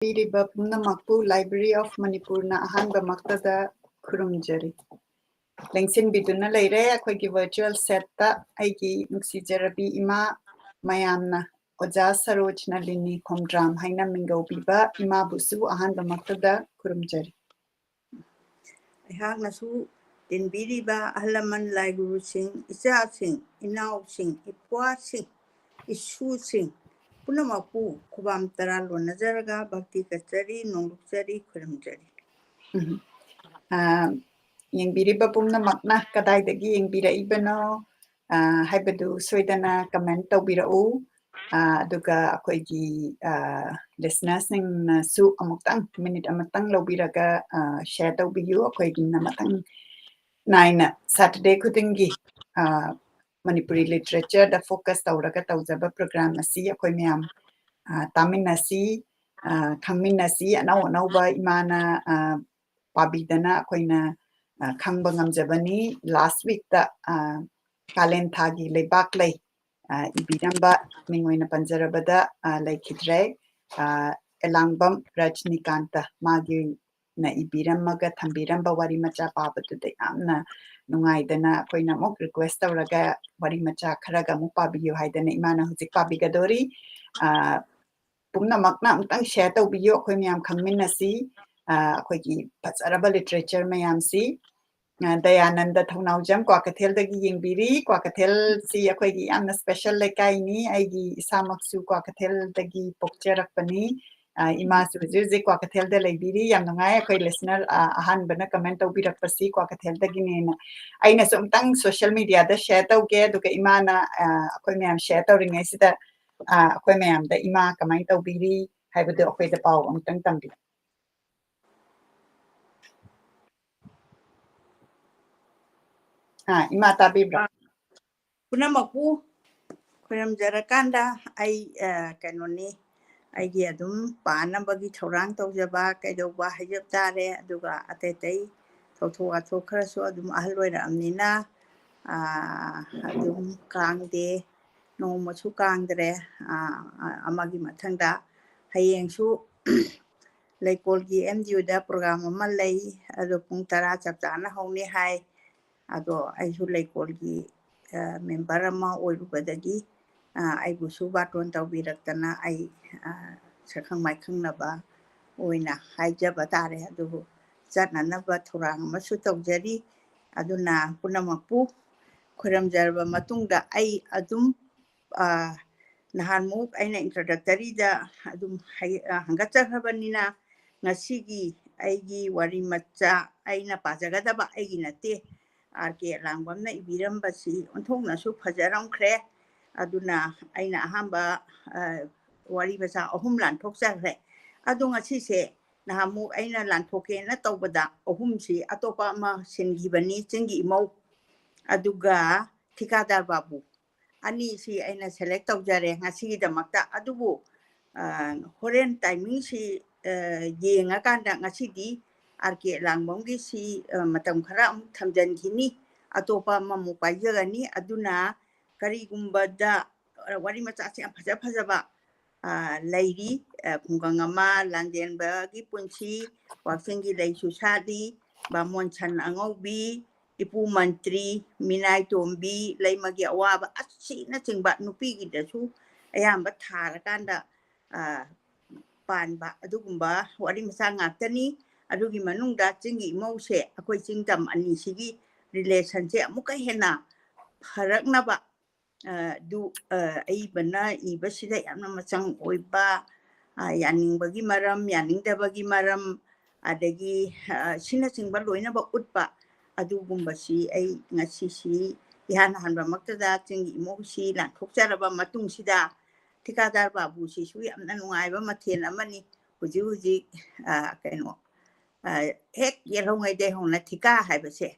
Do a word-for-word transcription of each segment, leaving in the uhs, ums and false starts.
ꯄꯤꯔꯤꯕ ꯄꯨꯝꯅꯃꯛꯄꯨ Library of Manipurꯅ ꯑꯍꯥꯟꯕꯃꯛꯇꯗ ꯈꯨꯔꯨꯝꯖꯔꯤ꯫ ꯂꯦꯡꯁꯤꯟꯕꯤꯗꯨꯅ ꯂꯩꯔꯦ ꯑꯩꯈꯣꯏꯒꯤ virtual setꯇ ꯑꯩꯒꯤ ꯅꯨꯡꯁꯤꯖꯔꯕꯤ ꯏꯃꯥ, ꯃꯌꯥꯝꯅ ꯑꯣꯖꯥ ꯁꯔꯣꯖ ꯅꯂꯤꯅꯤ ꯈꯣꯡꯗ꯭ꯔꯥꯝ ꯍꯥꯏꯅ ꯃꯤꯡꯒꯧꯕꯤꯕ ꯏꯃꯥꯕꯨꯁꯨ ꯑꯍꯥꯟꯕꯃꯛꯇꯗ ꯈꯨꯔꯨꯝꯖꯔꯤ꯫ ꯑꯩꯍꯥꯛꯅꯁꯨ ꯇꯤꯟꯕꯤꯔꯤꯕ ꯑꯍꯜ ꯂꯃꯟ, ꯂꯥꯏꯒꯨꯔꯨꯁꯤꯡ, ꯏꯆꯥꯁꯤꯡ, ꯏꯅꯥꯎꯁꯤꯡ, ꯏꯄ꯭ꯋꯥꯁꯤꯡ, ꯏꯁꯨꯁꯤꯡ ꯄꯨꯝꯅꯃꯛꯄꯨ ꯈꯨꯕꯥꯝ ꯇꯔꯥ ꯂꯣꯟꯅꯖꯔꯒ ꯚꯛꯇꯤ ꯀꯠꯆꯔꯤ, ꯅꯣꯡꯂꯨꯛꯆꯔꯤ, ꯈꯨꯔꯨꯝꯖꯔꯤ꯫ ꯎꯝ꯫ ꯑ, ꯌꯦꯡꯕꯤꯔꯤꯕ ꯄꯨꯝꯅꯃꯛꯅ ꯀꯗꯥꯏꯗꯒꯤ ꯌꯦꯡꯕꯤꯔꯛꯏꯕꯅꯣ, ꯑ, ꯍꯥꯏꯕꯗꯨ ꯁꯣꯏꯗꯅ comment ꯇꯧꯕꯤꯔꯛꯎ꯫ ꯑ, ꯑꯗꯨꯒ ꯑꯩꯈꯣꯏꯒꯤ, ꯑ, listenerꯁꯤꯡꯅꯁꯨ ꯑꯃꯨꯛꯇꯪ, minute ꯑꯃꯇꯪ ꯂꯧꯕꯤꯔꯒ, ꯑ, share ꯇꯧꯕꯤꯌꯨ꯫ ꯑꯩꯈꯣꯏꯒꯤꯅ ꯃꯊꯪ ꯅꯥꯏꯅ Saturday ꯈꯨꯗꯤꯡꯒꯤ, ꯑ, ꯃꯅꯤꯄꯨꯔꯤ literatureꯗ focus ꯇꯧꯔꯒ ꯇꯧꯖꯕ program ꯑꯁꯤ ꯑꯩꯈꯣꯏ ꯃꯌꯥꯝ, ꯑ, ꯇꯥꯃꯤꯟꯅꯁꯤ, ꯑ, ꯈꯪꯃꯤꯟꯅꯁꯤ꯫ ꯑꯅꯧ ꯑꯅꯧꯕ ꯏꯃꯥꯅ, ꯑ, ꯄꯥꯕꯤꯗꯅ ꯑꯩꯈꯣꯏꯅ, ꯑ, ꯈꯪꯕ ꯉꯝꯖꯕꯅꯤ꯫ Last weekꯇ, ꯑ, ꯀꯥꯂꯦꯟ ꯊꯥꯒꯤ ꯂꯩꯕꯥꯛ ꯂꯩ, ꯑ, ꯏꯕꯤꯔꯝꯕ ꯃꯤꯡ ꯑꯣꯏꯅ ꯄꯟꯖꯔꯕꯗ, ꯑ, ꯂꯩꯈꯤꯗ꯭ꯔꯦ꯫ ꯑ, ꯑꯦꯂꯥꯡꯕꯝ ꯔꯖꯅꯤꯀꯥꯟꯇ ꯃꯥꯒꯤ ꯅ ꯏꯕꯤꯔꯝꯃꯒ ꯊꯝꯕꯤꯔꯝꯕ ꯋꯥꯔꯤ ꯃꯆꯥ ꯄꯥꯕꯗꯨꯗ ꯌꯥꯝꯅ ꯅꯨꯡꯉꯥꯏꯗꯅ ꯑꯩꯈꯣꯏꯅ ꯑꯃꯨꯛ request ꯇꯧꯔꯒ ꯋꯥꯔꯤ ꯃꯆꯥ ꯈꯔꯒ ꯑꯃꯨꯛ ꯄꯥꯕꯤꯌꯨ ꯍꯥꯏꯗꯅ ꯏꯃꯥꯅ ꯍꯧꯖꯤꯛ ꯄꯥꯕꯤꯒꯗꯣꯔꯤ꯫ ꯑ, ꯄꯨꯝꯅꯃꯛꯅ ꯑꯃꯨꯛꯇꯪ share ꯇꯧꯕꯤꯌꯨ, ꯑꯩꯈꯣꯏ ꯃꯌꯥꯝ ꯈꯪꯃꯤꯟꯅꯁꯤ, ꯑ, ꯑꯩꯈꯣꯏꯒꯤ ꯐꯖꯔꯕ literature ꯃꯌꯥꯝꯁꯤ꯫ ꯑ, ꯗꯌꯥꯅꯟꯗ ꯊꯧꯅꯥꯎꯖꯝ ꯀ꯭ꯋꯥꯀꯩꯊꯦꯜꯗꯒꯤ ꯌꯦꯡꯕꯤꯔꯤ꯫ ꯀ꯭ꯋꯥꯀꯩꯊꯦꯜꯁꯤ ꯑꯩꯈꯣꯏꯒꯤ ꯌꯥꯝꯅ special ꯂꯩꯀꯥꯏꯅꯤ꯫ ꯑꯩꯒꯤ ꯏꯁꯥꯃꯛꯁꯨ ꯀ꯭ꯋꯥꯀꯩꯊꯦꯜꯗꯒꯤ ꯄꯣꯛꯆꯔꯛꯄꯅꯤ꯫ ꯑ, ꯏꯃꯥꯁꯨ ꯍꯧꯖꯤꯛ ꯍꯧꯖꯤꯛ ꯀ꯭ꯋꯥꯀꯩꯊꯦꯜꯗ ꯂꯩꯕꯤꯔꯤ꯫ ꯌꯥꯝ ꯅꯨꯡꯉꯥꯏ ꯑꯩꯈꯣꯏ listener, ꯑ, ꯑꯍꯥꯟꯕꯅ comment ꯇꯧꯕꯤꯔꯛꯄꯁꯤ ꯀ꯭ꯋꯥꯀꯩꯊꯦꯜꯗꯒꯤꯅꯦꯅ꯫ ꯑꯩꯅꯁꯨ ꯑꯃꯨꯛꯇꯪ social mediaꯗ share ꯇꯧꯒꯦ, ꯑꯗꯨꯒ ꯏꯃꯥꯅ, ꯑ, ꯑꯩꯈꯣꯏ ꯃꯌꯥꯝ share ꯇꯧꯔꯤꯉꯩꯁꯤꯗ, ꯑ, ꯑꯩꯈꯣꯏ ꯃꯌꯥꯝꯗ ꯏꯃꯥ ꯀꯃꯥꯏꯅ ꯇꯧꯕꯤꯔꯤ ꯍꯥꯏꯕꯗꯨ ꯑꯩꯈꯣꯏꯗ ꯄꯥꯎ ꯑꯃꯨꯛꯇꯪ ꯇꯝꯕꯤꯌꯨ꯫ ꯑ, ꯏꯃꯥ ꯇꯥꯕꯤꯕ꯭ꯔꯥ? ꯑ, ꯄꯨꯝꯅꯃꯛꯄꯨ ꯈꯣꯏꯔꯝꯖꯔꯀꯥꯟꯗ ꯑꯩ, ꯑ, ꯀꯩꯅꯣꯅꯤ, ꯑꯩꯒꯤ ꯑꯗꯨꯝ ꯄꯥꯅꯕꯒꯤ ꯊꯧꯔꯥꯡ ꯇꯧꯖꯕ ꯀꯩꯗꯧꯕ ꯍꯥꯏꯖꯕ ꯇꯥꯔꯦ꯫ ꯑꯗꯨꯒ ꯑꯇꯩ ꯑꯇꯩ ꯊꯧꯗꯣꯛ ꯋꯥꯊꯣꯛ ꯈꯔꯁꯨ ꯑꯗꯨꯝ ꯑꯍꯜ ꯑꯣꯏꯔꯛꯑꯕꯅꯤꯅ, ꯑ, ꯑꯗꯨꯝ ꯀꯥꯡꯗꯦ, ꯅꯣꯡꯃꯁꯨ ꯀꯥꯡꯗ꯭ꯔꯦ, ꯑ, ꯑ, ꯑꯃꯒꯤ ꯃꯊꯪꯗ ꯍꯌꯦꯡꯁꯨ ꯂꯩꯀꯣꯜꯒꯤ ꯑꯦꯝ ꯗꯤ ꯌꯨꯗ ꯄ꯭ꯔꯣꯒ꯭ꯔꯥꯝ ꯑꯃ ꯂꯩ, ꯑꯗꯣ ꯄꯨꯡ ꯇꯔꯥ ꯆꯞ ꯆꯥꯅ ꯍꯧꯅꯤ ꯍꯥꯏ꯫ ꯑꯗꯣ ꯑꯩꯁꯨ ꯂꯩꯀꯣꯜꯒꯤ, ꯑ, ꯃꯦꯝꯕꯔ ꯑꯃ ꯑꯣꯏꯔꯨꯕꯗꯒꯤ, ꯑ, ꯑꯩꯕꯨꯁꯨ ꯕꯥꯇꯣꯟ ꯇꯧꯕꯤꯔꯛꯇꯅ ꯑꯩ, ꯑ, ꯁꯛꯈꯪ ꯃꯥꯏꯈꯪꯅꯕ ꯑꯣꯏꯅ ꯍꯥꯏꯖꯕ ꯇꯥꯔꯦ꯫ ꯑꯗꯨꯕꯨ ꯆꯠꯅꯅꯕ ꯊꯧꯔꯥꯡ ꯑꯃꯁꯨ ꯇꯧꯖꯔꯤ꯫ ꯑꯗꯨꯅ ꯄꯨꯝꯅꯃꯛꯄꯨ ꯈꯨꯔꯨꯝꯖꯔꯕ ꯃꯇꯨꯡꯗ ꯑꯩ ꯑꯗꯨꯝ, ꯑ, ꯅꯍꯥꯟꯃꯨꯛ ꯑꯩꯅ introductoryꯗ ꯑꯗꯨꯝ ꯍꯥꯏ-, ꯑ, ꯍꯪꯒꯠꯆꯈ꯭ꯔꯕꯅꯤꯅ, ꯉꯁꯤꯒꯤ ꯑꯩꯒꯤ ꯋꯥꯔꯤ ꯃꯆꯥ, ꯑꯩꯅ ꯄꯥꯖꯒꯗꯕ ꯑꯩꯒꯤ ꯅꯠꯇꯦ, ꯑꯥꯔ ꯀꯦ ꯂꯥꯡꯕꯝꯅ ꯏꯕꯤꯔꯝꯕꯁꯤ ꯑꯣꯟꯊꯣꯛꯅꯁꯨ ꯐꯖꯔꯝꯈ꯭ꯔꯦ꯫ ꯑꯗꯨꯅ ꯑꯩꯅ ꯑꯍꯥꯟꯕ, ꯑ, ꯋꯥꯔꯤ ꯃꯆꯥ ꯑꯍꯨꯝ ꯂꯥꯟꯊꯣꯛꯆꯈ꯭ꯔꯦ꯫ ꯑꯗꯣ ꯉꯁꯤꯁꯦ ꯅꯍꯥꯟꯃꯨꯛ ꯑꯩꯅ ꯂꯥꯟꯊꯣꯛꯀꯦꯅ ꯇꯧꯕꯗ ꯑꯍꯨꯝꯁꯤ ꯑꯇꯣꯞꯄ ꯑꯃ ꯁꯤꯟꯈꯤꯕꯅꯤ, ꯆꯤꯡꯒꯤ ꯏꯃꯧ, ꯑꯗꯨꯒ ꯊꯤꯀꯥꯗꯥꯔ ꯕꯥꯕꯨ, ꯑꯅꯤꯁꯤ ꯑꯩꯅ select ꯇꯧꯖꯔꯦ ꯉꯁꯤꯒꯤꯗꯃꯛꯇ꯫ ꯑꯗꯨꯕꯨ, ꯑ, ꯍꯣꯔꯦꯟ timingꯁꯤ, ꯑ, ꯌꯦꯡꯉꯀꯥꯟꯗ ꯉꯁꯤꯗꯤ ꯑꯥꯔ ꯀꯦ ꯂꯥꯡꯕꯝꯒꯤꯁꯤ, ꯑ, ꯃꯇꯝ ꯈꯔ ꯑꯃꯨꯛ ꯊꯝꯖꯤꯟꯈꯤꯅꯤ, ꯑꯇꯣꯞꯄ ꯑꯃꯃꯨꯛ ꯄꯥꯏꯖꯒꯅꯤ꯫ ꯑꯗꯨꯅ ꯀꯔꯤꯒꯨꯝꯕꯗ, ꯑ, ꯋꯥꯔꯤ ꯃꯆꯥꯁꯦ ꯌꯥꯝ ꯐꯖ ꯐꯖꯕ, ꯑ, ꯂꯩꯔꯤ꯫ ꯑ, ꯈꯨꯡꯒꯪ ꯑꯃ, ꯂꯥꯟꯖꯦꯟꯕꯒꯤ ꯄꯨꯟꯁꯤ, ꯋꯥꯛꯆꯤꯡꯒꯤ ꯂꯩꯁꯨ ꯁꯥꯠꯂꯤ, ꯕꯥꯃꯣꯟ ꯁꯟ ꯑꯉꯧꯕꯤ, ꯏꯄꯨ ꯃꯟꯇ꯭ꯔꯤ, ꯃꯤꯅꯥꯏ ꯇꯣꯝꯕꯤ, ꯂꯩꯃꯒꯤ ꯑꯋꯥꯕ ꯑꯁꯤꯅꯆꯤꯡꯕ ꯅꯨꯄꯤꯒꯤꯗꯁꯨ ꯑꯌꯥꯝꯕ ꯊꯥꯔꯀꯥꯟꯗ, ꯑ, ꯄꯥꯟꯕ ꯑꯗꯨꯒꯨꯝꯕ ꯋꯥꯔꯤ ꯃꯆꯥ ꯉꯥꯛꯇꯅꯤ꯫ ꯑꯗꯨꯒꯤ ꯃꯅꯨꯡꯗ ꯆꯤꯡꯒꯤ ꯏꯃꯧꯁꯦ ꯑꯩꯈꯣꯏ ꯆꯤꯡ ꯇꯝ ꯑꯅꯤꯁꯤꯒꯤ relationꯁꯦ ꯑꯃꯨꯛꯀ ꯍꯦꯟꯅ ꯐꯔꯛꯅꯕ, ꯑ, ꯗꯨ, ꯑ, ꯑꯏꯕꯅ ꯏꯕꯁꯤꯗ ꯌꯥꯝꯅ ꯃꯆꯪ ꯑꯣꯏꯕ, ꯑ, ꯌꯥꯅꯤꯡꯕꯒꯤ ꯃꯔꯝ, ꯌꯥꯅꯤꯡꯗꯕꯒꯤ ꯃꯔꯝ, ꯑꯗꯒꯤ, ꯑ, ꯁꯤꯅꯆꯤꯡꯕ ꯂꯣꯏꯅꯃꯛ ꯎꯠꯄ ꯑꯗꯨꯒꯨꯝꯕꯁꯤ ꯑꯩ ꯉꯁꯤꯁꯤ ꯏꯍꯥꯟ ꯍꯥꯟꯕꯃꯛꯇꯗ ꯆꯤꯡꯒꯤ ꯏꯃꯧꯁꯤ ꯂꯥꯟꯊꯣꯛꯆꯔꯕ ꯃꯇꯨꯡꯁꯤꯗ, ꯊꯤꯀꯥꯗꯥꯔ ꯕꯥꯕꯨꯁꯤꯁꯨ ꯌꯥꯝꯅ ꯅꯨꯡꯉꯥꯏꯕ ꯃꯊꯦꯜ ꯑꯃꯅꯤ꯫ ꯍꯧꯖꯤꯛ ꯍꯧꯖꯤꯛ, ꯑ, ꯀꯩꯅꯣ, ꯑ, ꯍꯦꯛ ꯌꯦꯜꯍꯧꯉꯩꯗꯩ ꯍꯧꯅ ꯊꯤꯀꯥ ꯍꯥꯏꯕꯁꯦ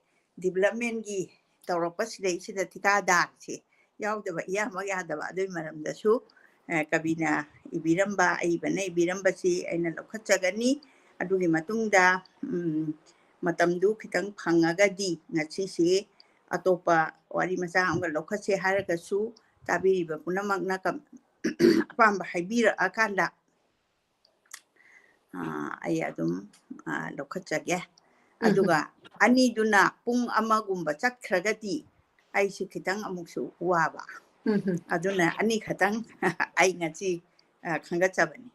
developmentꯀꯤ ꯇꯧꯔꯛꯄ ꯁꯤꯗꯩꯁꯤꯗ ꯊꯤꯀꯥꯗꯥꯔꯁꯦ ꯌꯥꯎꯗꯕ ꯏꯌꯥꯃꯛ ꯌꯥꯗꯕ꯫ ꯑꯗꯨꯒꯤ ꯃꯔꯝꯗꯁꯨ, ꯑ, ꯀꯕꯤꯅ ꯏꯕꯤꯔꯝꯕ, ꯑꯏꯕꯅ ꯏꯕꯤꯔꯝꯕꯁꯤ ꯑꯩꯅ ꯂꯧꯈꯠꯆꯒꯅꯤ꯫ ꯑꯗꯨꯒꯤ ꯃꯇꯨꯡꯗ, ꯎꯝ, ꯃꯇꯝꯗꯨ ꯈꯤꯇꯪ ꯐꯪꯉꯒꯗꯤ ꯉꯁꯤꯁꯤ ꯑꯇꯣꯞꯄ ꯋꯥꯔꯤ ꯃꯆꯥ ꯑꯃꯒ ꯂꯧꯈꯠꯁꯦ ꯍꯥꯏꯔꯒꯁꯨ, ꯇꯥꯕꯤꯔꯤꯕ ꯄꯨꯝꯅꯃꯛꯅ ꯀꯝ-, ꯑꯄꯥꯝꯕ ꯍꯥꯏꯕꯤꯔꯛꯑꯀꯥꯟꯗ ꯑꯩ ꯑꯗꯨꯝ, ꯑ, ꯂꯧꯈꯠꯆꯒꯦ꯫ ꯎꯝ꯫ ꯑꯗꯨꯒ ꯑꯅꯤꯗꯨꯅ ꯄꯨꯡ ꯑꯃꯒꯨꯝꯕ ꯆꯠꯈ꯭ꯔꯒꯗꯤ ꯑꯩꯁꯨ ꯈꯤꯇꯪ ꯑꯃꯨꯛꯁꯨ ꯋꯥꯕ꯫ ꯎꯝ꯫ ꯑꯗꯨꯅ ꯑꯅꯤ ꯈꯛꯇꯪ ꯑꯩ ꯉꯁꯤ, ꯑ, ꯈꯟꯒꯠꯆꯕꯅꯤ꯫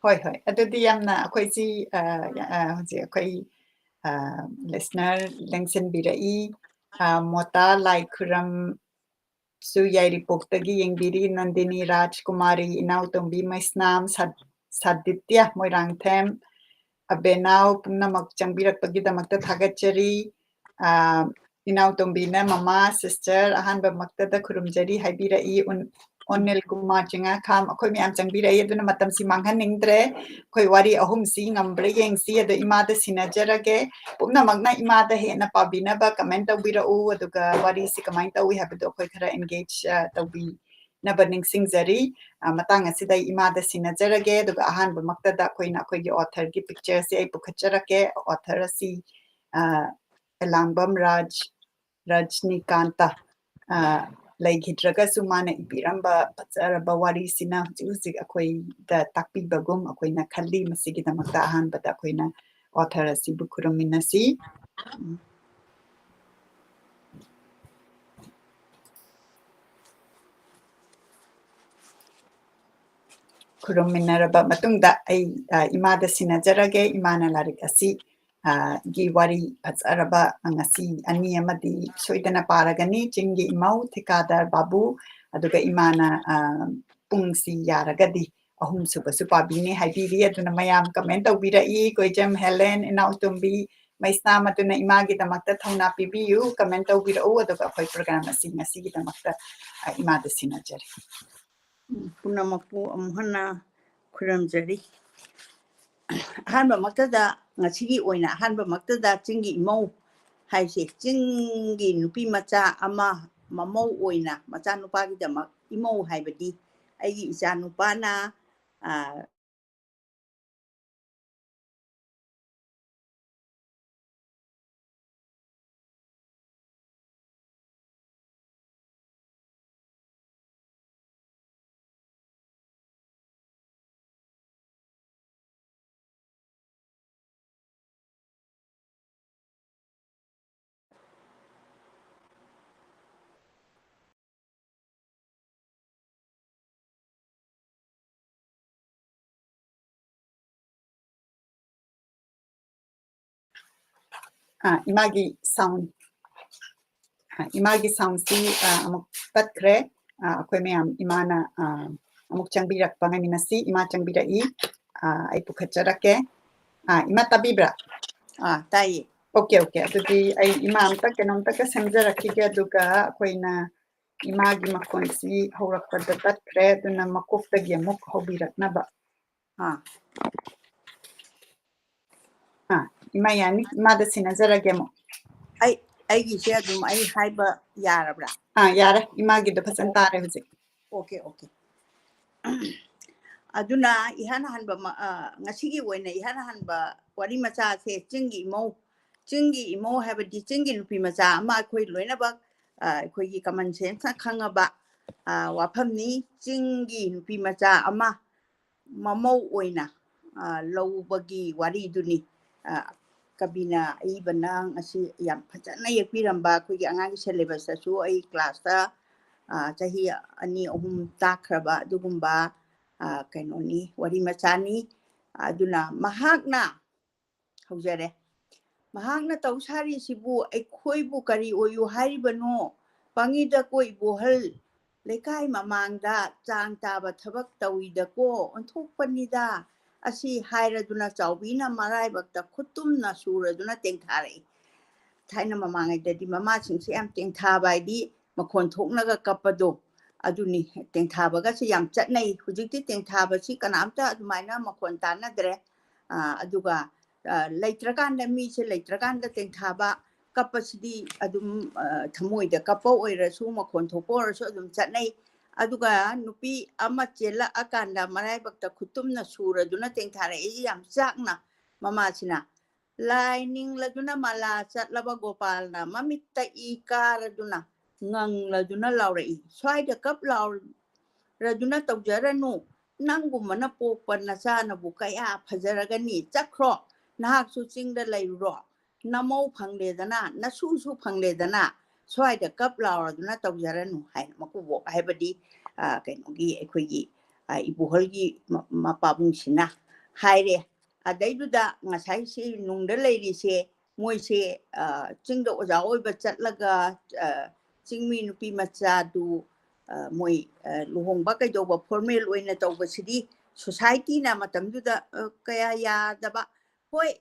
ꯍꯣꯏ, ꯍꯣꯏ꯫ ꯑꯗꯨꯗꯤ ꯌꯥꯝꯅ ꯑꯩꯈꯣꯏꯁꯤ, ꯑ, ꯑ, ꯍꯧꯖꯤꯛ ꯑꯩꯈꯣꯏ, ꯑ, listener ꯂꯦꯡꯁꯤꯟꯕꯤꯔꯛꯏ, ꯑ, ꯃꯣꯇꯥ ꯂꯥꯏ ꯈꯨꯔꯝꯁꯨ ꯌꯥꯏꯔꯤꯄꯣꯛꯇꯒꯤ ꯌꯦꯡꯕꯤꯔꯤ, ꯅꯟꯗꯤꯅꯤ ꯔꯥꯖꯀꯨꯃꯥꯔꯤ, ꯏꯅꯥꯎꯇꯣꯝꯕꯤ ꯃꯩꯁꯅꯥꯝ, ꯁꯠ-, ꯁꯥꯗꯤꯇ꯭ꯌ ꯃꯣꯏꯔꯥꯡꯊꯦꯝ, ꯑꯕꯦꯅꯥꯎ ꯄꯨꯝꯅꯃꯛ ꯆꯪꯕꯤꯔꯛꯄꯒꯤꯗꯃꯛꯇ ꯊꯥꯒꯠꯆꯔꯤ꯫ ꯑ, ꯏꯅꯥꯎꯇꯣꯝꯕꯤꯅ ꯃꯃꯥ, sister, ꯑꯍꯥꯟꯕꯃꯛꯇꯗ ꯈꯨꯔꯨꯝꯖꯔꯤ ꯍꯥꯏꯕꯤꯔꯛꯏ꯫ ꯎꯟ-, ꯑꯣꯅꯤꯜ ꯀꯨꯃꯥꯔ ꯆꯤꯡꯉꯥꯈꯥꯝ, ꯑꯩꯈꯣꯏ ꯃꯌꯥꯝ ꯆꯪꯕꯤꯔꯛꯏ꯫ ꯑꯗꯨꯅ ꯃꯇꯝꯁꯤ ꯃꯥꯡꯍꯟꯅꯤꯡꯗ꯭ꯔꯦ꯫ ꯑꯩꯈꯣꯏ ꯋꯥꯔꯤ ꯑꯍꯨꯝꯁꯤ ꯉꯝꯕ꯭ꯔꯥ ꯌꯦꯡꯁꯤ꯫ ꯑꯗꯣ ꯏꯃꯥꯗ ꯁꯤꯟꯅꯖꯔꯒꯦ꯫ ꯄꯨꯝꯅꯃꯛꯅ ꯏꯃꯥꯗ ꯍꯦꯟꯅ ꯄꯥꯕꯤꯅꯕ comment ꯇꯧꯕꯤꯔꯛꯎ꯫ ꯑꯗꯨꯒ ꯋꯥꯔꯤꯁꯤ ꯀꯃꯥꯏꯅ ꯇꯧꯏ ꯍꯥꯏꯕꯗꯣ ꯑꯩꯈꯣꯏ ꯈꯔ engage, ꯑ, ꯇꯧꯕꯤꯅꯕ ꯅꯤꯡꯁꯤꯡꯖꯔꯤ꯫ ꯑ, ꯃꯇꯥꯡ ꯑꯁꯤꯗ ꯑꯩ ꯏꯃꯥꯗ ꯁꯤꯟꯅꯖꯔꯒꯦ꯫ ꯑꯗꯨꯒ ꯑꯍꯥꯟꯕꯃꯛꯇꯗ ꯑꯩꯈꯣꯏꯅ ꯑꯩꯈꯣꯏꯒꯤ authorꯒꯤ pictureꯁꯦ ꯑꯩ ꯄꯨꯈꯠꯆꯔꯛꯀꯦ꯫ Author ꯑꯁꯤ, ꯑ, ꯑꯦꯂꯥꯡꯕꯝ ꯔꯥꯖ ꯔꯖꯅꯤꯀꯥꯟꯇ, ꯑ, ꯂꯩꯈꯤꯗ꯭ꯔꯒꯁꯨ ꯃꯥꯅ ꯏꯕꯤꯔꯝꯕ ꯐꯖꯔꯕ ꯋꯥꯔꯤꯁꯤꯅ ꯍꯧꯖꯤꯛ ꯍꯧꯖꯤꯛ ꯑꯩꯈꯣꯏꯗ ꯇꯥꯛꯄꯤꯕꯒꯨꯝ ꯑꯩꯈꯣꯏꯅ ꯈꯜꯂꯤ꯫ ꯃꯁꯤꯒꯤꯗꯃꯛꯇ ꯑꯍꯥꯟꯕꯗ ꯑꯩꯈꯣꯏꯅ author ꯑꯁꯤꯕꯨ ꯈꯨꯔꯨꯝꯃꯤꯟꯅꯁꯤ꯫ ꯈꯨꯔꯨꯝꯃꯤꯟꯅꯔꯕ ꯃꯇꯨꯡꯗ ꯑꯩ, ꯑ, ꯏꯃꯥꯗ ꯁꯤꯟꯅꯖꯔꯒꯦ꯫ ꯏꯃꯥꯅ ꯂꯥꯏꯔꯤꯛ ꯑꯁꯤ, ꯑ, ꯒꯤ ꯋꯥꯔꯤ ꯐꯖꯔꯕ ꯉꯁꯤ ꯑꯅꯤ ꯑꯃꯗꯤ ꯁꯣꯏꯗꯅ ꯄꯥꯔꯒꯅꯤ꯫ ꯆꯤꯡꯒꯤ ꯏꯃꯧ, ꯊꯤꯀꯥꯗꯔ ꯕꯥꯕꯨ, ꯑꯗꯨꯒ ꯏꯃꯥꯅ, ꯑ, ꯄꯨꯡꯁꯤ ꯌꯥꯔꯒꯗꯤ ꯑꯍꯨꯝꯁꯨꯕꯁꯨ ꯄꯥꯕꯤꯅꯤ ꯍꯥꯏꯕꯤꯔꯤ꯫ ꯑꯗꯨꯅ ꯃꯌꯥꯝ comment ꯇꯧꯕꯤꯔꯛꯏ, ꯀꯣꯏꯖꯝ ꯍꯦꯂꯦꯟ, ꯏꯅꯥꯎꯇꯣꯝꯕꯤ ꯃꯩꯁꯅꯥꯝ, ꯑꯗꯨꯅ ꯏꯃꯥꯒꯤꯗꯃꯛꯇ ꯊꯧꯅꯥ ꯄꯤꯕꯤꯌꯨ, comment ꯇꯧꯕꯤꯔꯛꯎ, ꯑꯗꯨꯒ ꯑꯩꯈꯣꯏ program ꯑꯁꯤ ꯉꯁꯤꯒꯤꯗꯃꯛꯇ, ꯑ, ꯏꯃꯥꯗ ꯁꯤꯟꯅꯖꯔꯤ꯫ ꯎꯝ, ꯄꯨꯝꯅꯃꯛꯄꯨ ꯑꯃꯨꯛ ꯍꯟꯅ ꯈꯨꯔꯨꯝꯖꯔꯤ꯫ ꯑꯍꯥꯟꯕꯃꯛꯇꯗ, ꯉꯁꯤꯒꯤ ꯑꯣꯏꯅ ꯑꯍꯥꯟꯕꯃꯛꯇꯗ ꯆꯤꯡꯒꯤ ꯏꯃꯧ ꯍꯥꯏꯁꯦ, ꯆꯤꯡꯒꯤ ꯅꯨꯄꯤ ꯃꯆꯥ ꯑꯃ ꯃꯃꯧ ꯑꯣꯏꯅ ꯃꯆꯥꯅꯨꯄꯥꯒꯤꯗꯃꯛ ꯏꯃꯧ ꯍꯥꯏꯕꯗꯤ ꯑꯩꯒꯤ ꯏꯆꯥꯅꯨꯄꯥꯅ, ꯑ, ꯑꯥ, ꯏꯃꯥꯒꯤ sound, ꯑꯥ, ꯏꯃꯥꯒꯤ soundꯁꯤ, ꯑꯥ, ꯑꯃꯨꯛ ꯇꯠꯈ꯭ꯔꯦ꯫ ꯑꯥ, ꯑꯩꯈꯣꯏ ꯃꯌꯥꯝ ꯏꯃꯥꯅ, ꯑꯥ, ꯑꯃꯨꯛ ꯆꯪꯕꯤꯔꯛꯄ ꯉꯥꯏꯃꯤꯟꯅꯁꯤ꯫ ꯏꯃꯥ ꯆꯪꯕꯤꯔꯛꯏ꯫ ꯑꯥ, ꯑꯩ ꯄꯨꯈꯠꯆꯔꯛꯀꯦ꯫ ꯑꯥ, ꯏꯃꯥ ꯇꯥꯕꯤꯕ꯭ꯔꯥ? ꯑꯥ, ꯇꯥꯏꯌꯦ꯫ Okay, okay. ꯑꯗꯨꯗꯤ ꯑꯩ ꯏꯃꯥ ꯑꯝꯇ ꯀꯩꯅꯣꯝꯇꯒ ꯁꯦꯝꯖꯔꯛꯈꯤꯒꯦ, ꯑꯗꯨꯒ ꯑꯩꯈꯣꯏꯅ ꯏꯃꯥꯒꯤ ꯃꯈꯣꯟꯁꯤ ꯍꯧꯔꯛꯄꯗ ꯇꯠꯈ꯭ꯔꯦ, ꯑꯗꯨꯅ ꯃꯀꯣꯛꯇꯒꯤ ꯑꯃꯨꯛ ꯍꯧꯕꯤꯔꯛꯅꯕ꯫ ꯑꯥ꯫ ꯑꯥ, ꯏꯃꯥ ꯌꯥꯅꯤ, ꯏꯃꯥꯗ ꯁꯤꯟꯅꯖꯔꯒꯦ ꯑꯃꯨꯛ꯫ ꯑꯩ, ꯑꯩꯒꯤꯁꯦ ꯑꯗꯨꯝ ꯑꯩ ꯍꯥꯏꯕ ꯌꯥꯔꯕ꯭ꯔꯥ? ꯑꯥ, ꯌꯥꯔꯦ, ꯏꯃꯥꯒꯤꯗꯣ ꯐꯖꯅ ꯇꯥꯔꯦ ꯍꯧꯖꯤꯛ꯫ Okay, okay. ꯑꯗꯨꯅ ꯏꯍꯥꯟ ꯍꯥꯟꯕ ꯃ-, ꯑ, ꯉꯁꯤꯒꯤ ꯑꯣꯏꯅ ꯏꯍꯥꯟ ꯍꯥꯟꯕ ꯋꯥꯔꯤ ꯃꯆꯥꯁꯦ ꯆꯤꯡꯒꯤ ꯏꯃꯧ, ꯆꯤꯡꯒꯤ ꯏꯃꯧ ꯍꯥꯏꯕꯗꯤ ꯆꯤꯡꯒꯤ ꯅꯨꯄꯤ ꯃꯆꯥ ꯑꯃ ꯑꯩꯈꯣꯏ ꯂꯣꯏꯅꯃꯛ, ꯑ, ꯑꯩꯈꯣꯏꯒꯤ common senseꯅ ꯈꯪꯉꯕ, ꯑ, ꯋꯥꯐꯝꯅꯤ꯫ ꯆꯤꯡꯒꯤ ꯅꯨꯄꯤ ꯃꯆꯥ ꯑꯃ ꯃꯃꯧ ꯑꯣꯏꯅ, ꯑ, ꯂꯧꯕꯒꯤ ꯋꯥꯔꯤꯗꯨꯅꯤ꯫ ꯑ, ꯀꯕꯤꯅ ꯑꯏꯕꯅ ꯉꯁꯤ ꯌꯥꯝ ꯐꯖꯅ ꯌꯦꯛꯄꯤꯔꯝꯕ, ꯑꯩꯈꯣꯏꯒꯤ ꯑꯉꯥꯡꯒꯤ syllabusꯇꯁꯨ ꯑꯩ classꯇ, ꯑ, ꯆꯍꯤ ꯑꯅꯤ ꯑꯍꯨꯝ ꯇꯥꯛꯈ꯭ꯔꯕ ꯑꯗꯨꯒꯨꯝꯕ, ꯑ, ꯀꯩꯅꯣꯅꯤ, ꯋꯥꯔꯤ ꯃꯆꯥꯅꯤ꯫ ꯑꯗꯨꯅ ꯃꯍꯥꯛꯅ, ꯍꯧꯖꯔꯦ, ꯃꯍꯥꯛꯅ ꯇꯧ ꯁꯥꯔꯤꯁꯤꯕꯨ ꯑꯩꯈꯣꯏꯕꯨ ꯀꯔꯤ ꯑꯣꯏꯌꯨ ꯍꯥꯏꯔꯤꯕꯅꯣ? ꯄꯥꯡꯉꯤꯗꯀꯣ ꯏꯕꯣꯍꯜ, ꯂꯩꯀꯥꯏ ꯃꯃꯥꯡꯗ ꯆꯥꯡ ꯇꯥꯕ ꯊꯕꯛ ꯇꯧꯏꯗꯀꯣ, ꯑꯣꯟꯊꯣꯛꯄꯅꯤꯗ꯫ ꯑꯁꯤ ꯍꯥꯏꯔꯗꯨꯅ ꯆꯥꯎꯕꯤꯅ ꯃꯔꯥꯏꯕꯛꯇ ꯈꯨꯠꯇꯨꯝꯅ ꯁꯨꯔꯗꯨꯅ ꯇꯦꯡꯊꯥꯔꯛꯏ꯫ ꯊꯥꯏꯅ ꯃꯃꯥꯡꯉꯩꯗꯗꯤ ꯃꯃꯥꯁꯤꯡꯁꯦ ꯌꯥꯝ ꯇꯦꯡꯊꯥꯕ ꯍꯥꯏꯗꯤ ꯃꯈꯣꯟ ꯊꯣꯛꯅꯒ ꯀꯞꯄꯗꯣ, ꯑꯗꯨꯅꯤ꯫ ꯇꯦꯡꯊꯥꯕꯒꯁꯦ ꯌꯥꯝ ꯆꯠꯅꯩ꯫ ꯍꯧꯖꯤꯛꯇꯤ ꯇꯦꯡꯊꯥꯕꯁꯤ ꯀꯅꯥꯝꯇ ꯑꯗꯨꯃꯥꯏꯅ ꯃꯈꯣꯟ ꯇꯥꯟꯅꯗ꯭ꯔꯦ꯫ ꯑ, ꯑꯗꯨꯒ, ꯑ, ꯂꯩꯇ꯭ꯔꯀꯥꯟꯗ, ꯃꯤꯁꯦ ꯂꯩꯇ꯭ꯔꯀꯥꯟꯗ ꯇꯦꯡꯊꯥꯕ ꯀꯞꯄꯁꯤꯗꯤ ꯑꯗꯨꯝ, ꯑ, ꯊꯃꯣꯏꯗ ꯀꯞꯄ ꯑꯣꯏꯔꯁꯨ, ꯃꯈꯣꯟ ꯊꯣꯛꯄ ꯑꯣꯏꯔꯁꯨ ꯑꯗꯨꯝ ꯆꯠꯅꯩ꯫ ꯑꯗꯨꯒ ꯅꯨꯄꯤ ꯑꯃ ꯆꯦꯜꯂꯛꯑꯀꯥꯟꯗ ꯃꯔꯥꯏꯕꯛꯇ ꯈꯨꯠꯇꯨꯝꯅ ꯁꯨꯔꯗꯨꯅ ꯇꯦꯡꯊꯥꯔꯛꯏ ꯌꯥꯝ ꯆꯥꯛꯅ ꯃꯃꯥꯁꯤꯅ꯫ ꯂꯥꯏ ꯅꯤꯡꯂꯗꯨꯅ ꯃꯂꯥ ꯆꯠꯂꯕ ꯒꯣꯄꯥꯜꯅ ꯃꯃꯤꯠꯇ ꯏ ꯀꯥꯔꯗꯨꯅ ꯉꯪꯂꯗꯨꯅ ꯂꯥꯎꯔꯛꯏ, "ꯁ꯭ꯋꯥꯏꯗ ꯀꯞ ꯂꯥꯎꯔꯗꯨꯅ ꯇꯧꯖꯔꯅꯨ꯫ ꯅꯪꯒꯨꯝꯕꯅ ꯄꯣꯛꯄ ꯅꯆꯥꯅꯕꯨ ꯀꯌꯥ ꯐꯖꯔꯒꯅꯤ꯫ ꯆꯠꯈ꯭ꯔꯣ, ꯅꯍꯥꯛꯁꯨ ꯆꯤꯡꯗ ꯂꯩꯔꯨꯔꯣ꯫ ꯅꯃꯧ ꯐꯪꯂꯦꯗꯅ, ꯅꯁꯨꯁꯨ ꯐꯪꯂꯦꯗꯅ, ꯁ꯭ꯋꯥꯏꯗ ꯀꯞ ꯂꯥꯎꯔꯗꯨꯅ ꯇꯧꯖꯔꯅꯨ" ꯍꯥꯏꯅ ꯃꯀꯨꯕꯣꯛ ꯍꯥꯏꯕꯗꯤ, ꯑ, ꯀꯩꯅꯣꯒꯤ ꯑꯩꯈꯣꯏꯒꯤ, ꯑ, ꯏꯕꯣꯍꯜꯒꯤ ꯃ-, ꯃꯄꯥꯕꯨꯡꯁꯤꯅ ꯍꯥꯏꯔꯦ꯫ ꯑꯗꯩꯗꯨꯗ ꯉꯁꯥꯏ ꯁꯤ ꯅꯨꯡꯗ ꯂꯩꯔꯤꯁꯦ ꯃꯣꯏꯁꯦ ꯆꯤꯡꯗ ꯑꯣꯖꯥ ꯑꯣꯏꯕ ꯆꯠꯂꯒ ꯆꯤꯡꯃꯤ ꯅꯨꯄꯤ ꯃꯆꯥꯗꯨ ꯃꯣꯏ ꯂꯨꯍꯣꯡꯕ ꯀꯩꯗꯧꯕ ꯐꯣꯔꯃꯦꯜ ꯑꯣꯏꯅ ꯇꯧꯕꯁꯤꯗꯤ ꯁꯣꯁꯥꯏꯇꯤꯅ ꯃꯇꯝꯗꯨꯗ ꯀꯌꯥ ꯌꯥꯗꯕ, ꯍꯣꯏ,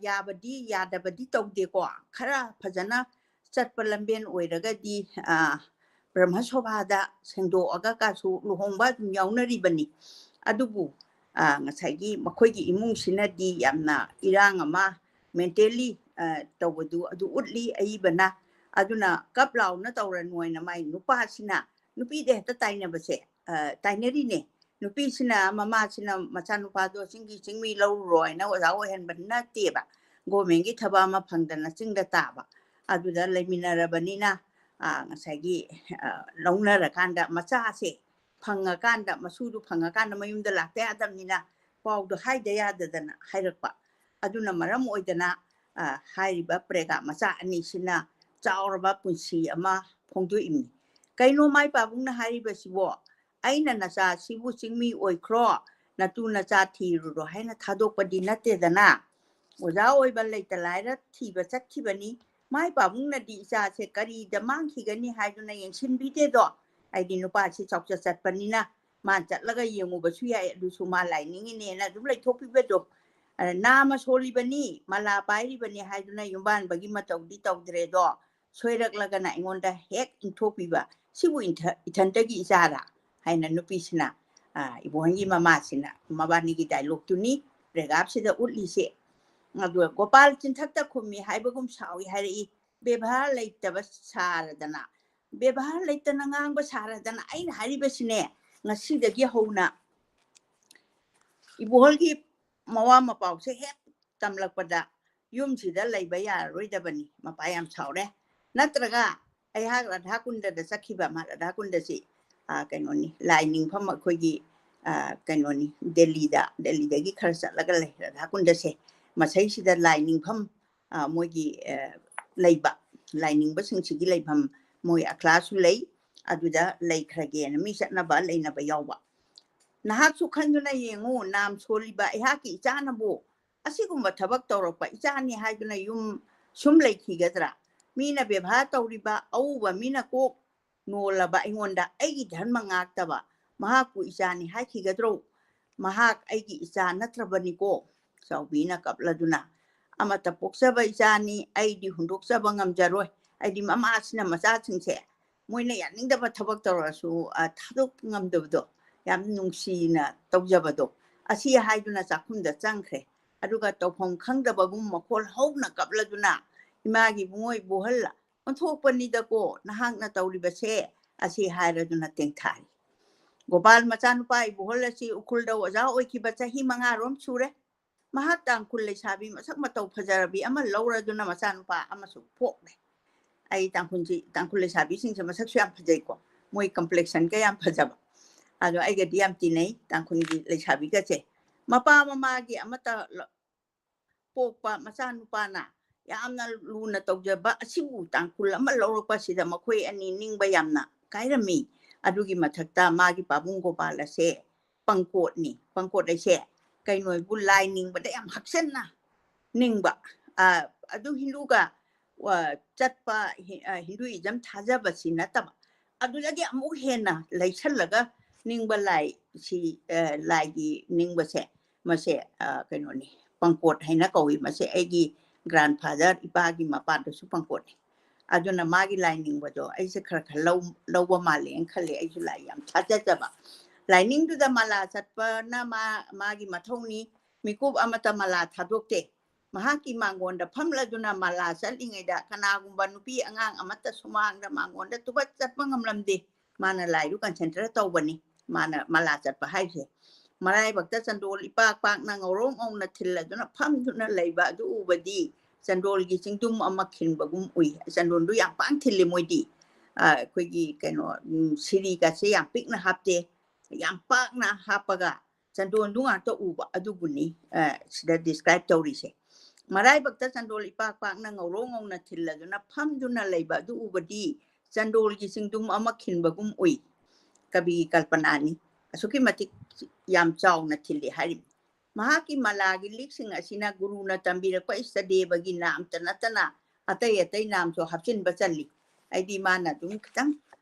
ꯌꯥꯕꯗꯤ ꯌꯥꯗꯕꯗꯤ ꯇꯧꯗꯦꯀꯣ, ꯈꯔ ꯐꯖꯅ ꯆꯠꯄ ꯂꯝꯕꯦꯟ ꯑꯣꯏꯔꯒꯗꯤ ꯕ꯭ꯔꯍ꯭ꯃ ꯁꯣꯚꯥꯗ ꯁꯦꯡꯗꯣꯛꯑꯒ ꯀꯥꯁꯨ ꯂꯨꯍꯣꯡꯕ ꯑꯗꯨꯝ ꯌꯥꯎꯅꯔꯤꯕꯅꯤ꯫ ꯑꯗꯨꯕꯨ ꯉꯁꯥꯏꯒꯤ ꯃꯈꯣꯏꯒꯤ ꯏꯃꯨꯡꯁꯤꯅꯗꯤ ꯌꯥꯝꯅ ꯏꯔꯥꯡ ꯑꯃ ꯃꯦꯟꯇꯦꯜꯂꯤ ꯇꯧꯕꯗꯨ ꯑꯗꯨ ꯎꯠꯂꯤ ꯑꯏꯕꯅ꯫ ꯑꯗꯨꯅ ꯀꯞ ꯂꯥꯎꯅ ꯇꯧꯔꯅꯨ ꯍꯥꯏꯅ ꯃꯥꯏ ꯅꯨꯄꯥꯁꯤꯅ, ꯅꯨꯄꯤꯗ ꯍꯦꯛꯇ ꯇꯥꯏꯅꯕꯁꯦ ꯇꯥꯏꯅꯔꯤꯅꯦ꯫ ꯅꯨꯄꯤꯁꯤꯅ ꯃꯃꯥꯁꯤꯅ ꯃꯆꯥꯅꯨꯄꯥꯗꯣ ꯆꯤꯡꯒꯤ ꯆꯤꯡꯃꯤ ꯂꯧꯔꯨꯔꯣ ꯍꯥꯏꯅ ꯑꯣꯖꯥ ꯑꯣꯏꯍꯟꯕ ꯅꯠꯇꯦꯕ꯫ ꯒꯣꯔꯃꯦꯟꯒꯤ ꯊꯕꯛ ꯑꯃ ꯐꯪꯗꯅ ꯆꯤꯡꯗ ꯇꯥꯕ꯫ ꯑꯗꯨꯗ ꯂꯩꯃꯤꯟꯅꯔꯕꯅꯤꯅ ꯉꯁꯥꯏꯒꯤ ꯂꯧꯅꯔꯀꯥꯟꯗ ꯃꯆꯥꯁꯦ ꯐꯪꯉꯀꯥꯟꯗ, ꯃꯁꯨꯗꯨ ꯐꯪꯉꯀꯥꯟꯗ ꯃꯌꯨꯝꯗ ꯂꯥꯛꯇ ꯌꯥꯗꯕꯅꯤꯅ ꯄꯥꯎꯗꯣ ꯍꯥꯏꯗ ꯌꯥꯗꯗꯅ ꯍꯥꯏꯔꯛꯄ꯫ ꯑꯗꯨꯅ ꯃꯔꯝ ꯑꯣꯏꯗꯅ ꯍꯥꯏꯔꯤꯕ ꯄ꯭ꯔꯦꯒꯥ ꯃꯆꯥ ꯑꯅꯤꯁꯤꯅ ꯆꯥꯎꯔꯕ ꯄꯨꯟꯁꯤ ꯑꯃ ꯐꯣꯡꯗꯣꯛꯏꯕꯅꯤ꯫ ꯀꯩꯅꯣ ꯃꯥꯏ ꯄꯥꯕꯨꯡꯅ ꯍꯥꯏꯔꯤꯕꯁꯤꯕꯣ? ꯑꯩꯅ ꯅꯆꯥꯁꯤꯕꯨ ꯆꯤꯡꯃꯤ ꯑꯣꯏꯈ꯭ꯔꯣ, ꯅꯇꯨ ꯅꯆꯥ ꯊꯤꯔꯨꯔꯣ ꯍꯥꯏꯅ ꯊꯥꯗꯣꯛꯄꯗꯤ ꯅꯠꯇꯦꯗꯅ꯫ ꯑꯣꯖꯥ ꯑꯣꯏꯕ ꯂꯩꯇ ꯂꯥꯏꯔ ꯊꯤꯕ ꯆꯠꯈꯤꯕꯅꯤ꯫ ꯃꯥꯏ ꯄꯥꯕꯨꯡꯅꯗꯤ ꯏꯆꯥꯁꯦ ꯀꯔꯤꯗ ꯃꯥꯡꯈꯤꯒꯅꯤ ꯍꯥꯏꯗꯨꯅ ꯌꯦꯡꯁꯤꯟꯕꯤꯗꯦꯗꯣ꯫ ꯑꯩꯗꯤ ꯅꯨꯄꯥꯁꯤ ꯆꯥꯎꯆꯠ ꯆꯠꯄꯅꯤꯅ ꯃꯥ ꯆꯠꯂꯒ ꯌꯦꯡꯉꯨꯕꯁꯨ ꯌꯥꯏ, ꯑꯗꯨꯁꯨ ꯃꯥ ꯂꯥꯏꯅꯤꯡꯉꯤꯅꯦꯅ ꯑꯗꯨꯝ ꯂꯩꯊꯣꯛꯄꯤꯕꯗꯣ꯫ ꯅꯥꯃ ꯁꯣꯜꯂꯤꯕꯅꯤ, ꯃꯂꯥ ꯄꯥꯏꯔꯤꯕꯅꯤ ꯍꯥꯏꯗꯨꯅ ꯌꯨꯝꯕꯥꯟꯕꯒꯤ ꯃꯇꯧꯗꯤ ꯇꯧꯗ꯭ꯔꯦꯗꯣ꯫ ꯁꯣꯏꯔꯛꯂꯒꯅ ꯑꯩꯉꯣꯟꯗ ꯍꯦꯛ ꯏꯟꯊꯣꯛꯄꯤꯕ, ꯁꯤꯕꯨ ꯏꯊꯟꯇꯒꯤ ꯏꯆꯥꯔꯥ ꯍꯥꯏꯅ ꯅꯨꯄꯤꯁꯤꯅ, ꯏꯕꯣꯍꯟꯒꯤ ꯃꯃꯥꯁꯤꯅ ꯃꯕꯥꯅꯤꯒꯤ ꯗꯥꯏꯂꯣꯛꯇꯨꯅꯤ ꯄ꯭ꯔꯦꯒꯥꯞꯁꯤꯗ ꯎꯠꯂꯤꯁꯦ꯫ ꯑꯗꯨꯒ ꯒꯣꯄꯥꯜ ꯆꯤꯟꯊꯛꯇ ꯈꯨꯝꯃꯤ ꯍꯥꯏꯕꯒꯨꯝ ꯁꯥꯎꯏ ꯍꯥꯏꯔꯛꯏ꯫ ꯕꯦꯕꯥꯔ ꯂꯩꯇꯕ ꯁꯥꯔꯗꯅ, ꯕꯦꯕꯥꯔ ꯂꯩꯇꯅ ꯉꯥꯡꯕ ꯁꯥꯔꯗꯅ꯫ ꯑꯩꯅ ꯍꯥꯏꯔꯤꯕꯁꯤꯅꯦ, ꯉꯁꯤꯗꯒꯤ ꯍꯧꯅ ꯏꯕꯣꯍꯜꯒꯤ ꯃꯋꯥ ꯃꯄꯥꯎꯁꯦ ꯍꯦꯛ ꯇꯝꯂꯛꯄꯗ ꯌꯨꯝꯁꯤꯗ ꯂꯩꯕ ꯌꯥꯔꯔꯣꯏꯗꯕꯅꯤ꯫ ꯃꯄꯥ ꯌꯥꯝ ꯁꯥꯎꯔꯦ꯫ ꯅꯠꯇ꯭ꯔꯒ ꯑꯩꯍꯥꯛ ꯔꯥꯙꯥ ꯀꯨꯟꯗꯗ ꯆꯠꯈꯤꯕ, ꯃꯥ ꯔꯥꯙꯥ ꯀꯨꯟꯗꯁꯤ ꯀꯩꯅꯣꯅꯤ, ꯂꯥꯏ ꯅꯤꯡꯐꯝ ꯑꯩꯈꯣꯏꯒꯤ ꯀꯩꯅꯣꯅꯤ, ꯗꯦꯜꯂꯤꯗ, ꯗꯦꯜꯂꯤꯗꯒꯤ ꯈꯔ ꯆꯠꯂꯒ ꯂꯩ ꯔꯥꯙꯥ ꯀꯨꯟꯗꯁꯦ꯫ ꯃꯁꯩꯁꯤꯗ ꯂꯥꯏ ꯅꯤꯡꯐꯝ ꯃꯣꯏꯒꯤ ꯂꯩꯕ, ꯂꯥꯏꯅꯤꯡꯕꯁꯤꯡꯁꯤꯒꯤ ꯂꯩꯐꯝ, ꯃꯣꯏ ꯑꯈ꯭ꯂꯥꯁꯨ ꯂꯩ꯫ ꯑꯗꯨꯗ ꯂꯩꯈ꯭ꯔꯒꯦꯅ ꯃꯤ ꯆꯠꯅꯕ ꯂꯩꯅꯕ ꯌꯥꯎꯕ꯫ ꯅꯍꯥꯛꯁꯨ ꯈꯟꯗꯨꯅ ꯌꯦꯡꯉꯨ, ꯅꯥꯝ ꯁꯣꯜꯂꯤꯕ ꯑꯩꯍꯥꯛꯀꯤ ꯏꯆꯥꯅꯕꯨ ꯑꯁꯤꯒꯨꯝꯕ ꯊꯕꯛ ꯇꯧꯔꯛꯄ ꯏꯆꯥꯅꯤ ꯍꯥꯏꯗꯨꯅ ꯌꯨꯝ ꯁꯨꯝ ꯂꯩꯈꯤꯒꯗ꯭ꯔꯥ? ꯃꯤꯅ ꯕꯦꯕꯥꯔ ꯇꯧꯔꯤꯕ ꯑꯎꯕ ꯃꯤꯅ ꯀꯣꯛ ꯅꯣꯜꯂꯕ ꯑꯩꯉꯣꯟꯗ ꯑꯩꯒꯤ ꯙꯔꯃ ꯉꯥꯛꯇꯕ ꯃꯍꯥꯛꯄꯨ ꯏꯆꯥꯅꯤ ꯍꯥꯏꯈꯤꯒꯗ꯭ꯔꯣ? ꯃꯍꯥꯛ ꯑꯩꯒꯤ ꯏꯆꯥ ꯅꯠꯇ꯭ꯔꯕꯅꯤꯀꯣ꯫ ꯆꯥꯎꯕꯤꯅ ꯀꯞꯂꯗꯨꯅ, "ꯑꯃꯠꯇ ꯄꯣꯛꯆꯕ ꯏꯆꯥꯅꯤ, ꯑꯩꯗꯤ ꯍꯨꯟꯗꯣꯛꯆꯕ ꯉꯝꯖꯔꯣꯏ, ꯑꯩꯗꯤ ꯃꯃꯥꯁꯤꯅ ꯃꯆꯥꯁꯤꯡꯁꯦ ꯃꯣꯏꯅ ꯌꯥꯅꯤꯡꯗꯕ ꯊꯕꯛ ꯇꯧꯔꯁꯨ ꯊꯥꯗꯣꯛꯄ ꯉꯝꯗꯕꯗꯣ, ꯌꯥꯝ ꯅꯨꯡꯁꯤꯅ ꯇꯧꯖꯕꯗꯣ", ꯑꯁꯤ ꯍꯥꯏꯗꯨꯅ ꯆꯥꯛꯈꯨꯝꯗ ꯆꯪꯈ꯭ꯔꯦ꯫ ꯑꯗꯨꯒ ꯇꯧꯐꯝ ꯈꯪꯗꯕꯒꯨꯝ ꯃꯈꯣꯜ ꯍꯧꯅ ꯀꯞꯂꯗꯨꯅ, "ꯏꯃꯥꯒꯤ ꯏꯕꯨꯡꯉꯣ ꯏꯕꯣꯍꯜ, ꯑꯣꯟꯊꯣꯛꯄꯅꯤꯗꯀꯣ ꯅꯍꯥꯛꯅ ꯇꯧꯔꯤꯕꯁꯦ", ꯑꯁꯤ ꯍꯥꯏꯔꯗꯨꯅ ꯇꯦꯡꯊꯥꯔꯤ꯫ ꯒꯣꯄꯥꯜ ꯃꯆꯥꯅꯨꯄꯥ ꯏꯕꯣꯍꯜ ꯑꯁꯤ ꯎꯈ꯭ꯔꯨꯜꯗ ꯑꯣꯖꯥ ꯑꯣꯏꯈꯤꯕ ꯆꯍꯤ ꯃꯉꯥꯔꯣꯝ ꯁꯨꯔꯦ꯫ ꯃꯍꯥꯛ ꯇꯥꯡꯈꯨꯜ ꯂꯩꯁꯥꯕꯤ ꯃꯁꯛ ꯃꯇꯧ ꯐꯖꯔꯕꯤ ꯑꯃ ꯂꯧꯔꯗꯨꯅ ꯃꯆꯥꯅꯨꯄꯥ ꯑꯃꯁꯨ ꯄꯣꯛꯂꯦ꯫ ꯑꯩ ꯇꯥꯡꯈꯨꯜꯁꯤ, ꯇꯥꯡꯈꯨꯜ ꯂꯩꯁꯥꯕꯤꯁꯤꯡꯁꯦ ꯃꯁꯛꯁꯨ ꯌꯥꯝ ꯐꯖꯩꯀꯣ, ꯃꯣꯏ complexionꯒ ꯌꯥꯝ ꯐꯖꯕ꯫ ꯑꯗꯣ ꯑꯩꯒꯗꯤ ꯌꯥꯝ ꯇꯤꯟꯅꯩ ꯇꯥꯡꯈꯨꯜꯒꯤ ꯂꯩꯁꯥꯕꯤꯒꯁꯦ꯫ ꯃꯄꯥ ꯃꯃꯥꯒꯤ ꯑꯃꯠꯇ ꯄꯣꯛꯄ ꯃꯆꯥꯅꯨꯄꯥꯅ ꯌꯥꯝꯅ ꯂꯨꯅ ꯇꯧꯖꯕ ꯑꯁꯤꯕꯨ ꯇꯥꯡꯈꯨꯜ ꯑꯃ ꯂꯧꯔꯛꯄꯁꯤꯗ ꯃꯈꯣꯏ ꯑꯅꯤ ꯅꯤꯡꯕ ꯌꯥꯝꯅ ꯀꯥꯏꯔꯝꯃꯤ꯫ ꯑꯗꯨꯒꯤ ꯃꯊꯛꯇ ꯃꯥꯒꯤ ꯄꯥꯕꯨꯡ ꯒꯣꯄꯥꯜ ꯑꯁꯦ ꯄꯪꯀꯣꯠꯅꯤ꯫ ꯄꯪꯀꯣꯠ ꯑꯩꯁꯦ ꯀꯩꯅꯣꯕꯨ ꯂꯥꯏ ꯅꯤꯡꯕꯗ ꯌꯥꯝ ꯍꯛꯆꯟꯅ ꯅꯤꯡꯕ꯫ ꯑꯗꯨ ꯍꯤꯟꯗꯨꯒ ꯆꯠꯄ, ꯍꯤꯟꯗꯨꯏꯖꯝ ꯊꯥꯖꯕꯁꯤ ꯅꯠꯇꯕ, ꯑꯗꯨꯗꯒꯤ ꯑꯃꯨꯛ ꯍꯦꯟꯅ ꯂꯩꯁꯜꯂꯒ ꯅꯤꯡꯕ ꯂꯥꯏꯁꯤ, ꯂꯥꯏꯒꯤ ꯅꯤꯡꯕꯁꯦ, ꯃꯁꯦ ꯀꯩꯅꯣꯅꯤ, ꯄꯪꯀꯣꯠ ꯍꯥꯏꯅ ꯀꯧꯏ꯫ ꯃꯁꯦ ꯑꯩꯒꯤ grandfather, ꯏꯄꯥꯒꯤ ꯃꯄꯥꯗꯨꯁꯨ ꯄꯪꯀꯣꯠꯅꯤ꯫ ꯑꯗꯨꯅ ꯃꯥꯒꯤ ꯂꯥꯏ ꯅꯤꯡꯕꯗꯣ ꯑꯩꯁꯦ ꯈꯔ ꯈꯔ ꯂꯧ-, ꯂꯧꯕ ꯃꯥꯜꯂꯦꯅ ꯈꯜꯂꯦ꯫ ꯑꯩꯁꯨ ꯂꯥꯏ ꯌꯥꯝ ꯊꯥꯖꯖꯕ꯫ ꯂꯥꯏꯅꯤꯡꯗꯨꯗ ꯃꯂꯥ ꯆꯠꯄꯅ ꯃꯥ-, ꯃꯥꯒꯤ ꯃꯊꯧꯅꯤ꯫ ꯃꯤꯀꯨꯞ ꯑꯃꯠꯇ ꯃꯂꯥ ꯊꯥꯗꯣꯛꯇꯦ꯫ ꯃꯍꯥꯛꯀꯤ ꯃꯥꯡꯒꯣꯟꯗ ꯐꯝꯂꯗꯨꯅ ꯃꯂꯥ ꯆꯠꯂꯤꯉꯩꯗ ꯀꯅꯥꯒꯨꯝꯕ ꯅꯨꯄꯤ ꯑꯉꯥꯡ ꯑꯃꯠꯇ ꯁꯨꯃꯥꯡꯗ ꯃꯥꯡꯒꯣꯟꯗ ꯇꯨꯕꯠ ꯆꯠꯄ ꯉꯝꯂꯝꯗꯦ꯫ ꯃꯥꯅ ꯂꯥꯏꯗꯨ concentrate ꯇꯧꯕꯅꯤ꯫ ꯃꯥꯅ ꯃꯂꯥ ꯆꯠꯄ ꯍꯥꯏꯁꯦ꯫ ꯃꯔꯥꯏꯕꯛꯇ ꯆꯟꯗꯣꯜ ꯏꯄꯥꯛ ꯄꯥꯛꯅ ꯉꯧꯔꯣꯛ ꯉꯧꯅ ꯊꯤꯜꯂꯗꯨꯅ ꯐꯝꯗꯨꯅ ꯂꯩꯕ ꯑꯗꯨ ꯎꯕꯗꯤ ꯆꯟꯗꯣꯜꯒꯤ ꯆꯤꯡꯗꯨꯝ ꯑꯃ ꯈꯤꯟꯕꯒꯨꯝ ꯎꯏ꯫ ꯆꯟꯗꯣꯜꯗꯨ ꯌꯥꯝ ꯄꯥꯛ ꯊꯤꯜꯂꯤ ꯃꯣꯏꯗꯤ꯫ ꯑ, ꯑꯩꯈꯣꯏꯒꯤ ꯀꯩꯅꯣ, ꯎꯝ, ꯁꯤꯔꯤꯒꯁꯦ ꯌꯥꯝ ꯄꯤꯛꯅ ꯍꯥꯞꯇꯦ, ꯌꯥꯝ ꯄꯥꯛꯅ ꯍꯥꯞꯄꯒ ꯆꯟꯗꯣꯟꯗꯨ ꯉꯥꯛꯇ ꯎꯕ ꯑꯗꯨꯕꯨꯅꯤ, ꯑ, ꯁꯤꯗ describe ꯇꯧꯔꯤꯁꯦ꯫ ꯃꯔꯥꯏꯕꯛꯇ ꯆꯟꯗꯣꯜ ꯏꯄꯥꯛ ꯄꯥꯛꯅ ꯉꯧꯔꯣꯛ ꯉꯧꯅ ꯊꯤꯜꯂꯗꯨꯅ ꯐꯝꯗꯨꯅ ꯂꯩꯕ ꯑꯗꯨ ꯎꯕꯗꯤ ꯆꯟꯗꯣꯜꯒꯤ ꯆꯤꯡꯗꯨꯝ ꯑꯃ ꯈꯤꯟꯕꯒꯨꯝ ꯎꯏ꯫ ꯀꯕꯤꯒꯤ ꯀꯜꯄꯅꯥꯅꯤ꯫ ꯑꯁꯨꯛꯀꯤ ꯃꯇꯤꯛ ꯌꯥꯝ ꯆꯥꯎꯅ ꯊꯤꯜꯂꯤ ꯍꯥꯏꯔꯤꯕꯅꯤ꯫ ꯃꯍꯥꯛꯀꯤ ꯃꯂꯥꯒꯤ ꯂꯤꯛꯁꯤꯡ ꯑꯁꯤꯅ ꯒꯨꯔꯨꯅ ꯇꯝꯕꯤꯔꯛꯄ ꯏꯁꯇꯗꯦꯕꯒꯤ ꯅꯥꯝꯇ ꯅꯠꯇꯅ ꯑꯇꯩ ꯑꯇꯩ ꯅꯥꯝꯁꯨ ꯍꯥꯞꯆꯤꯟꯕ ꯆꯜꯂꯤ꯫ ꯑꯩꯗꯤ ꯃꯥꯅ ꯑꯗꯨꯝ ꯈꯤꯇꯪ,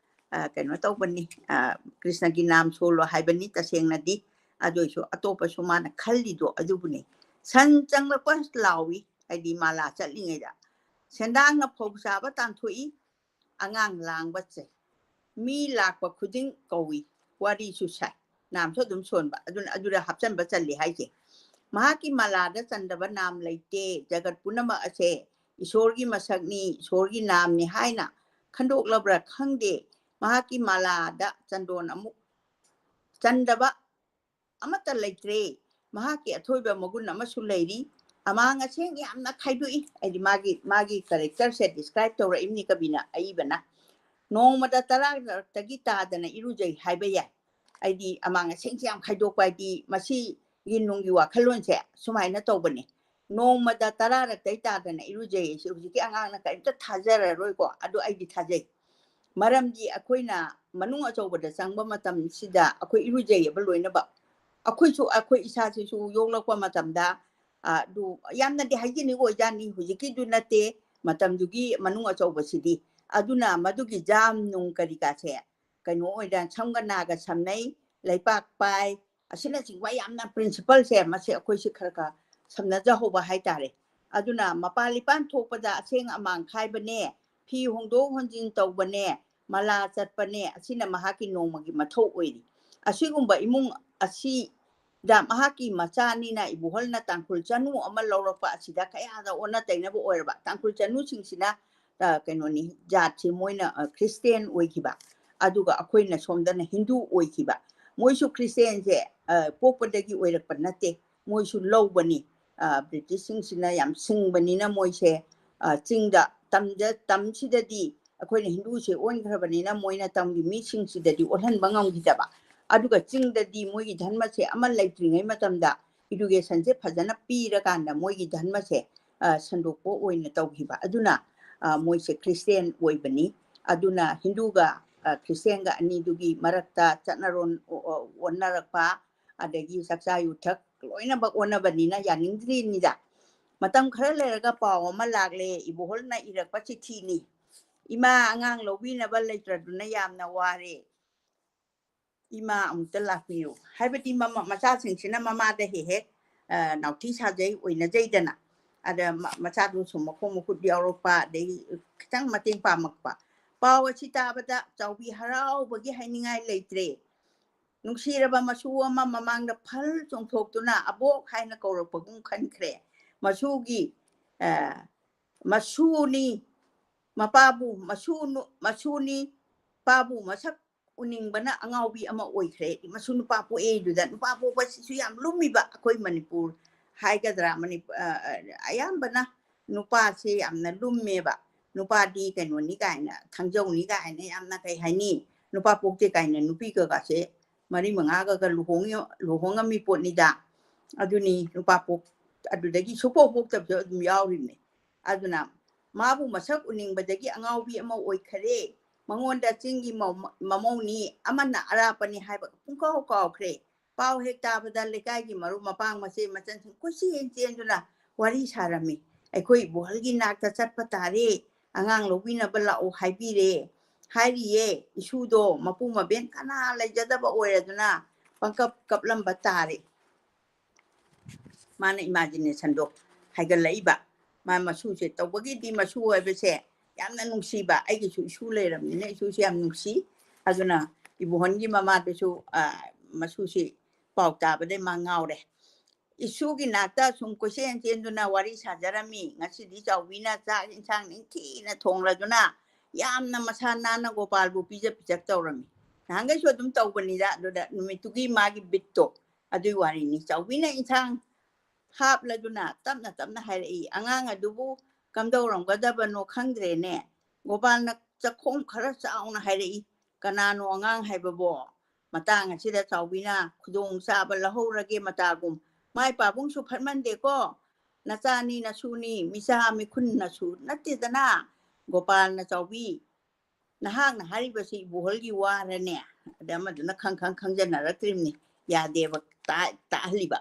ꯑ, ꯀꯩꯅꯣ ꯇꯧꯕꯅꯤ, ꯑ, ꯀ꯭ꯔꯤꯁꯅꯒꯤ ꯅꯥꯝ ꯁꯣꯜꯂꯣ ꯍꯥꯏꯕꯅꯤ ꯇꯁꯦꯡꯅꯗꯤ꯫ ꯑꯗꯨ ꯑꯣꯏꯁꯨ ꯑꯇꯣꯞꯄꯁꯨ ꯃꯥꯅ ꯈꯜꯂꯤꯗꯣ ꯑꯗꯨꯕꯨꯅꯤ꯫ ꯁꯟ ꯆꯪꯂꯛꯄ ꯂꯥꯎꯏ, ꯍꯥꯏꯗꯤ ꯃꯥꯂꯥ ꯆꯠꯂꯤꯉꯩꯗ꯫ ꯁꯦꯟꯗꯥꯡꯅ ꯐꯧ ꯆꯥꯕ ꯇꯥꯟꯊꯣꯛꯏ, ꯑꯉꯥꯡ ꯂꯥꯡꯕ ꯆꯩ꯫ ꯃꯤ ꯂꯥꯛꯄ ꯈꯨꯗꯤꯡ ꯀꯧꯏ, ꯋꯥꯔꯤꯁꯨ ꯁꯥꯏ꯫ ꯅꯥꯝꯁꯨ ꯑꯗꯨꯝ ꯁꯣꯟꯕ, ꯑꯗꯨꯅ ꯑꯗꯨꯗ ꯍꯥꯞꯆꯟꯕ ꯆꯜꯂꯤ ꯍꯥꯏꯁꯦ꯫ ꯃꯍꯥꯛꯀꯤ ꯃꯥꯂꯥꯗ ꯆꯟꯗꯕ ꯅꯥꯝ ꯂꯩꯇꯦ꯫ ꯖꯒꯠ ꯄꯨꯝꯅꯃꯛ ꯑꯁꯦ ꯏꯁꯣꯔꯒꯤ ꯃꯁꯛꯅꯤ, ꯏꯁꯣꯔꯒꯤ ꯅꯥꯝꯅꯤ ꯍꯥꯏꯅ ꯈꯟꯗꯣꯛꯂꯕ꯭ꯔꯥ ꯈꯪꯗꯦ꯫ ꯃꯍꯥꯛꯀꯤ ꯃꯥꯂꯥꯗ ꯆꯟꯗꯣꯟ ꯑꯃꯨꯛ ꯆꯟꯗꯕ ꯑꯃꯠꯇ ꯂꯩꯇ꯭ꯔꯦ꯫ ꯃꯍꯥꯛꯀꯤ ꯑꯊꯣꯏꯕ ꯃꯒꯨꯟ ꯑꯃꯁꯨ ꯂꯩꯔꯤ꯫ ꯑꯃꯥꯡ ꯑꯁꯦꯡ ꯌꯥꯝꯅ ꯈꯥꯏꯗꯣꯛꯏ꯫ ꯍꯥꯏꯗꯤ ꯃꯥꯒꯤ, ꯃꯥꯒꯤ ꯀꯦꯔꯦꯛꯇꯔꯁꯦ ꯗꯤꯁꯀ꯭ꯔꯥꯏꯕ ꯇꯧꯔꯛꯏꯕꯅꯤ ꯀꯕꯤꯅ, ꯑꯏꯕꯅ꯫ ꯅꯣꯡꯃꯗ ꯇꯔꯥꯔꯛꯇꯒꯤ ꯇꯥꯗꯅ ꯏꯔꯨꯖꯩ ꯍꯥꯏꯕ ꯌꯥꯏ꯫ ꯍꯥꯏꯗꯤ ꯑꯃꯥꯡ ꯑꯁꯦꯡꯁꯦ ꯌꯥꯝ ꯈꯥꯏꯗꯣꯛꯄ, ꯍꯥꯏꯗꯤ ꯃꯁꯤꯒꯤ ꯅꯨꯡꯒꯤ ꯋꯥꯈꯜꯂꯣꯟꯁꯦ ꯁꯨꯃꯥꯏꯅ ꯇꯧꯕꯅꯦ꯫ ꯅꯣꯡꯃꯗ ꯇꯔꯥꯔꯛꯇꯩ ꯇꯥꯗꯅ ꯏꯔꯨꯖꯩ ꯍꯥꯏꯁꯦ ꯍꯧꯖꯤꯛꯀꯤ ꯑꯉꯥꯡꯅ ꯀꯔꯤꯝꯇ ꯊꯥꯖꯔꯔꯣꯏꯀꯣ, ꯑꯗꯨ ꯑꯩꯗꯤ ꯊꯥꯖꯩ꯫ ꯃꯔꯝꯗꯤ ꯑꯩꯈꯣꯏꯅ ꯃꯅꯨꯡ ꯑꯆꯧꯕꯗ ꯆꯪꯕ ꯃꯇꯝꯁꯤꯗ ꯑꯩꯈꯣꯏ ꯏꯔꯨꯖꯩꯌꯦꯕ ꯂꯣꯏꯅꯃꯛ꯫ ꯑꯩꯈꯣꯏꯁꯨ, ꯑꯩꯈꯣꯏ ꯏꯁꯥꯁꯤꯁꯨ ꯌꯣꯛꯂꯛꯄ ꯃꯇꯝꯗ, ꯑ, ꯑꯗꯨ ꯌꯥꯝꯅꯗꯤ ꯍꯥꯏꯖꯤꯅꯤꯛ ꯑꯣꯏꯖꯥꯠꯅꯤ, ꯍꯧꯖꯤꯛꯀꯤꯗꯨ ꯅꯠꯇꯦ꯫ ꯃꯇꯝꯗꯨꯒꯤ ꯃꯅꯨꯡ ꯑꯆꯧꯕꯁꯤꯗꯤ꯫ ꯑꯗꯨꯅ ꯃꯗꯨꯒꯤ ꯖꯥꯝ ꯅꯨꯡ ꯀꯔꯤ ꯀꯥꯁꯦ ꯀꯩꯅꯣ ꯑꯣꯏꯅ ꯁꯝꯒ ꯅꯥꯒ ꯁꯝꯅꯩ, ꯂꯩꯄꯥꯛ ꯄꯥꯏ, ꯑꯁꯤꯅꯆꯤꯡꯕ ꯌꯥꯝꯅ ꯄ꯭ꯔꯤꯟꯁꯤꯄꯜꯁꯦ ꯃꯁꯤ ꯑꯩꯈꯣꯏꯁꯤ ꯈꯔ ꯈꯔ ꯁꯝꯅꯖꯍꯧꯕ ꯍꯥꯏꯇꯥꯔꯦ꯫ ꯑꯗꯨꯅ ꯃꯄꯥꯟ ꯂꯤꯄꯥꯟ ꯊꯣꯛꯄꯗ ꯑꯁꯦꯡ ꯑꯃꯥꯡ ꯈꯥꯏꯕꯅꯦ, ꯐꯤ ꯍꯣꯡꯗꯣꯛ ꯍꯣꯟꯖꯤꯟ ꯇꯧꯕꯅꯦ, ꯃꯂꯥ ꯆꯠꯄꯅꯦ, ꯑꯁꯤꯅ ꯃꯍꯥꯛꯀꯤ ꯅꯣꯡꯃꯒꯤ ꯃꯊꯧ ꯑꯣꯏꯔꯤ꯫ ꯑꯁꯤꯒꯨꯝꯕ ꯏꯃꯨꯡ ꯑꯁꯤꯗ ꯃꯍꯥꯛꯀꯤ ꯃꯆꯥꯅꯤꯅ ꯏꯕꯨꯍꯜꯅ ꯇꯥꯡꯈꯨꯜ ꯆꯅꯨ ꯑꯃ ꯂꯧꯔꯛꯄ ꯑꯁꯤꯗ ꯀꯌꯥꯗ ꯑꯣꯟꯅ ꯇꯩꯅꯕ ꯑꯣꯏꯔꯕ꯫ ꯇꯥꯡꯈꯨꯜ ꯆꯅꯨꯁꯤꯡꯁꯤꯅ, ꯑ, ꯀꯩꯅꯣꯅꯤ, ꯖꯥꯠꯁꯤ ꯃꯣꯏꯅ, ꯑ, ꯈ꯭ꯔꯤꯁꯇꯦꯟ ꯑꯣꯏꯈꯤꯕ, ꯑꯗꯨꯒ ꯑꯩꯈꯣꯏꯅ ꯁꯣꯝꯗꯅ ꯍꯤꯟꯗꯨ ꯑꯣꯏꯈꯤꯕ꯫ ꯃꯣꯏꯁꯨ ꯈ꯭ꯔꯤꯁꯇꯦꯟꯁꯦ, ꯑ, ꯄꯣꯛꯄꯗꯒꯤ ꯑꯣꯏꯔꯛꯄ ꯅꯠꯇꯦ, ꯃꯣꯏꯁꯨ ꯂꯧꯕꯅꯤ꯫ ꯑ, ꯕ꯭ꯔꯤꯇꯤꯁꯁꯤꯡꯁꯤꯅ ꯌꯥꯝ ꯁꯤꯡꯕꯅꯤꯅ ꯃꯣꯏꯁꯦ, ꯑ, ꯆꯤꯡꯗ, ꯇꯝꯗ, ꯇꯝꯁꯤꯗꯗꯤ ꯑꯩꯈꯣꯏꯅ ꯍꯤꯟꯗꯨꯁꯦ ꯑꯣꯟꯈ꯭ꯔꯕꯅꯤꯅ ꯃꯣꯏꯅ ꯇꯝꯒꯤ ꯃꯤꯁꯤꯡꯁꯤꯗꯗꯤ ꯑꯣꯜꯍꯟꯕ ꯉꯝꯈꯤꯗꯕ꯫ ꯑꯗꯨꯒ ꯆꯤꯡꯗꯗꯤ ꯃꯣꯏꯒꯤ ꯙꯔꯃꯁꯦ ꯑꯃ ꯂꯩꯇ꯭ꯔꯤꯉꯩ ꯃꯇꯝꯗ ꯏꯗꯨꯀꯦꯁꯟꯁꯦ ꯐꯖꯅ ꯄꯤꯔꯀꯥꯟꯗ ꯃꯣꯏꯒꯤ ꯙꯔꯃꯁꯦ, ꯑ, ꯁꯟꯗꯣꯛꯄ ꯑꯣꯏꯅ ꯇꯧꯈꯤꯕ꯫ ꯑꯗꯨꯅ, ꯑ, ꯃꯣꯏꯁꯦ ꯈ꯭ꯔꯤꯁꯇꯦꯟ ꯑꯣꯏꯕꯅꯤ꯫ ꯑꯗꯨꯅ ꯍꯤꯟꯗꯨꯒ, ꯑ, ꯈ꯭ꯔꯤꯁꯇꯦꯟꯒ ꯑꯅꯤꯗꯨꯒꯤ ꯃꯔꯛꯇ ꯆꯠꯅꯔꯣꯟ ꯑꯣ-, ꯑꯣ-, ꯑꯣꯟꯅꯔꯛꯄ, ꯑꯗꯒꯤ ꯆꯥꯛꯆꯥ ꯌꯨꯊꯛ ꯂꯣꯏꯅꯃꯛ ꯑꯣꯟꯅꯕꯅꯤꯅ ꯌꯥꯅꯤꯡꯗ꯭ꯔꯤꯅꯤꯗ꯫ ꯃꯇꯝ ꯈꯔ ꯂꯩꯔꯒ ꯄꯥꯎ ꯑꯃ ꯂꯥꯛꯂꯦ, ꯏꯕꯣꯍꯜꯅ ꯏꯔꯛꯄ ꯆꯤꯊꯤꯅꯤ꯫ "ꯏꯃꯥ, ꯑꯉꯥꯡ ꯂꯧꯕꯤꯅꯕ ꯂꯩꯇ꯭ꯔꯗꯨꯅ ꯌꯥꯝꯅ ꯋꯥꯔꯦ꯫ ꯏꯃꯥ ꯑꯃꯨꯛꯇ ꯂꯥꯛꯄꯤꯌꯨ"꯫ ꯍꯥꯏꯕꯗꯤ ꯃꯃꯥ, ꯃꯆꯥꯁꯤꯡꯁꯤꯅ ꯃꯃꯥꯗ ꯍꯦꯛ ꯍꯦꯛ, ꯑ, ꯅꯥꯎꯊꯤ ꯁꯥꯖꯩ, ꯑꯣꯏꯅꯖꯩꯗꯅ꯫ ꯑꯗ ꯃ-, ꯃꯆꯥꯗꯨꯁꯨ ꯃꯈꯣꯡ ꯃꯈꯨꯠ ꯌꯥꯎꯔꯛꯄ, ꯑꯗꯩ ꯈꯤꯇꯪ ꯃꯇꯦꯡ ꯄꯥꯡꯉꯛꯄ꯫ ꯄꯥꯎ ꯑꯁꯤ ꯇꯥꯕꯗ ꯆꯥꯎꯕꯤ ꯍꯔꯥꯎꯕꯒꯤ ꯍꯥꯏꯅꯤꯡꯉꯥꯏ ꯂꯩꯇ꯭ꯔꯦ꯫ ꯅꯨꯡꯁꯤꯔꯕ ꯃꯁꯨ ꯑꯃ ꯃꯃꯥꯡꯗ ꯐꯜ ꯆꯣꯡꯊꯣꯛꯇꯨꯅ "ꯑꯕꯣꯛ" ꯍꯥꯏꯅ ꯀꯧꯔꯛꯄꯒꯨꯝ ꯈꯟꯈ꯭ꯔꯦ꯫ ꯃꯁꯨꯒꯤ, ꯑ, ꯃꯁꯨꯅꯤ, ꯃꯄꯥꯕꯨ ꯃꯁꯨ-, ꯃꯁꯨꯅꯤ, ꯄꯥꯕꯨ ꯃꯁꯛ ꯎꯅꯤꯡꯕꯅ ꯑꯉꯥꯎꯕꯤ ꯑꯃ ꯑꯣꯏꯈ꯭ꯔꯦ꯫ ꯃꯁꯨ ꯅꯨꯄꯥ ꯄꯣꯛꯑꯦꯗꯨꯗ, ꯅꯨꯄꯥ ꯄꯣꯛꯄꯁꯤꯁꯨ ꯌꯥꯝ ꯂꯨꯝꯃꯤꯕ ꯑꯩꯈꯣꯏ ꯃꯅꯤꯄꯨꯔ ꯍꯥꯏꯒꯗ꯭ꯔꯥ, ꯃꯅꯤꯄꯨꯔ, ꯑ, ꯑ, ꯑꯌꯥꯝꯕꯅ ꯅꯨꯄꯥꯁꯦ ꯌꯥꯝꯅ ꯂꯨꯝꯃꯦꯕ꯫ ꯅꯨꯄꯥꯗꯤ ꯀꯩꯅꯣꯅꯤ ꯀꯥꯏꯅ, ꯊꯥꯡꯖꯧꯅꯤ ꯀꯥꯏꯅ ꯌꯥꯝꯅ, ꯀꯩ ꯍꯥꯏꯅꯤ, ꯅꯨꯄꯥ ꯄꯣꯛꯇꯦ ꯀꯥꯏꯅ ꯅꯨꯄꯤ ꯀꯀꯥꯁꯦ ꯃꯔꯤ ꯃꯉꯥꯒꯒ ꯂꯨꯍꯣꯡꯉꯤ-, ꯂꯨꯍꯣꯡꯉꯝꯃꯤ ꯄꯣꯠꯅꯤꯗ꯫ ꯑꯗꯨꯅꯤ ꯅꯨꯄꯥ ꯄꯣꯛ-, ꯑꯗꯨꯗꯒꯤ ꯁꯨꯄꯣꯛ ꯄꯣꯛꯇꯕꯁꯨ ꯑꯗꯨꯝ ꯌꯥꯎꯔꯤꯕꯅꯤ꯫ ꯑꯗꯨꯅ ꯃꯥꯕꯨ ꯃꯁꯛ ꯎꯅꯤꯡꯕꯗꯒꯤ ꯑꯉꯥꯎꯕꯤ ꯑꯃ ꯑꯣꯏꯈꯔꯦ꯫ ꯃꯉꯣꯟꯗ ꯆꯤꯡꯒꯤ ꯃꯧ-, ꯃꯃꯧꯅꯤ, ꯑꯃꯅ ꯑꯔꯥꯞꯄꯅꯤ ꯍꯥꯏꯕ ꯄꯨꯡꯀꯥꯎ ꯀꯥꯎꯈ꯭ꯔꯦ꯫ ꯄꯥꯎ ꯍꯦꯛ ꯇꯥꯕꯗ ꯂꯩꯀꯥꯏꯒꯤ ꯃꯔꯨꯞ ꯃꯄꯥꯡ ꯃꯆꯦ ꯃꯆꯟꯁꯤꯡ ꯀꯣꯏꯆꯦꯟ ꯆꯦꯟꯗꯨꯅ ꯋꯥꯔꯤ ꯁꯥꯔꯝꯃꯤ꯫ "ꯑꯩꯈꯣꯏ ꯏꯕꯣꯍꯜꯒꯤ ꯅꯥꯛꯇ ꯆꯠꯄ ꯇꯥꯔꯦ, ꯑꯉꯥꯡ ꯂꯧꯕꯤꯅꯕ ꯂꯥꯛꯑꯣ ꯍꯥꯏꯕꯤꯔꯦ", ꯍꯥꯏꯔꯤꯌꯦ꯫ ꯏꯁꯨꯗꯣ ꯃꯄꯨ ꯃꯕꯦꯟ ꯀꯅꯥ ꯂꯩꯖꯗꯕ ꯑꯣꯏꯔꯗꯨꯅ ꯄꯪꯀꯞ ꯀꯞꯂꯝꯕ ꯇꯥꯔꯦ꯫ ꯃꯥꯅ ꯏꯃꯥꯖꯤꯅꯦꯁꯟꯗꯣ ꯍꯥꯏꯒꯠꯂꯛꯏꯕ꯫ ꯃꯥ ꯃꯁꯨꯁꯦ ꯇꯧꯕꯒꯤꯗꯤ, ꯃꯁꯨ ꯍꯥꯏꯕꯁꯦ ꯌꯥꯝꯅ ꯅꯨꯡꯁꯤꯕ, ꯑꯩꯒꯤꯁꯨ ꯏꯁꯨ ꯂꯩꯔꯕꯅꯤꯅ ꯏꯁꯨꯁꯦ ꯌꯥꯝ ꯅꯨꯡꯁꯤ꯫ ꯑꯗꯨꯅ ꯏꯕꯨꯍꯟꯒꯤ ꯃꯃꯥꯗꯨꯁꯨ, ꯑ, ꯃꯁꯨꯁꯤ ꯄꯥꯎ ꯇꯥꯕꯗꯩ ꯃꯥ ꯉꯥꯎꯔꯦ꯫ ꯏꯁꯨꯒꯤ ꯅꯥꯛꯇ ꯁꯨꯝ ꯀꯣꯏꯆꯦꯟ ꯆꯦꯟꯗꯨꯅ ꯋꯥꯔꯤ ꯁꯥꯖꯔꯝꯃꯤ꯫ ꯉꯁꯤꯗꯤ ꯆꯥꯎꯕꯤꯅ ꯆꯥꯛ ꯏꯟꯁꯥꯡ ꯅꯤꯡꯊꯤꯅ ꯊꯣꯡꯂꯗꯨꯅ ꯌꯥꯝꯅ ꯃꯁꯥ ꯅꯥꯟꯅ ꯒꯣꯄꯥꯜꯕꯨ ꯄꯤꯖ ꯄꯤꯊꯛ ꯇꯧꯔꯝꯃꯤ꯫ ꯅꯍꯥꯟꯈꯩꯁꯨ ꯑꯗꯨꯝ ꯇꯧꯕꯅꯤꯗ, ꯑꯗꯨꯗ ꯅꯨꯃꯤꯠꯇꯨꯒꯤ ꯃꯥꯒꯤ ꯕꯤꯠꯇꯣ ꯑꯗꯨꯒꯤ ꯋꯥꯔꯤꯅꯤ꯫ ꯆꯥꯎꯕꯤꯅ ꯏꯟꯁꯥꯡ ꯍꯥꯞꯂꯗꯨꯅ ꯇꯞꯅ ꯇꯞꯅ ꯍꯥꯏꯔꯛꯏ, "ꯑꯉꯥꯡ ꯑꯗꯨꯕꯨ ꯀꯝꯗꯧꯔꯝꯒꯗꯕꯅꯣ ꯈꯪꯗ꯭ꯔꯦꯅꯦ"꯫ ꯒꯣꯄꯥꯜꯅ ꯆꯥꯛꯈꯣꯝ ꯈꯔ ꯆꯥꯎꯅ ꯍꯥꯏꯔꯛꯏ, "ꯀꯅꯥꯅꯣ ꯑꯉꯥꯡ ꯍꯥꯏꯕꯕꯣ? ꯃꯇꯥꯡ ꯑꯁꯤꯗ ꯆꯥꯎꯕꯤꯅ ꯈꯨꯗꯣꯡ ꯆꯥꯕ ꯂꯧꯍꯧꯔꯒꯦ ꯃꯇꯥꯒꯨꯝ꯫ ꯃꯥꯏ ꯄꯥꯕꯨꯡꯁꯨ ꯐꯠꯃꯟꯗꯦꯀꯣ꯫ ꯅꯆꯥꯅꯤ ꯅꯁꯨꯅꯤ, ꯃꯤꯆꯥ ꯃꯤꯈꯨꯟꯅꯁꯨ ꯅꯠꯇꯦꯗꯅ"꯫ ꯒꯣꯄꯥꯜꯅ ꯆꯥꯎꯕꯤ, ꯅꯍꯥꯛꯅ ꯍꯥꯏꯔꯤꯕꯁꯤ ꯏꯕꯣꯍꯜꯒꯤ ꯋꯥꯔꯅꯦ? ꯑꯗ ꯑꯃꯗꯨꯅ ꯈꯪ ꯈꯪ ꯈꯪꯖꯅꯔꯛꯇ꯭ꯔꯤꯕꯅꯤ꯫ ꯌꯥꯗꯦꯕ ꯇꯥ-, ꯇꯥꯍꯜꯂꯤꯕ꯫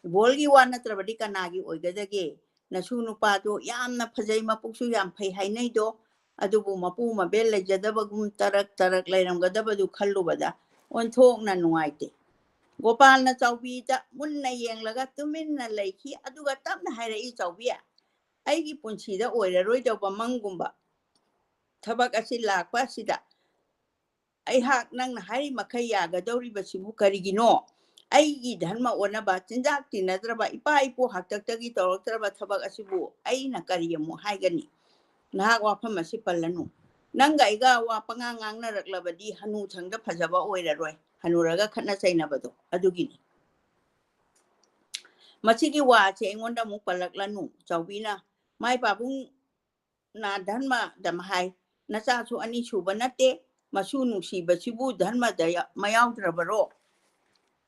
ꯏꯕꯣꯜꯒꯤ ꯋꯥ ꯅꯠꯇ꯭ꯔꯕꯗꯤ ꯀꯅꯥꯒꯤ ꯑꯣꯏꯒꯗꯒꯦ? ꯅꯁꯨ ꯅꯨꯄꯥꯗꯣ ꯌꯥꯝꯅ ꯐꯖꯩ, ꯃꯄꯨꯛꯁꯨ ꯌꯥꯝ ꯐꯩ ꯍꯥꯏꯅꯩꯗꯣ, ꯑꯗꯨꯕꯨ ꯃꯄꯨ ꯃꯕꯦꯜ ꯂꯩꯖꯗꯕꯒꯨꯝ ꯇꯔꯛ ꯇꯔꯛ ꯂꯩꯔꯝꯒꯗꯕꯗꯨ ꯈꯜꯂꯨꯕꯗ ꯑꯣꯟꯊꯣꯛꯅ ꯅꯨꯡꯉꯥꯏꯇꯦ꯫ ꯒꯣꯄꯥꯜꯅ ꯆꯥꯎꯕꯤꯗ ꯃꯨꯟꯅ ꯌꯦꯡꯂꯒ ꯇꯨꯃꯤꯟꯅ ꯂꯩꯈꯤ꯫ ꯑꯗꯨꯒ ꯇꯞꯅ ꯍꯥꯏꯔꯛꯏ, "ꯆꯥꯎꯕꯤ, ꯑꯩꯒꯤ ꯄꯨꯟꯁꯤꯗ ꯑꯣꯏꯔꯔꯣꯏꯗꯧꯕ ꯃꯪꯒꯨꯝꯕ ꯊꯕꯛ ꯑꯁꯤ ꯂꯥꯛꯄ ꯑꯁꯤꯗ ꯑꯩꯍꯥꯛ ꯅꯪꯅ ꯍꯥꯏꯔꯤ ꯃꯈꯩ ꯌꯥꯒꯗꯧꯔꯤꯕꯁꯤꯕꯨ ꯀꯔꯤꯒꯤꯅꯣ? ꯑꯩꯒꯤ ꯙꯔꯃ ꯑꯣꯟꯅꯕ, ꯆꯤꯟꯖꯥꯛ ꯇꯤꯟꯅꯗ꯭ꯔꯕ, ꯏꯄꯥ ꯏꯄꯨ ꯍꯥꯛꯇꯛꯇꯒꯤ ꯇꯧꯔꯛꯇ꯭ꯔꯕ ꯊꯕꯛ ꯑꯁꯤꯕꯨ ꯑꯩꯅ ꯀꯔꯤ ꯑꯃꯨꯛ ꯍꯥꯏꯒꯅꯤ?" "ꯅꯍꯥꯛ ꯋꯥꯐꯝ ꯑꯁꯤ ꯄꯜꯂꯅꯨ꯫ ꯅꯪꯒ ꯑꯩꯒ ꯋꯥ ꯄꯉꯥꯡ ꯉꯥꯡꯅꯔꯛꯂꯕꯗꯤ ꯍꯅꯨ ꯊꯪꯗ ꯐꯖꯕ ꯑꯣꯏꯔꯔꯣꯏ, ꯍꯅꯨꯔꯒ ꯈꯠꯅ ꯆꯩꯅꯕꯗꯣ ꯑꯗꯨꯒꯤꯅꯤ꯫ ꯃꯁꯤꯒꯤ ꯋꯥꯁꯦ ꯑꯩꯉꯣꯟꯗ ꯑꯃꯨꯛ ꯄꯜꯂꯛꯂꯅꯨ꯫ ꯆꯥꯎꯕꯤꯅ ꯃꯥꯏ ꯄꯥꯕꯨꯡꯅ ꯙꯔꯃꯗ ꯍꯥꯏ, ꯅꯆꯥꯁꯨ ꯑꯅꯤ ꯁꯨꯕ ꯅꯠꯇꯦ, ꯃꯁꯨ ꯅꯨꯡꯁꯤꯕꯁꯤꯕꯨ ꯙꯔꯃꯗ ꯌꯥ-, ꯃꯌꯥꯎꯗ꯭ꯔꯕꯔꯣ?"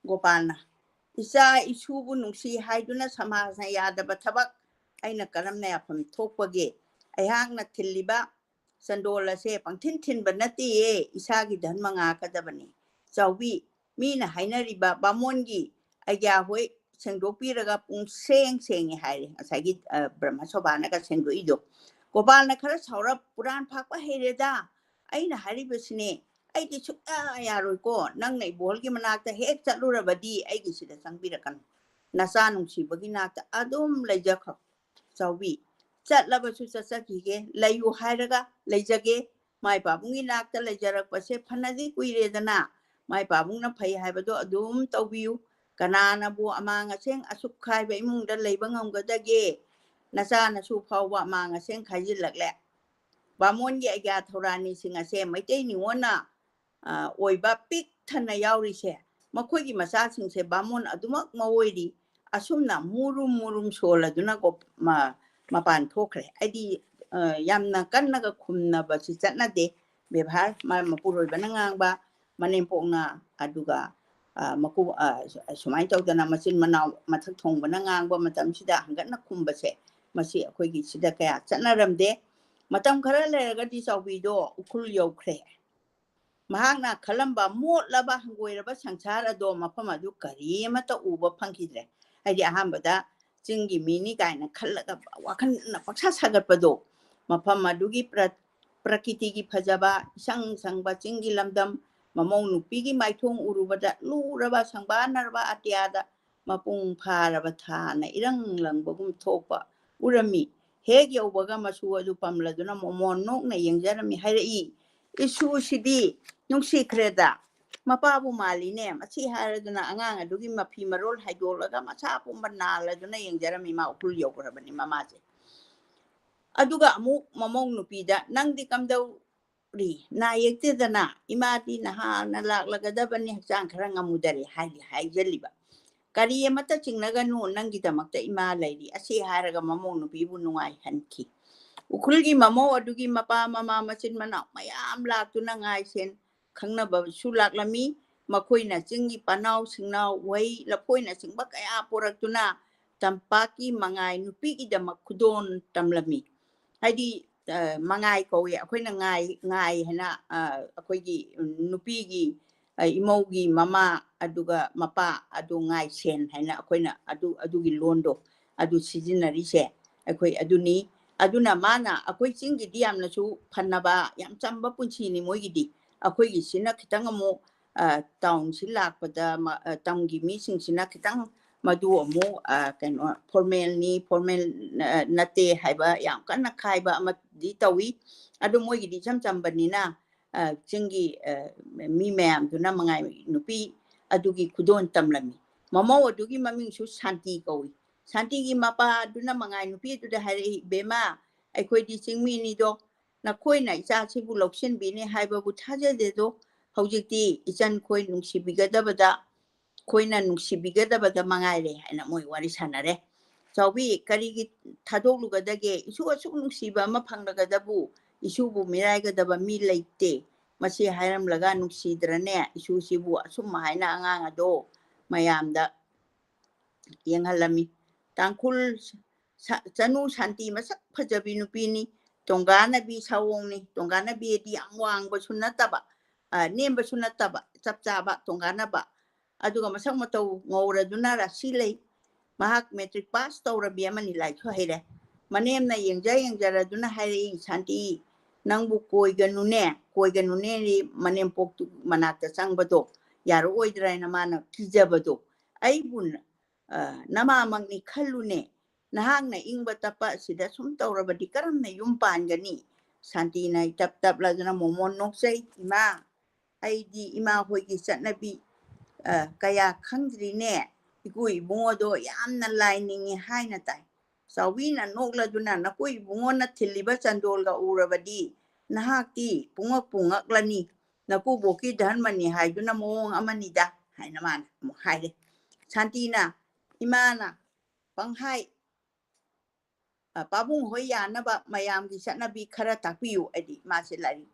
ꯒꯣꯄꯥꯜꯅ, "ꯏꯆꯥ ꯏꯁꯨꯕꯨ ꯅꯨꯡꯁꯤ ꯍꯥꯏꯗꯨꯅ ꯁꯃꯥꯖꯅ ꯌꯥꯗꯕ ꯊꯕꯛ ꯑꯩꯅ ꯀꯔꯝꯅ ꯌꯥꯐꯝ ꯊꯣꯛꯄꯒꯦ? ꯑꯩꯍꯥꯛꯅ ꯊꯤꯜꯂꯤꯕ ꯆꯟꯗꯣꯜ ꯑꯁꯦ ꯄꯪꯊꯤꯟ ꯊꯤꯟꯕ ꯅꯠꯇꯦꯌꯦ, ꯏꯁꯥꯒꯤ ꯙꯔꯃ ꯉꯥꯛꯀꯗꯕꯅꯤ꯫ ꯆꯥꯎꯕꯤ, ꯃꯤꯅ ꯍꯥꯏꯅꯔꯤꯕ ꯕꯥꯃꯣꯟꯒꯤ ꯑꯩꯒ꯭ꯌꯥ ꯍꯣꯏ ꯁꯦꯡꯗꯣꯛꯄꯤꯔꯒ ꯄꯨꯡ ꯁꯦꯡ ꯁꯦꯡꯉꯦ ꯍꯥꯏꯔꯦ", ꯉꯁꯥꯏꯒꯤ, ꯑ, ꯕ꯭ꯔꯍ꯭ꯃ ꯁꯣꯚꯥꯅꯒ ꯁꯦꯡꯗꯣꯛꯏꯗꯣ꯫ ꯒꯣꯄꯥꯜꯅ ꯈꯔ ꯁꯥꯎꯔꯞ, "ꯄꯨꯔꯥꯟ ꯐꯥꯛꯄ ꯍꯩꯔꯦꯗ, ꯑꯩꯅ ꯍꯥꯏꯔꯤꯕꯁꯤꯅꯦ, ꯑꯩꯗꯤ ꯁꯨꯛꯌꯥ ꯌꯥꯔꯣꯏꯀꯣ, ꯅꯪꯅ ꯏꯕꯣꯍꯜꯒꯤ ꯃꯅꯥꯛꯇ ꯍꯦꯛ ꯆꯠꯂꯨꯔꯕꯗꯤ ꯑꯩꯒꯤꯁꯤꯗ ꯆꯪꯕꯤꯔꯛꯀꯅꯨ, ꯅꯆꯥ ꯅꯨꯡꯁꯤꯕꯒꯤ ꯅꯥꯛꯇ ꯑꯗꯨꯝ ꯂꯩꯖꯈ꯭ꯔꯣ꯫ ꯆꯥꯎꯕꯤ, ꯆꯠꯂꯕꯁꯨ ꯆꯠꯆꯈꯤꯒꯦ, ꯂꯩꯌꯨ ꯍꯥꯏꯔꯒ ꯂꯩꯖꯒꯦ꯫ ꯃꯥꯏ ꯄꯥꯕꯨꯡꯒꯤ ꯅꯥꯛꯇ ꯂꯩꯖꯔꯛꯄꯁꯦ ꯐꯅꯗꯤ ꯀꯨꯏꯔꯦꯗꯅ, ꯃꯥꯏ ꯄꯥꯕꯨꯡꯅ ꯐꯩ ꯍꯥꯏꯕꯗꯣ ꯑꯗꯨꯝ ꯇꯧꯕꯤꯌꯨ꯫ ꯀꯅꯥꯅꯕꯨ ꯑꯃꯥꯡ ꯑꯁꯦꯡ ꯑꯁꯨꯛ ꯈꯥꯏꯕ ꯏꯃꯨꯡꯗ ꯂꯩꯕ ꯉꯝꯒꯗꯒꯦ? ꯅꯆꯥ ꯅꯁꯨ ꯐꯥꯎꯕ ꯑꯃꯥꯡ ꯑꯁꯦꯡ ꯈꯥꯏꯖꯤꯜꯂꯛꯂꯦ꯫ ꯕꯥꯃꯣꯟꯒꯤ ꯑꯩꯒ꯭ꯌꯥ ꯊꯧꯔꯥꯅꯤꯁꯤꯡ ꯑꯁꯦ ꯃꯩꯇꯩ ꯅꯤꯉꯣꯟꯅ, ꯑ, ꯑꯣꯏꯕ ꯄꯤꯛ ꯊꯟꯅ ꯌꯥꯎꯔꯤꯁꯦ, ꯃꯈꯣꯏꯒꯤ ꯃꯆꯥꯁꯤꯡꯁꯦ ꯕꯥꯃꯣꯟ ꯑꯗꯨꯃꯛ ꯃꯑꯣꯏꯔꯤ꯫ ꯑꯁꯨꯝꯅ ꯃꯨꯔꯨꯝ ꯃꯨꯔꯨꯝ ꯁꯣꯜꯂꯗꯨꯅ ꯀꯣ-, ꯃ-, ꯃꯄꯥꯟ ꯊꯣꯛꯈ꯭ꯔꯦ꯫ ꯍꯥꯏꯗꯤ, ꯑ, ꯌꯥꯝꯅ ꯀꯟꯅꯒ ꯈꯨꯝꯅꯕꯁꯤ ꯆꯠꯅꯗꯦ꯫ ꯕꯦꯕꯥꯔ ꯃ-, ꯃꯄꯨꯔꯣꯏꯕꯅ ꯉꯥꯡꯕ, ꯃꯅꯦꯝꯄꯣꯛꯅ, ꯑꯗꯨꯒ, ꯑ, ꯃꯀꯨ-, ꯑ, ꯁꯨ-, ꯁꯨꯃꯥꯏꯅ ꯇꯧꯗꯅ ꯃꯆꯤꯟ ꯃꯅꯥꯎ ꯃꯊꯛ ꯊꯣꯡꯕꯅ ꯉꯥꯡꯕ ꯃꯇꯝꯁꯤꯗ ꯍꯪꯒꯠꯅ ꯈꯨꯝꯕꯁꯦ, ꯃꯁꯤ ꯑꯩꯈꯣꯏꯒꯤ ꯁꯤꯗ ꯀꯌꯥ ꯆꯠꯅꯔꯝꯗꯦ꯫ ꯃꯇꯝ ꯈꯔ ꯂꯩꯔꯒꯗꯤ ꯆꯥꯎꯕꯤꯗꯣ ꯎꯈ꯭ꯔꯨꯜ ꯌꯧꯈ꯭ꯔꯦ꯫ ꯃꯍꯥꯛꯅ ꯈꯜꯂꯝꯕ ꯃꯣꯠꯂꯕ ꯍꯪꯒꯣꯏꯔꯕ ꯁꯪꯁꯥꯔ ꯑꯗꯣ ꯃꯐꯝ ꯑꯗꯨ ꯀꯔꯤ ꯑꯃꯠꯇ ꯎꯕ ꯐꯪꯈꯤꯗ꯭ꯔꯦ꯫ ꯍꯥꯏꯗꯤ ꯑꯍꯥꯟꯕꯗ ꯆꯤꯡꯒꯤ ꯃꯤꯅꯤ ꯀꯥꯏꯅ ꯈꯜꯂꯒ ꯋꯥꯈꯜꯅ ꯄꯪꯁꯥ ꯁꯥꯒꯠꯄꯗꯣ, ꯃꯐꯝ ꯑꯗꯨꯒꯤ ꯄ꯭ꯔ-, ꯄ꯭ꯔꯀꯤꯇꯤꯒꯤ ꯐꯖꯕ, ꯏꯁꯪ ꯁꯪꯕ ꯆꯤꯡꯒꯤ ꯂꯝꯗꯝ, ꯃꯃꯧ ꯅꯨꯄꯤꯒꯤ ꯃꯥꯏꯊꯣꯡ ꯎꯔꯨꯕꯗ ꯂꯨꯔꯕ ꯁꯪꯕꯥꯅꯔꯕ ꯑꯇꯤꯌꯥꯗ ꯃꯄꯨꯡ ꯐꯥꯔꯕ ꯊꯥꯅ ꯏꯔꯪ ꯂꯪꯕꯒꯨꯝ ꯊꯣꯛꯄ ꯎꯔꯝꯃꯤ꯫ ꯍꯦꯛ ꯌꯧꯕꯒ ꯃꯆꯨ ꯑꯗꯨ ꯄꯝꯂꯗꯨꯅ ꯃꯣꯃꯣꯟ ꯅꯣꯛꯅ ꯌꯦꯡꯖꯔꯝꯃꯤ꯫ ꯍꯥꯏꯔꯛꯏ, "ꯏꯁꯨꯁꯤꯗꯤ ꯅꯨꯡꯁꯤꯈ꯭ꯔꯦꯗ, ꯃꯄꯥꯕꯨ ꯃꯥꯜꯂꯤꯅꯦ" ꯃꯁꯤ ꯍꯥꯏꯔꯗꯨꯅ ꯑꯉꯥꯡ ꯑꯗꯨꯒꯤ ꯃꯐꯤ ꯃꯔꯣꯜ ꯍꯥꯏꯗꯣꯛꯂꯒ ꯃꯁꯥ ꯄꯨꯝꯕ ꯅꯥꯜꯂꯗꯨꯅ ꯌꯦꯡꯖꯔꯝꯃꯤ꯫ ꯃꯥ ꯎꯈ꯭ꯔꯨꯜ ꯌꯧꯈ꯭ꯔꯕꯅꯤ ꯃꯃꯥꯁꯦ꯫ ꯑꯗꯨꯒ ꯑꯃꯨꯛ ꯃꯃꯧ ꯅꯨꯄꯤꯗ, "ꯅꯪꯗꯤ ꯀꯝꯗꯧꯔꯤ? ꯅꯥ ꯌꯦꯛꯇꯦꯗꯅ? ꯏꯃꯥꯗꯤ ꯅꯍꯥꯟꯅ ꯂꯥꯛꯂꯒꯗꯕꯅꯤ, ꯍꯛꯆꯥꯡ ꯈꯔ ꯉꯝꯃꯨꯗꯔꯦ" ꯍꯥꯏꯗꯤ ꯍꯥꯏꯖꯜꯂꯤꯕ꯫ "ꯀꯔꯤ ꯑꯃꯠꯇ ꯆꯤꯡꯅꯒꯅꯨ, ꯅꯪꯒꯤꯗꯃꯛꯇ ꯏꯃꯥ ꯂꯩꯔꯤ" ꯑꯁꯤ ꯍꯥꯏꯔꯒ ꯃꯃꯧ ꯅꯨꯄꯤꯕꯨ ꯅꯨꯡꯉꯥꯏꯍꯟꯈꯤ꯫ ꯎꯈ꯭ꯔꯨꯜꯒꯤ ꯃꯃꯧ ꯑꯗꯨꯒꯤ ꯃꯄꯥ ꯃꯃꯥ ꯃꯆꯤꯟ ꯃꯅꯥꯎ ꯃꯌꯥꯝ ꯂꯥꯛꯇꯨꯅ ꯉꯥꯏꯁꯦꯟ ꯈꯪꯅꯕꯁꯨ ꯂꯥꯛꯂꯝꯃꯤ꯫ ꯃꯈꯣꯏꯅ ꯆꯤꯡꯒꯤ ꯄꯅꯥꯎ ꯁꯤꯡꯅꯥꯎ, ꯎꯍꯩ ꯂꯐꯣꯏꯅꯆꯤꯡꯕ ꯀꯌꯥ ꯄꯨꯔꯛꯇꯨꯅ ꯇꯝꯄꯥꯛꯀꯤ ꯃꯉꯥꯏ ꯅꯨꯄꯤꯒꯤꯗꯃꯛ ꯈꯨꯗꯣꯜ ꯇꯝꯂꯝꯃꯤ꯫ ꯍꯥꯏꯗꯤ, ꯑ, ꯃꯉꯥꯏ ꯀꯧꯏ ꯑꯩꯈꯣꯏꯅ, ꯉꯥꯏ, ꯉꯥꯏ ꯍꯥꯏꯅ, ꯑ, ꯑꯩꯈꯣꯏꯒꯤ ꯅꯨꯄꯤꯒꯤ, ꯑ, ꯏꯃꯧꯒꯤ ꯃꯃꯥ ꯑꯗꯨꯒ ꯃꯄꯥ ꯑꯗꯨ ꯉꯥꯏꯁꯦꯟ ꯍꯥꯏꯅ ꯑꯩꯈꯣꯏꯅ ꯑꯗꯨ, ꯑꯗꯨꯒꯤ ꯂꯣꯟꯗꯣ ꯑꯗꯨ ꯁꯤꯖꯤꯟꯅꯔꯤꯁꯦ ꯑꯩꯈꯣꯏ ꯑꯗꯨꯅꯤ꯫ ꯑꯗꯨꯅ ꯃꯥꯅ ꯑꯩꯈꯣꯏ ꯆꯤꯡꯒꯤꯗꯤ ꯌꯥꯝꯅꯁꯨ ꯐꯅꯕ, ꯌꯥꯝ ꯆꯝꯕ ꯄꯨꯟꯁꯤꯅꯤ ꯃꯣꯏꯒꯤꯗꯤ꯫ ꯑꯩꯈꯣꯏꯒꯤꯁꯤꯅ ꯈꯤꯇꯪ ꯑꯃꯨꯛ, ꯑ, ꯇꯥꯎꯟꯁꯤ ꯂꯥꯛꯄꯗ ꯃ-, ꯑ, ꯇꯝꯒꯤ ꯃꯤꯁꯤꯡꯁꯤꯅ ꯈꯤꯇꯪ ꯃꯗꯨ ꯑꯃꯨꯛ, ꯑ, ꯀꯩꯅꯣ, ꯐꯣꯔꯃꯦꯜꯅꯤ, ꯐꯣꯔꯃꯦꯜ, ꯑ, ꯅꯠꯇꯦ ꯍꯥꯏꯕ ꯌꯥꯝ ꯀꯟꯅ ꯈꯥꯏꯕ ꯑꯃꯗꯤ ꯇꯧꯏ꯫ ꯑꯗꯨ ꯃꯣꯏꯒꯤꯗꯤ ꯏꯆꯝ ꯆꯝꯕꯅꯤꯅ, ꯑ, ꯆꯤꯡꯒꯤ, ꯑ, ꯃꯤ ꯃꯌꯥꯝꯗꯨꯅ ꯃꯉꯥꯏ ꯅꯨꯄꯤ ꯑꯗꯨꯒꯤ ꯈꯨꯗꯣꯜ ꯇꯝꯂꯝꯃꯤ꯫ ꯃꯃꯧ ꯑꯗꯨꯒꯤ ꯃꯃꯤꯡꯁꯨ ꯁꯥꯟꯇꯤ ꯀꯧꯏ꯫ ꯁꯥꯟꯇꯤꯒꯤ ꯃꯄꯥꯗꯨꯅ ꯃꯉꯥꯏ ꯅꯨꯄꯤ ꯑꯗꯨꯗ ꯍꯥꯏꯔꯛꯏ, "ꯏꯕꯦꯝꯃ, ꯑꯩꯈꯣꯏꯗꯤ ꯆꯤꯡꯃꯤꯅꯤꯗꯣ, ꯅꯈꯣꯏꯅ ꯏꯆꯥꯁꯤꯕꯨ ꯂꯧꯁꯤꯟꯕꯤꯅꯤ ꯍꯥꯏꯕꯕꯨ ꯊꯥꯖꯗꯦꯗꯣ, ꯍꯧꯖꯤꯛꯇꯤ ꯏꯆꯟꯈꯣꯏ ꯅꯨꯡꯁꯤꯕꯤꯒꯗꯕꯗ, ꯑꯩꯈꯣꯏꯅ ꯅꯨꯡꯁꯤꯕꯤꯒꯗꯕꯗ ꯃꯉꯥꯏꯔꯦ" ꯍꯥꯏꯅ ꯃꯣꯏ ꯋꯥꯔꯤ ꯁꯥꯟꯅꯔꯦ꯫ "ꯆꯥꯎꯕꯤ, ꯀꯔꯤꯒꯤ ꯊꯥꯗꯣꯛꯂꯨꯒꯗꯒꯦ? ꯏꯁꯨ ꯑꯁꯨꯛ ꯅꯨꯡꯁꯤꯕ ꯑꯃ ꯐꯪꯂꯒꯗꯕꯨ ꯏꯁꯨꯕꯨ ꯃꯤꯔꯥꯏꯒꯗꯕ ꯃꯤ ꯂꯩꯇꯦ" ꯃꯁꯤ ꯍꯥꯏꯔꯝꯂꯒ, ꯅꯨꯡꯁꯤꯗ꯭ꯔꯅꯦ, ꯏꯁꯨꯁꯤꯕꯨ ꯑꯁꯨꯝ ꯍꯥꯏꯅ ꯑꯉꯥꯡ ꯑꯗꯣ ꯃꯌꯥꯝꯗ ꯌꯦꯡꯍꯜꯂꯝꯃꯤ꯫ ꯇꯥꯡꯈꯨꯜ ꯁ-, ꯆꯅꯨ ꯁꯥꯟꯇꯤ ꯃꯁꯛ ꯐꯖꯕꯤ ꯅꯨꯄꯤꯅꯤ꯫ ꯇꯣꯡꯒꯥꯟꯅꯕꯤ ꯁꯥꯑꯣꯡꯅꯤ꯫ ꯇꯣꯡꯒꯥꯟꯅꯕꯤꯗꯤ ꯌꯥꯝ ꯋꯥꯡꯕꯁꯨ ꯅꯠꯇꯕ, ꯑ, ꯅꯦꯝꯕꯁꯨ ꯅꯠꯇꯕ, ꯆꯞ ꯆꯥꯕ ꯇꯣꯡꯒꯥꯟꯅꯕ꯫ ꯑꯗꯨꯒ ꯃꯁꯛ ꯃꯇꯧ ꯉꯧꯔꯗꯨꯅ ꯔꯥꯁꯤ ꯂꯩ꯫ ꯃꯍꯥꯛ ꯃꯦꯇ꯭ꯔꯤꯛ ꯄꯥꯁ ꯇꯧꯔꯕꯤ ꯑꯃꯅꯤ, ꯂꯥꯏꯔꯤꯛꯁꯨ ꯍꯩꯔꯦ꯫ ꯃꯅꯦꯝꯅ ꯌꯦꯡꯖ ꯌꯦꯡꯖꯔꯗꯨꯅ ꯍꯥꯏꯔꯛꯏ, "ꯁꯥꯟꯇꯤ, ꯅꯪꯕꯨ ꯀꯣꯏꯒꯅꯨꯅꯦ, ꯀꯣꯏꯒꯅꯨꯅꯦ"ꯗꯤ ꯃꯅꯦꯝꯄꯣꯛꯇꯨ ꯃꯅꯥꯛꯇ ꯆꯪꯕꯗꯣ ꯌꯥꯔꯛꯑꯣꯏꯗ꯭ꯔꯥ ꯍꯥꯏꯅ ꯃꯥꯅ ꯀꯤꯖꯕꯗꯣ꯫ "ꯑꯩꯕꯨ ꯅ-, ꯑ, ꯅꯃꯥꯃꯛꯅꯤ ꯈꯜꯂꯨꯅꯦ꯫ ꯅꯍꯥꯛꯅ ꯏꯪꯕ ꯇꯞꯄ ꯑꯁꯤꯗ ꯁꯨꯝ ꯇꯧꯔꯕꯗꯤ ꯀꯔꯝꯅ ꯌꯨꯝ ꯄꯥꯟꯒꯅꯤ?" ꯁꯥꯟꯇꯤꯅ ꯏꯇꯞ ꯇꯞꯂꯗꯨꯅ ꯃꯣꯃꯣꯟ ꯅꯣꯛꯆꯩ, "ꯏꯃꯥ, ꯑꯩꯗꯤ ꯏꯃꯥ ꯍꯣꯏꯒꯤ ꯆꯠꯅꯕꯤ, ꯑ, ꯀꯌꯥ ꯈꯪꯗ꯭ꯔꯤꯅꯦ꯫ ꯏꯀꯨ ꯏꯕꯨꯡꯉꯣꯗꯣ ꯌꯥꯝꯅ ꯂꯥꯏ ꯅꯤꯡꯉꯤ ꯍꯥꯏꯅ ꯇꯥꯏ"꯫ ꯆꯥꯎꯕꯤꯅ ꯅꯣꯛꯂꯗꯨꯅ, "ꯅꯀꯨ ꯏꯕꯨꯡꯉꯣꯅ ꯊꯤꯜꯂꯤꯕ ꯆꯟꯗꯣꯜꯒ ꯎꯔꯕꯗꯤ ꯅꯍꯥꯛꯇꯤ ꯄꯨꯡꯉꯛꯄꯨ ꯉꯛꯂꯅꯤ꯫ ꯅꯀꯨꯕꯣꯛꯀꯤ ꯙꯔꯃꯅꯤ ꯍꯥꯏꯗꯨꯅ ꯃꯑꯣꯡ ꯑꯃꯅꯤꯗ" ꯍꯥꯏꯅ ꯃꯥꯅ ꯑꯃꯨꯛ ꯍꯥꯏꯔꯦ꯫ ꯁꯥꯟꯇꯤꯅ, "ꯏꯃꯥꯅ ꯄꯪꯍꯥꯏ, ꯑ, ꯄꯥꯕꯨꯡ ꯍꯣꯏ ꯌꯥꯅꯕ ꯃꯌꯥꯝꯒꯤ ꯆꯠꯅꯕꯤ ꯈꯔ ꯇꯥꯛꯄꯤꯌꯨ"꯫ ꯍꯥꯏꯗꯤ ꯃꯥꯁꯦ ꯂꯥꯏꯔꯤꯛ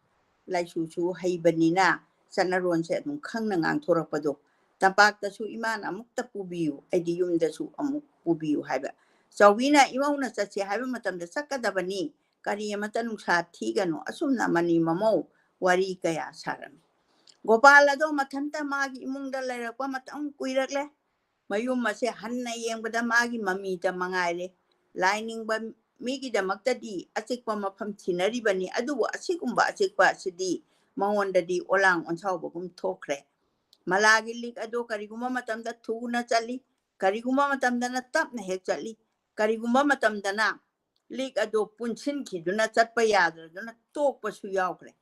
ꯂꯥꯏꯁꯨꯁꯨ ꯍꯩꯕꯅꯤꯅ ꯆꯠꯅꯔꯣꯟꯁꯦ ꯑꯗꯨꯝ ꯈꯪꯅ ꯉꯥꯡꯊꯣꯔꯛꯄꯗꯣ꯫ "ꯇꯝꯄꯥꯛꯇꯁꯨ ꯏꯃꯥꯅ ꯑꯃꯨꯛꯇ ꯄꯨꯕꯤꯌꯨ, ꯑꯩꯗꯤ ꯌꯨꯝꯗꯁꯨ ꯑꯃꯨꯛ ꯄꯨꯕꯤꯌꯨ" ꯍꯥꯏꯕ꯫ ꯆꯥꯎꯕꯤꯅ, "ꯏꯃꯧꯅ ꯆꯠꯁꯦ ꯍꯥꯏꯕ ꯃꯇꯝꯗ ꯆꯠꯀꯗꯕꯅꯤ, ꯀꯔꯤ ꯑꯃꯠꯇ ꯅꯨꯡꯁꯥ ꯊꯤꯒꯅꯨ"꯫ ꯑꯁꯨꯝꯅ ꯃꯅꯤ ꯃꯃꯧ ꯋꯥꯔꯤ ꯀꯌꯥ ꯁꯥꯔꯝꯃꯤ꯫ ꯒꯣꯄꯥꯜ ꯑꯗꯣ ꯃꯊꯟꯇ ꯃꯥꯒꯤ ꯏꯃꯨꯡꯗ ꯂꯩꯔꯛꯄ ꯃꯇꯝ ꯀꯨꯏꯔꯛꯂꯦ꯫ ꯃꯌꯨꯝ ꯑꯁꯦ ꯍꯟꯅ ꯌꯦꯡꯕꯗ ꯃꯥꯒꯤ ꯃꯃꯤꯇ ꯃꯉꯥꯏꯔꯦ꯫ ꯂꯥꯏ ꯅꯤꯡꯕ ꯃꯤꯒꯤꯗꯃꯛꯇꯗꯤ ꯑꯆꯤꯛꯄ ꯃꯐꯝ ꯊꯤꯅꯔꯤꯕꯅꯤ, ꯑꯗꯨꯕꯨ ꯑꯁꯤꯒꯨꯝꯕ ꯑꯆꯤꯛꯄ ꯑꯁꯤꯗꯤ ꯃꯉꯣꯟꯗꯗꯤ ꯑꯣꯂꯥꯡ ꯑꯣꯟꯁꯥꯎꯕꯒꯨꯝ ꯊꯣꯛꯈ꯭ꯔꯦ꯫ ꯃꯂꯥꯒꯤ ꯂꯤꯛ ꯑꯗꯣ ꯀꯔꯤꯒꯨꯝꯕ ꯃꯇꯝꯗ ꯊꯨꯅ ꯆꯠꯂꯤ, ꯀꯔꯤꯒꯨꯝꯕ ꯃꯇꯝꯗꯅ ꯇꯞꯅ ꯍꯦꯛ ꯆꯠꯂꯤ, ꯀꯔꯤꯒꯨꯝꯕ ꯃꯇꯝꯗꯅ ꯂꯤꯛ ꯑꯗꯨ ꯄꯨꯟꯁꯤꯟꯈꯤꯗꯨꯅ ꯆꯠꯄ ꯌꯥꯗꯗꯨꯅ ꯇꯣꯛꯄꯁꯨ ꯌꯥꯎꯈ꯭ꯔꯦ꯫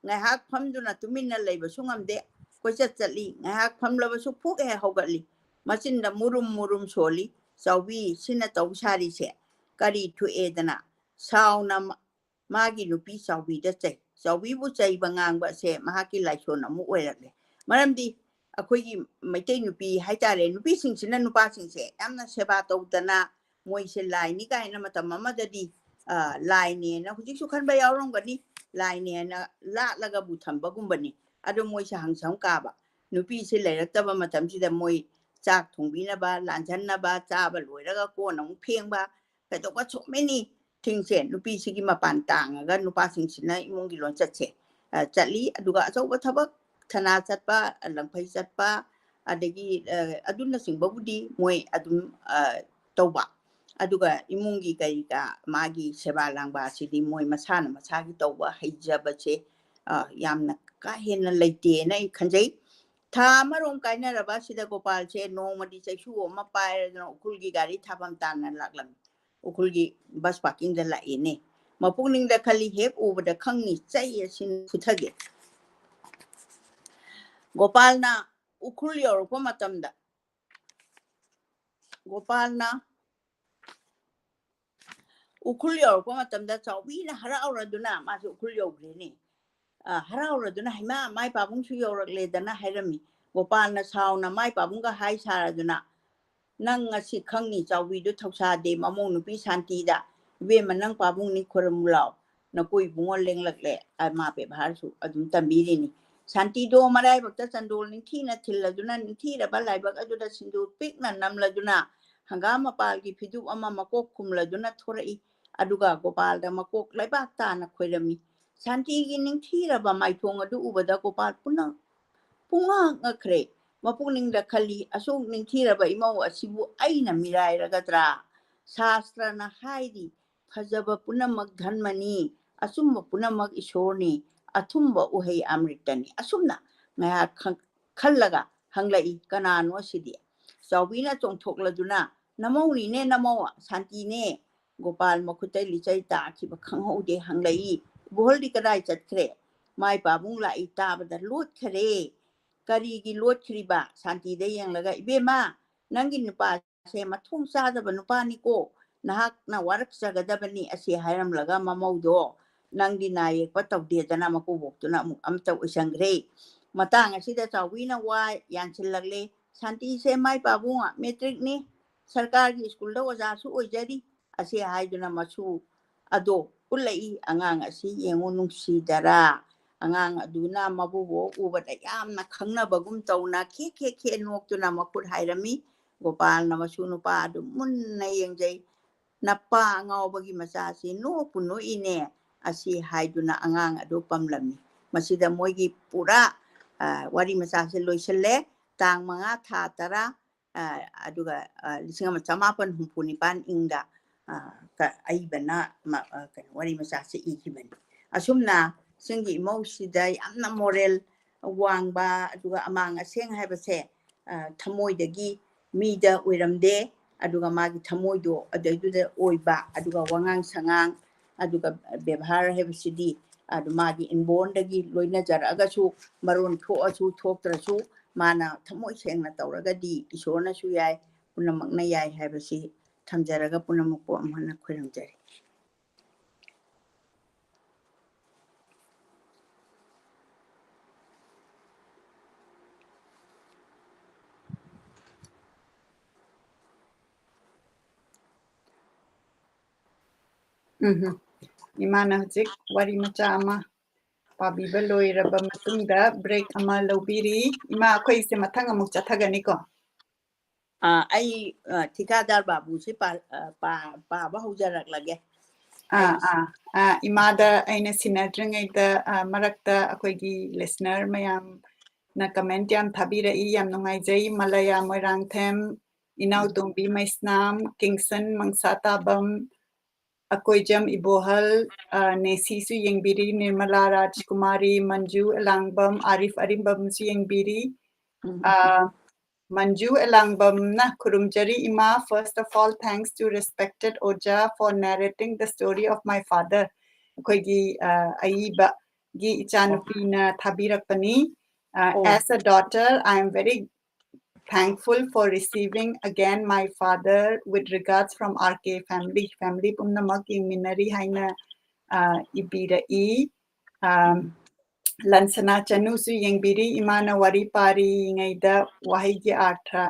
ꯉꯥꯏꯍꯥꯛ ꯐꯝꯗꯨꯅ ꯇꯨꯃꯤꯟꯅ ꯂꯩꯕꯁꯨ ꯉꯝꯗꯦ꯫ ꯀꯣꯏꯆꯠ ꯆꯠꯂꯤ, ꯉꯥꯏꯍꯥꯛ ꯐꯝꯂꯕꯁꯨ ꯐꯨꯛ ꯍꯦꯛ ꯍꯧꯒꯠꯂꯤ꯫ ꯃꯆꯤꯟꯗ ꯃꯨꯔꯨꯝ ꯃꯨꯔꯨꯝ ꯁꯣꯜꯂꯤ꯫ "ꯆꯥꯎꯕꯤ, ꯁꯤꯅ ꯇꯧ ꯁꯥꯔꯤꯁꯦ ꯀꯔꯤ ꯊꯣꯛꯑꯦꯗꯅ?" ꯁꯥꯎꯅ ꯃꯥ-, ꯃꯥꯒꯤ ꯅꯨꯄꯤ ꯆꯥꯎꯕꯤꯗ ꯆꯩ꯫ ꯆꯥꯎꯕꯤꯕꯨ ꯆꯩꯕ ꯉꯥꯡꯕ ꯑꯁꯦ ꯃꯍꯥꯛꯀꯤ ꯂꯥꯏꯁꯣꯟ ꯑꯃ ꯑꯣꯏꯔꯛꯂꯦ꯫ ꯃꯔꯝꯗꯤ ꯑꯩꯈꯣꯏꯒꯤ ꯃꯩꯇꯩ ꯅꯨꯄꯤ ꯍꯥꯏꯇꯥꯔꯦ, ꯅꯨꯄꯤꯁꯤꯡꯁꯤꯅ ꯅꯨꯄꯥꯁꯤꯡꯁꯦ ꯌꯥꯝꯅ ꯁꯦꯕꯥ ꯇꯧꯗꯅ, ꯃꯣꯏꯁꯦ ꯂꯥꯏꯅꯤ ꯀꯥꯏꯅ ꯃꯇꯝ ꯑꯃꯗꯗꯤ, ꯑ, ꯂꯥꯏꯅꯦꯅ ꯍꯧꯖꯤꯛꯁꯨ ꯈꯟꯕ ꯌꯥꯎꯔꯝꯒꯅꯤ, ꯂꯥꯏꯅꯦꯅ ꯂꯥꯠꯂꯒꯕꯨ ꯊꯝꯕꯒꯨꯝꯕꯅꯤ꯫ ꯑꯗꯣ ꯃꯣꯏꯁꯦ ꯍꯪꯁꯝ ꯀꯥꯕ, ꯅꯨꯄꯤꯁꯦ ꯂꯩꯔꯛꯇꯕ ꯃꯇꯝꯁꯤꯗ ꯃꯣꯏ ꯆꯥꯛ ꯊꯣꯡꯕꯤꯅꯕ, ꯂꯥꯟꯖꯟꯅꯕ, ꯆꯥꯕ ꯂꯣꯏꯔꯒ ꯀꯣꯟ ꯑꯃꯨꯛ ꯐꯦꯡꯕ, ꯀꯩꯗꯧꯕ, so many things ꯁꯦ ꯅꯨꯄꯤꯁꯤꯒꯤ ꯃꯄꯥꯟ ꯇꯥꯡꯉꯒ ꯅꯨꯄꯥꯁꯤꯡꯁꯤꯅ ꯏꯃꯨꯡꯒꯤ ꯂꯣꯟꯆꯠꯁꯦ, ꯑ, ꯆꯠꯂꯤ꯫ ꯑꯗꯨꯒ ꯑꯆꯧꯕ ꯊꯕꯛ, ꯊꯅꯥ ꯆꯠꯄ, ꯂꯪꯐꯩ ꯆꯠꯄ, ꯑꯗꯒꯤ ꯑ, ꯑꯗꯨꯅꯆꯤꯡꯕꯕꯨꯗꯤ ꯃꯣꯏ ꯑꯗꯨꯝ ꯑ, ꯇꯧꯕ꯫ ꯑꯗꯨꯒ ꯏꯃꯨꯡꯒꯤ ꯀꯔꯤ ꯀ ꯃꯥꯒꯤ ꯁꯦꯕꯥ ꯂꯥꯡꯕ ꯑꯁꯤꯗꯤ ꯃꯣꯏ ꯃꯁꯥꯅ ꯃꯁꯥꯒꯤ ꯇꯧꯕ ꯍꯩꯖꯕꯁꯦ ꯑ, ꯌꯥꯝꯅ ꯀꯥ ꯍꯦꯟꯅ ꯂꯩꯇꯦꯅ ꯑꯩ ꯈꯟꯖꯩ꯫ ꯊꯥ ꯑꯃꯔꯣꯝ ꯀꯥꯏꯅꯔꯕ ꯑꯁꯤꯗ ꯒꯣꯄꯥꯜꯁꯦ ꯅꯣꯡꯃꯗꯤ ꯆꯩꯁꯨ ꯑꯃ ꯄꯥꯏꯔꯗꯅ ꯎꯈ꯭ꯔꯨꯜꯒꯤ ꯒꯥꯔꯤ ꯊꯥꯐꯝ ꯇꯥꯟꯅ ꯂꯥꯛꯂꯝꯃꯤ꯫ ꯎꯈ꯭ꯔꯨꯜꯒꯤ ꯕꯁ ꯄꯥꯔꯀꯤꯡꯗ ꯂꯥꯛꯏꯅꯦ꯫ ꯃꯄꯨꯛꯅꯤꯡꯗ ꯈꯜꯂꯤ, ꯍꯦꯛ ꯎꯕꯗ ꯈꯪꯅꯤ, ꯆꯩ ꯑꯁꯤ ꯐꯨꯊꯒꯦ꯫ ꯒꯣꯄꯥꯜꯅ ꯎꯈ꯭ꯔꯨꯜ ꯌꯧꯔꯛꯄ ꯃꯇꯝꯗ, ꯒꯣꯄꯥꯜꯅ ꯎꯈ꯭ꯔꯨꯜ ꯌꯧꯔꯛꯄ ꯃꯇꯝꯗ ꯆꯥꯎꯕꯤꯅ ꯍꯔꯥꯎꯔꯗꯨꯅ ꯃꯥꯁꯦ ꯎꯈ꯭ꯔꯨꯜ ꯌꯧꯈ꯭ꯔꯦꯅꯦ꯫ ꯑ, ꯍꯔꯥꯎꯔꯗꯨꯅ, "ꯍꯩꯃꯥ, ꯃꯥꯏ ꯄꯥꯕꯨꯡꯁꯨ ꯌꯧꯔꯛꯂꯦꯗꯅ" ꯍꯥꯏꯔꯝꯃꯤ꯫ ꯒꯣꯄꯥꯜꯅ ꯁꯥꯎꯅ ꯃꯥꯏ ꯄꯥꯕꯨꯡꯒ ꯍꯥꯏ ꯁꯥꯔꯗꯨꯅ, "ꯅꯪ ꯉꯁꯤ ꯈꯪꯅꯤ, ꯆꯥꯎꯕꯤꯗꯨ ꯊꯧꯁꯥꯗꯦ, ꯃꯃꯧ ꯅꯨꯄꯤ ꯁꯥꯟꯇꯤꯗ꯫ ꯏꯕꯦꯝꯃ, ꯅꯪ ꯄꯥꯕꯨꯡꯅꯤ, ꯈꯣꯏꯔꯝꯃꯨ ꯂꯥꯎ꯫ ꯅꯀꯣꯏ ꯏꯕꯨꯡꯉꯣ ꯂꯦꯡꯂꯛꯂꯦ", ꯑ, ꯃꯥ ꯕꯦꯕꯥꯔꯁꯨ ꯑꯗꯨꯝ ꯇꯝꯕꯤꯔꯤꯅꯤ꯫ ꯁꯥꯟꯇꯤꯗꯣ ꯃꯔꯥꯏꯕꯛꯇ ꯆꯟꯗꯣꯜ ꯅꯤꯡꯊꯤꯅ ꯊꯤꯜꯂꯗꯨꯅ, ꯅꯤꯡꯊꯤꯔꯕ ꯂꯥꯏꯕꯛ ꯑꯗꯨꯗ ꯁꯤꯟꯗꯨꯔ ꯄꯤꯛꯅ ꯅꯝꯂꯗꯨꯅ, ꯍꯪꯒꯥꯝ ꯃꯄꯥꯜꯒꯤ ꯐꯤꯗꯨꯞ ꯑꯃ ꯃꯀꯣꯛ ꯈꯨꯝꯂꯗꯨꯅ ꯊꯣꯔꯛꯏ꯫ ꯑꯗꯨꯒ ꯒꯣꯄꯥꯜꯗ ꯃꯀꯣꯛ ꯂꯩꯕꯥꯛ ꯇꯥꯅ ꯈꯣꯏꯔꯝꯃꯤ꯫ ꯁꯥꯟꯇꯤꯒꯤ ꯅꯤꯡꯊꯤꯔꯕ ꯃꯥꯏꯊꯣꯡ ꯑꯗꯨ ꯎꯕꯗ ꯒꯣꯄꯥꯜ ꯄꯨꯝꯅ-, ꯄꯨꯡꯉꯛ ꯉꯛꯈ꯭ꯔꯦ꯫ ꯃꯄꯨꯛꯅꯤꯡꯗ ꯈꯜꯂꯤ, "ꯑꯁꯨꯛ ꯅꯤꯡꯊꯤꯔꯕ ꯏꯃꯧ ꯑꯁꯤꯕꯨ ꯑꯩꯅ ꯃꯤꯔꯥꯏꯔꯒꯗ꯭ꯔꯥ? ꯁꯥꯁꯇ꯭ꯔꯅ ꯍꯥꯏꯔꯤ, ꯐꯖꯕ ꯄꯨꯝꯅꯃꯛ ꯙꯔꯃꯅꯤ, ꯑꯆꯨꯝꯕ ꯄꯨꯝꯅꯃꯛ ꯏꯁꯣꯔꯅꯤ, ꯑꯊꯨꯝꯕ ꯎꯍꯩ ꯑꯃ꯭ꯔꯤꯇꯅꯤ"꯫ ꯑꯁꯨꯝꯅ ꯉꯥꯏꯍꯥꯛ ꯈ-, ꯈꯜꯂꯒ ꯍꯪꯂꯛꯏ, "ꯀꯅꯥꯅꯣ ꯑꯁꯤꯗꯤ?" ꯆꯥꯎꯕꯤꯅ ꯆꯣꯡꯊꯣꯛꯂꯗꯨꯅ, "ꯅꯃꯧꯅꯤꯅꯦ, ꯅꯃꯧ, ꯁꯥꯟꯇꯤꯅꯦ"꯫ ꯒꯣꯄꯥꯜ ꯃꯈꯨꯠꯇ ꯂꯤꯆꯩ ꯇꯥꯈꯤꯕ ꯈꯪꯍꯧꯗꯦ, ꯍꯪꯂꯛꯏ, "ꯏꯕꯣꯍꯜꯗꯤ ꯀꯗꯥꯏ ꯆꯠꯈ꯭ꯔꯦ?" "ꯃꯥꯏ ꯄꯥꯕꯨꯡ ꯂꯥꯛꯏ ꯇꯥꯕꯗ ꯂꯣꯠꯈꯔꯦ"꯫ "ꯀꯔꯤꯒꯤ ꯂꯣꯠꯈ꯭ꯔꯤꯕ?" ꯁꯥꯟꯇꯤꯗ ꯌꯦꯡꯂꯒ, "ꯏꯕꯦꯝꯃ, ꯅꯪꯒꯤ ꯅꯨꯄꯥꯁꯦ ꯃꯊꯣꯡ ꯆꯥꯗꯕ ꯅꯨꯄꯥꯅꯤꯀꯣ, ꯅꯍꯥꯛꯅ ꯋꯥꯔꯛꯆꯒꯗꯕꯅꯤ" ꯑꯁꯤ ꯍꯥꯏꯔꯝꯂꯒ ꯃꯃꯧꯗꯣ ꯅꯪꯗꯤ ꯅꯥ ꯌꯦꯛꯄ ꯇꯧꯗꯦꯗꯅ ꯃꯀꯨꯕꯣꯛꯇꯨꯅ ꯑꯃꯨꯛ ꯑꯃꯇ ꯑꯣꯏꯁꯟꯈ꯭ꯔꯦ꯫ ꯃꯇꯥꯡ ꯑꯁꯤꯗ ꯆꯥꯎꯕꯤꯅ ꯋꯥ ꯌꯥꯟꯁꯤꯜꯂꯛꯂꯦ, "ꯁꯥꯟꯇꯤꯁꯦ ꯃꯥꯏ ꯄꯥꯕꯨꯡ ꯃꯦꯇ꯭ꯔꯤꯛꯅꯤ, ꯁꯔꯀꯥꯔꯒꯤ ꯁ꯭ꯀꯨꯜꯗ ꯑꯣꯖꯥꯁꯨ ꯑꯣꯏꯖꯔꯤ" ꯑꯁꯤ ꯍꯥꯏꯗꯨꯅ ꯃꯁꯨ ꯑꯗꯣ ꯎꯠꯂꯛꯏ꯫ "ꯑꯉꯥꯡ ꯑꯁꯤ ꯌꯦꯡꯉꯨ ꯅꯨꯡꯁꯤꯗꯔꯥ"꯫ ꯑꯉꯥꯡ ꯑꯗꯨꯅ ꯃꯕꯨꯕꯣꯛ ꯎꯕꯗ ꯌꯥꯝꯅ ꯈꯪꯅꯕꯒꯨꯝ ꯇꯧꯅ ꯈꯦ ꯈꯦ ꯈꯦ ꯅꯣꯛꯇꯨꯅ ꯃꯈꯨꯠ ꯍꯥꯏꯔꯝꯃꯤ꯫ ꯒꯣꯄꯥꯜꯅ ꯃꯁꯨ ꯅꯨꯄꯥ ꯑꯗꯨ ꯃꯨꯟꯅ ꯌꯦꯡꯖꯩ꯫ "ꯅꯄꯥ ꯑꯉꯥꯎꯕꯒꯤ ꯃꯆꯥꯁꯤ ꯅꯣꯛꯄꯨ ꯅꯣꯛꯏꯅꯦ" ꯑꯁꯤ ꯍꯥꯏꯗꯨꯅ ꯑꯉꯥꯡ ꯑꯗꯨ ꯄꯝꯂꯝꯃꯤ꯫ ꯃꯁꯤꯗ ꯃꯣꯏꯒꯤ ꯄꯨꯔꯥ, ꯑ, ꯋꯥꯔꯤ ꯃꯆꯥꯁꯦ ꯂꯣꯏꯁꯤꯜꯂꯦ꯫ ꯇꯥꯡ ꯃꯉꯥ ꯊꯥ ꯇꯔꯥ, ꯑ, ꯑꯗꯨꯒ, ꯑ, ꯂꯤꯁꯤꯡ ꯑꯃ ꯆꯃꯥꯄꯟ ꯍꯨꯝꯐꯨ ꯅꯤꯄꯥꯟ ꯏꯪꯗ, ꯑ, ꯀ-, ꯑꯏꯕꯅ ꯃ-, ꯑ, ꯀꯩꯅꯣ, ꯋꯥꯔꯤ ꯃꯆꯥꯁꯦ ꯏꯈꯤꯕꯅꯤ꯫ ꯑꯁꯨꯝꯅ ꯆꯤꯡꯒꯤ ꯏꯃꯧꯁꯤꯗ ꯌꯥꯝꯅ moral ꯋꯥꯡꯕ, ꯑꯗꯨꯒ ꯑꯃꯥꯡ ꯑꯁꯦꯡ ꯍꯥꯏꯕꯁꯦ, ꯑ, ꯊꯃꯣꯏꯗꯒꯤ ꯃꯤꯗ ꯑꯣꯏꯔꯝꯗꯦ, ꯑꯗꯨꯒ ꯃꯥꯒꯤ ꯊꯃꯣꯏꯗꯣ ꯑꯗꯩꯗꯨꯗ ꯑꯣꯏꯕ, ꯑꯗꯨꯒ ꯋꯥꯉꯥꯡ ꯁꯉꯥꯡ, ꯑꯗꯨꯒ ꯕꯦꯕꯥꯔ ꯍꯥꯏꯕꯁꯤꯗꯤ ꯑꯗꯨ ꯃꯥꯒꯤ inbornꯗꯒꯤ ꯂꯣꯏꯅꯖꯔꯛꯑꯒꯁꯨ, ꯃꯔꯣꯟ ꯊꯣꯛꯑꯁꯨ ꯊꯣꯛꯇ꯭ꯔꯁꯨ, ꯃꯥꯅ ꯊꯃꯣꯏ ꯁꯦꯡꯅ ꯇꯧꯔꯒꯗꯤ ꯏꯁꯣꯔꯅꯁꯨ ꯌꯥꯏ, ꯄꯨꯝꯅꯃꯛꯅ ꯌꯥꯏ ꯍꯥꯏꯕꯁꯤ ꯊꯝꯖꯔꯒ ꯄꯨꯝꯅꯃꯛꯄꯨ ꯑꯃꯨꯛ ꯍꯟꯅ ꯈꯣꯏꯔꯝꯖꯔꯤ꯫ ꯎꯝ꯫ ꯏꯃꯥꯅ ꯍꯧꯖꯤꯛ ꯋꯥꯔꯤ ꯃꯆꯥ ꯑꯃ ꯄꯥꯕꯤꯕ ꯂꯣꯏꯔꯕ ꯃꯇꯨꯡꯗ break ꯑꯃ ꯂꯧꯕꯤꯔꯤ꯫ ꯏꯃꯥ, ꯑꯩꯈꯣꯏꯁꯦ ꯃꯊꯪ ꯑꯃꯨꯛ ꯆꯠꯊꯒꯅꯤꯀꯣ꯫ ꯑꯥ, ꯑꯩ, ꯑ, ꯊꯤꯀꯥꯗꯥꯔ ꯕꯥꯕꯨꯁꯤ ꯄꯥ-, ꯑ, ꯄꯥ-, ꯄꯥꯕ ꯍꯧꯖꯔꯛꯂꯒꯦ꯫ ꯑꯥ, ꯑꯩ ꯑꯥ, ꯑꯥ, ꯏꯃꯥꯗ ꯑꯩꯅ ꯁꯤꯟꯅꯗ꯭ꯔꯤꯉꯩꯗ, ꯑ, ꯃꯔꯛꯇ ꯑꯩꯈꯣꯏꯒꯤ listener ꯃꯌꯥꯝꯅ comment ꯌꯥꯝ ꯊꯥꯕꯤꯔꯛꯏ, ꯌꯥꯝ ꯅꯨꯡꯉꯥꯏꯖꯩ꯫ ꯃꯂꯌꯥ ꯃꯣꯏꯔꯥꯡꯊꯦꯝ, ꯏꯅꯥꯎꯇꯣꯝꯕꯤ ꯃꯩꯁꯅꯥꯝ, ꯀꯤꯡꯁꯟ ꯃꯪꯁꯥꯇꯥꯕꯝ, ꯑꯀꯣꯏꯖꯝ ꯏꯕꯣꯍꯜ, ꯑ, ꯅꯦꯁꯤꯁꯨ ꯌꯦꯡꯕꯤꯔꯤ, ꯅꯤꯔꯃꯂꯥ ꯔꯥꯖꯀꯨꯃꯥꯔꯤ, ꯃꯟꯖꯨ ꯑꯦꯂꯥꯡꯕꯝ, ꯑꯥꯔꯤꯐ ꯑꯔꯤꯝꯕꯝꯁꯨ ꯌꯦꯡꯕꯤꯔꯤ꯫ ꯎꯝ꯫ ꯑ, ꯃꯟꯖꯨ ꯑꯦꯂꯥꯡꯕꯝꯅ ꯈꯨꯔꯨꯝꯖꯔꯤ ꯏꯃꯥ, first of all, thanks to respected ꯑꯣꯖꯥ for narrating the story of my father꯫ ꯑꯩꯈꯣꯏꯒꯤ, ꯑ, ꯑꯏꯕꯒꯤ ꯏꯆꯥꯅꯨꯄꯤꯅ ꯊꯥꯕꯤꯔꯛꯄꯅꯤ꯫ ꯑ, ꯑꯣ꯫ As a daughter, I am very thankful for receiving again my father with regards from R K family꯫ Family ꯄꯨꯝꯅꯃꯛ ꯌꯦꯡꯃꯤꯟꯅꯔꯤ ꯍꯥꯏꯅ, ꯑ, ꯏꯕꯤꯔꯛꯏ꯫ ꯑ, ꯎꯝ꯫ ꯂꯟꯁꯅꯥ ꯆꯅꯨꯁꯨ ꯌꯦꯡꯕꯤꯔꯤ, ꯏꯃꯥꯅ ꯋꯥꯔꯤ ꯄꯥꯔꯤꯉꯩꯗ ꯋꯥꯍꯩꯒꯤ ꯑꯥꯔꯊ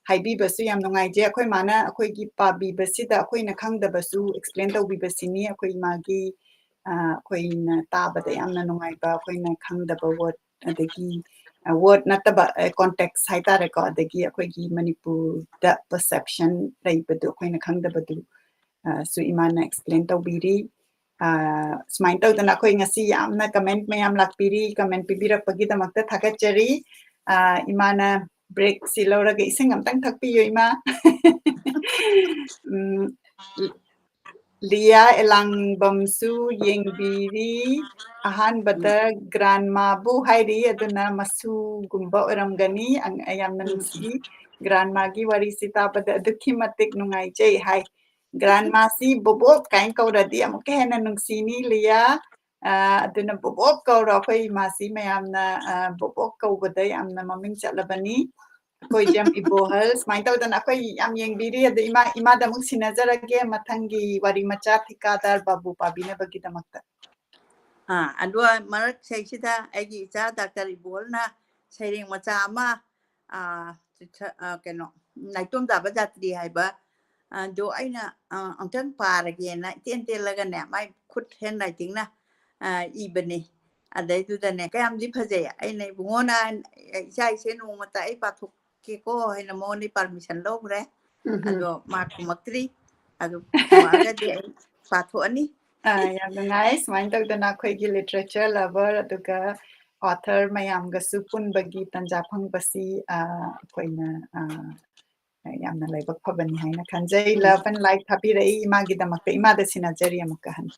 ꯍꯥꯏꯕꯤꯕꯁꯨ ꯌꯥꯝ ꯅꯨꯡꯉꯥꯏꯖꯩ꯫ ꯑꯩꯈꯣꯏ ꯃꯥꯅ ꯑꯩꯈꯣꯏꯒꯤ ꯄꯥꯕꯤꯕꯁꯤꯗ ꯑꯩꯈꯣꯏꯅ ꯈꯪꯗꯕꯁꯨ explain ꯇꯧꯕꯤꯕꯁꯤꯅꯤ꯫ ꯑꯩꯈꯣꯏ ꯏꯃꯥꯒꯤ, ꯑ, ꯑꯩꯈꯣꯏꯅ ꯇꯥꯕꯗ ꯌꯥꯝꯅ ꯅꯨꯡꯉꯥꯏꯕ, ꯑꯩꯈꯣꯏꯅ ꯈꯪꯗꯕ word, ꯑꯗꯒꯤ, ꯑ, word ꯅꯠꯇꯕ, ꯑ, context ꯍꯥꯏꯇꯥꯔꯦꯀꯣ, ꯑꯗꯒꯤ ꯑꯩꯈꯣꯏꯒꯤ ꯃꯅꯤꯄꯨꯔꯗ perception ꯂꯩꯕꯗꯨ, ꯑꯩꯈꯣꯏꯅ ꯈꯪꯗꯕꯗꯨ, ꯑ, ꯁꯨ ꯏꯃꯥꯅ explain ꯇꯧꯕꯤꯔꯤ꯫ ꯑ, ꯁꯨꯃꯥꯏꯅ ꯇꯧꯗꯅ ꯑꯩꯈꯣꯏ ꯉꯁꯤ ꯌꯥꯝꯅ comment ꯃꯌꯥꯝ ꯂꯥꯛꯄꯤꯔꯤ, comment ꯄꯤꯕꯤꯔꯛꯄꯒꯤꯗꯃꯛꯇ ꯊꯥꯒꯠꯆꯔꯤ꯫ ꯑ, ꯏꯃꯥꯅ break ꯁꯤ ꯂꯧꯔꯒ ꯏꯁꯤꯡ ꯑꯝꯇꯪ ꯊꯛꯄꯤꯌꯨ, ꯏꯃꯥ꯫ ꯎꯝ, ꯂꯤꯌꯥ ꯑꯦꯂꯥꯡꯕꯝꯁꯨ ꯌꯦꯡꯕꯤꯔꯤ꯫ ꯑꯍꯥꯟꯕꯗ grandma ꯕꯨ ꯍꯥꯏꯔꯤ, ꯑꯗꯨꯅ ꯃꯁꯨꯒꯨꯝꯕ ꯑꯣꯏꯔꯝꯒꯅꯤ꯫ ꯑꯪ-, ꯌꯥꯝꯅ ꯎꯝ꯫ ꯅꯨꯡꯁꯤ꯫ Grandma ꯒꯤ ꯋꯥꯔꯤꯁꯤ ꯇꯥꯕꯗ ꯑꯗꯨꯛꯀꯤ ꯃꯇꯤꯛ ꯅꯨꯡꯉꯥꯏꯖꯩ ꯍꯥꯏ꯫ Grandma ꯁꯤ ꯕꯣꯕꯣꯛ ꯀꯥꯏꯅ ꯀꯧꯔꯗꯤ ꯑꯃꯨꯛꯀ ꯍꯦꯟꯅ ꯅꯨꯡꯁꯤꯅꯤ, ꯂꯤꯌꯥ꯫ ꯑ, ꯑꯗꯨꯅ ꯕꯣꯕꯣꯛ ꯀꯧꯔꯣ꯫ ꯑꯩꯈꯣꯏ ꯏꯃꯥꯁꯤ ꯃꯌꯥꯝꯅ, ꯑ, ꯕꯣꯕꯣꯛ ꯀꯧꯕꯗ ꯌꯥꯝꯅ ꯃꯃꯤꯡ ꯆꯠꯂꯕꯅꯤ꯫ ꯑꯩꯈꯣꯏ ꯏꯆꯦꯝ ꯏꯕꯣꯍꯜ ꯁꯨꯃꯥꯏꯅ ꯇꯧꯗꯅ ꯑꯩꯈꯣꯏ ꯌꯥꯝ ꯌꯦꯡꯕꯤꯔꯤ꯫ ꯑꯗꯣ ꯏꯃꯥ, ꯏꯃꯥꯗ ꯑꯃꯨꯛ ꯁꯤꯟꯅꯖꯔꯒꯦ ꯃꯊꯪꯒꯤ ꯋꯥꯔꯤ ꯃꯆꯥ ꯊꯤꯀꯥꯗꯥꯔ ꯕꯥꯕꯨ ꯄꯥꯕꯤꯅꯕꯒꯤꯗꯃꯛꯇ꯫ ꯑꯥ, ꯑꯗꯣ ꯃꯔꯛ ꯁꯩꯁꯤꯗ ꯑꯩꯒꯤ ꯏꯆꯥ ꯗꯥꯛꯇꯔ ꯏꯕꯣꯍꯜꯅ ꯁꯩꯔꯦꯡ ꯃꯆꯥ ꯑꯃ, ꯑꯥ, ꯆꯤꯊ-, ꯑꯥ, ꯀꯩꯅꯣ, ꯅꯥꯏꯇꯣꯝ ꯇꯥꯕ ꯖꯥꯇ꯭ꯔꯤ ꯍꯥꯏꯕ, ꯑꯗꯣ ꯑꯩꯅ, ꯑꯥ, ꯑꯃꯨꯛꯇꯪ ꯄꯥꯔꯒꯦꯅ ꯏꯇꯦꯟ ꯇꯦꯜꯂꯒꯅꯦ, ꯃꯥꯏ ꯈꯨꯠ handwriting ꯅ, ꯑꯥ, ꯏꯕꯅꯦ꯫ ꯑꯗꯩꯗꯨꯗꯅꯦ, ꯀꯌꯥꯝꯗꯤ ꯐꯖꯩ꯫ ꯑꯩꯅ ꯏꯕꯨꯡꯉꯣꯅ, "ꯏꯆꯥ ꯏꯁꯦ ꯅꯣꯡꯃꯇ ꯑꯩ ꯄꯥꯊꯣꯛꯀꯦꯀꯣ" ꯍꯥꯏꯅ ꯃꯉꯣꯟꯗꯒꯤ permission ꯂꯧꯈ꯭ꯔꯦ꯫ ꯎꯝ꯫ ꯑꯗꯣ ꯃꯥ ꯈꯨꯝꯃꯛꯇ꯭ꯔꯤ꯫ ꯑꯗꯨ ꯈꯨꯝꯃꯛꯑꯒꯗꯤ ꯑꯩ ꯄꯥꯊꯣꯛꯑꯅꯤ꯫ ꯑꯥ, ꯌꯥꯝ ꯅꯨꯡꯉꯥꯏ꯫ ꯁꯨꯃꯥꯏꯅ ꯇꯧꯗꯅ ꯑꯩꯈꯣꯏꯒꯤ literature lover ꯑꯗꯨꯒ author ꯃꯌꯥꯝꯒꯁꯨ ꯄꯨꯟꯕꯒꯤ ꯇꯟꯖꯥ ꯐꯪꯕꯁꯤ, ꯑꯥ, ꯑꯩꯈꯣꯏꯅ, ꯑꯥ, ꯌꯥꯝꯅ ꯂꯥꯏꯕꯛ ꯐꯕꯅꯤ ꯍꯥꯏꯅ ꯈꯟꯖꯩ꯫ ꯎꯝ꯫ Love and light ꯊꯥꯕꯤꯔꯛꯏ ꯏꯃꯥꯒꯤꯗꯃꯛꯇ꯫ ꯏꯃꯥꯗ ꯁꯤꯟꯅꯖꯔꯤ ꯑꯃꯨꯛꯀ ꯍꯟꯅ꯫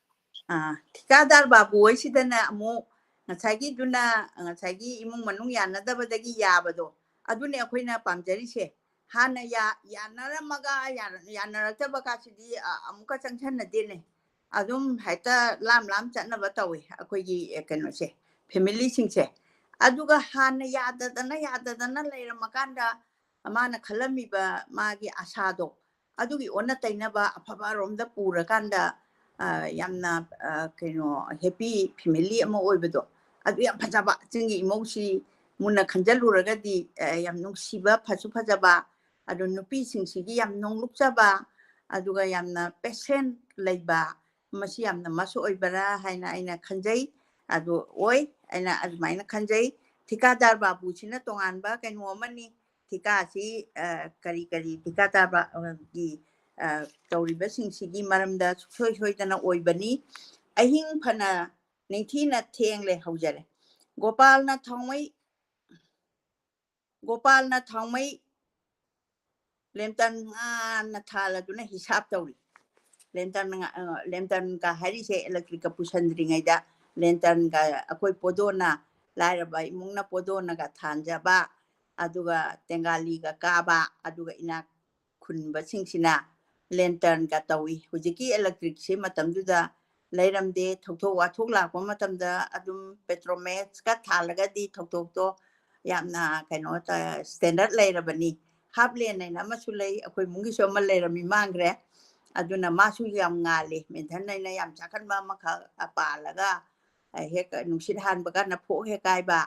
ꯑꯥ, ꯊꯤꯀꯥꯗꯥꯔ ꯕꯥꯕꯨ ꯍꯣꯏꯁꯤꯗꯅ ꯑꯃꯨꯛ ꯉꯁꯥꯏꯒꯤꯗꯨꯅ, ꯉꯁꯥꯏꯒꯤ ꯏꯃꯨꯡ ꯃꯅꯨꯡ ꯌꯥꯅꯗꯕꯗꯒꯤ ꯌꯥꯕꯗꯣ, ꯑꯗꯨꯅꯦ ꯑꯩꯈꯣꯏꯅ ꯄꯥꯝꯖꯔꯤꯁꯦ꯫ ꯍꯥꯟꯅ ꯌꯥ-, ꯌꯥꯅꯔꯝꯃꯒ ꯌꯥ-, ꯌꯥꯅꯔꯛꯇꯕ ꯀꯥꯁꯤꯗꯤ, ꯑ, ꯑꯃꯨꯛꯀ ꯆꯪꯁꯟꯅꯗꯦꯅꯦ꯫ ꯑꯗꯨꯝ ꯍꯦꯛꯇ ꯂꯥꯝ ꯂꯥꯝ ꯆꯠꯅꯕ ꯇꯧꯋꯦ ꯑꯩꯈꯣꯏꯒꯤ, ꯑ, ꯀꯩꯅꯣꯁꯦ, family ꯁꯤꯡꯁꯦ꯫ ꯑꯗꯨꯒ ꯍꯥꯟꯅ ꯌꯥꯗꯗꯅ, ꯌꯥꯗꯗꯅ ꯂꯩꯔꯝꯃꯀꯥꯟꯗ ꯃꯥꯅ ꯈꯜꯂꯝꯃꯤꯕ ꯃꯥꯒꯤ ꯑꯁꯥꯗꯣ, ꯑꯗꯨꯒꯤ ꯑꯣꯟꯅ ꯇꯩꯅꯕ ꯑꯐꯕ ꯔꯣꯝꯗ ꯄꯨꯔꯀꯥꯟꯗ, ꯑ, ꯌꯥꯝꯅ, ꯑ, ꯀꯩꯅꯣ, happy family ꯑꯃ ꯑꯣꯏꯕꯗꯣ, ꯑꯗꯨ ꯌꯥꯝ ꯐꯖꯕ꯫ ꯆꯤꯡꯒꯤ ꯏꯃꯧꯁꯤ ꯃꯨꯟꯅ ꯈꯟꯖꯜꯂꯨꯔꯒꯗꯤ, ꯑ, ꯌꯥꯝ ꯅꯨꯡꯁꯤꯕ, ꯐꯁꯨ ꯐꯖꯕ, ꯑꯗꯣ ꯅꯨꯄꯤꯁꯤꯡꯁꯤꯒꯤ ꯌꯥꯝ ꯅꯣꯡꯂꯨꯛꯆꯕ, ꯑꯗꯨꯒ ꯌꯥꯝꯅ patient ꯂꯩꯕ, ꯃꯁꯤ ꯌꯥꯝꯅ must ꯑꯣꯏꯕ꯭ꯔꯥ ꯍꯥꯏꯅ ꯑꯩꯅ ꯈꯟꯖꯩ꯫ ꯑꯗꯨ ꯑꯣꯏ, ꯑꯩꯅ ꯑꯗꯨꯃꯥꯏꯅ ꯈꯟꯖꯩ꯫ ꯊꯤꯀꯥꯗꯥꯔ ꯕꯥꯕꯨꯁꯤꯅ ꯇꯣꯉꯥꯟꯕ ꯀꯩꯅꯣ ꯑꯃꯅꯤ꯫ ꯊꯤꯀꯥꯁꯤ, ꯑ, ꯀꯔꯤ ꯀꯔꯤ ꯊꯤꯀꯥꯗꯥꯔ ꯕꯥ-, ꯑ, ꯒꯤ, ꯑ, ꯇꯧꯔꯤꯕꯁꯤꯡꯁꯤꯒꯤ ꯃꯔꯝꯗ ꯁꯨꯡꯁꯣꯏ ꯁꯣꯏꯗꯅ ꯑꯣꯏꯕꯅꯤ꯫ ꯑꯍꯤꯡ ꯐꯅ ꯅꯤꯡꯊꯤꯅ ꯊꯦꯡꯂꯦ ꯍꯧꯖꯔꯦ꯫ ꯒꯣꯄꯥꯜꯅ ꯊꯥꯎꯃꯩ ꯒꯣꯄꯥꯜꯅ ꯊꯥꯎꯃꯩ ꯂꯦꯟꯇꯔꯟ ꯉꯥꯟꯅ ꯊꯥꯜꯂꯗꯨꯅ ꯍꯤꯁꯥꯞ ꯇꯧꯔꯤ꯫ ꯂꯦꯟꯇꯔꯟ ꯉꯥ-, ꯑ, ꯂꯦꯟꯇꯔꯟꯒ ꯍꯥꯏꯔꯤꯁꯦ electricꯀ ꯄꯨꯁꯟꯗ꯭ꯔꯤꯉꯩꯗ ꯂꯦꯟꯇꯔꯟꯒ ꯑꯩꯈꯣꯏ ꯄꯣꯗꯣꯅ, ꯂꯥꯏꯔꯕ ꯏꯃꯨꯡꯅ ꯄꯣꯗꯣꯅꯒ ꯊꯥꯟꯖꯕ, ꯑꯗꯨꯒ ꯇꯦꯡꯒꯥꯂꯤꯒ ꯀꯥꯕ, ꯑꯗꯨꯒ ꯏꯅꯥꯛ ꯈꯨꯟꯕꯁꯤꯡꯁꯤꯅ ꯂꯦꯟꯇꯔꯟꯒ ꯇꯧꯏ꯫ ꯍꯧꯖꯤꯛꯀꯤ electricꯁꯤ ꯃꯇꯝꯗꯨꯗ ꯂꯩꯔꯝꯗꯦ꯫ ꯊꯧꯗꯣꯛ ꯋꯥꯊꯣꯛ ꯂꯥꯛꯄ ꯃꯇꯝꯗ ꯑꯗꯨꯝ petrol matchꯀ ꯊꯥꯜꯂꯒꯗꯤ ꯊꯧꯗꯣꯛꯇꯣ ꯌꯥꯝꯅ ꯀꯩꯅꯣ ꯇ-, standard ꯂꯩꯔꯕꯅꯤ꯫ ꯍꯥꯞꯂꯦꯟ ꯍꯥꯏꯅ ꯑꯃꯁꯨ ꯂꯩ, ꯑꯩꯈꯣꯏ ꯏꯃꯨꯡꯒꯤꯁꯨ ꯑꯃ ꯂꯩꯔꯝꯃꯤ, ꯃꯥꯡꯈ꯭ꯔꯦ꯫ ꯑꯗꯨꯅ ꯃꯥꯁꯨ ꯌꯥꯝ ꯉꯥꯜꯂꯤ꯫ ꯃꯦꯟꯊꯟ ꯍꯥꯏꯅ ꯌꯥꯝ ꯆꯥꯛꯍꯟꯕ ꯑꯃꯈꯛ ꯄꯥꯜꯂꯒ, ꯑ, ꯍꯦꯛ ꯅꯨꯡꯁꯤꯠ ꯍꯥꯟꯕ ꯀꯥꯟꯗ ꯐꯣꯛ ꯍꯦꯛ ꯀꯥꯏꯕ,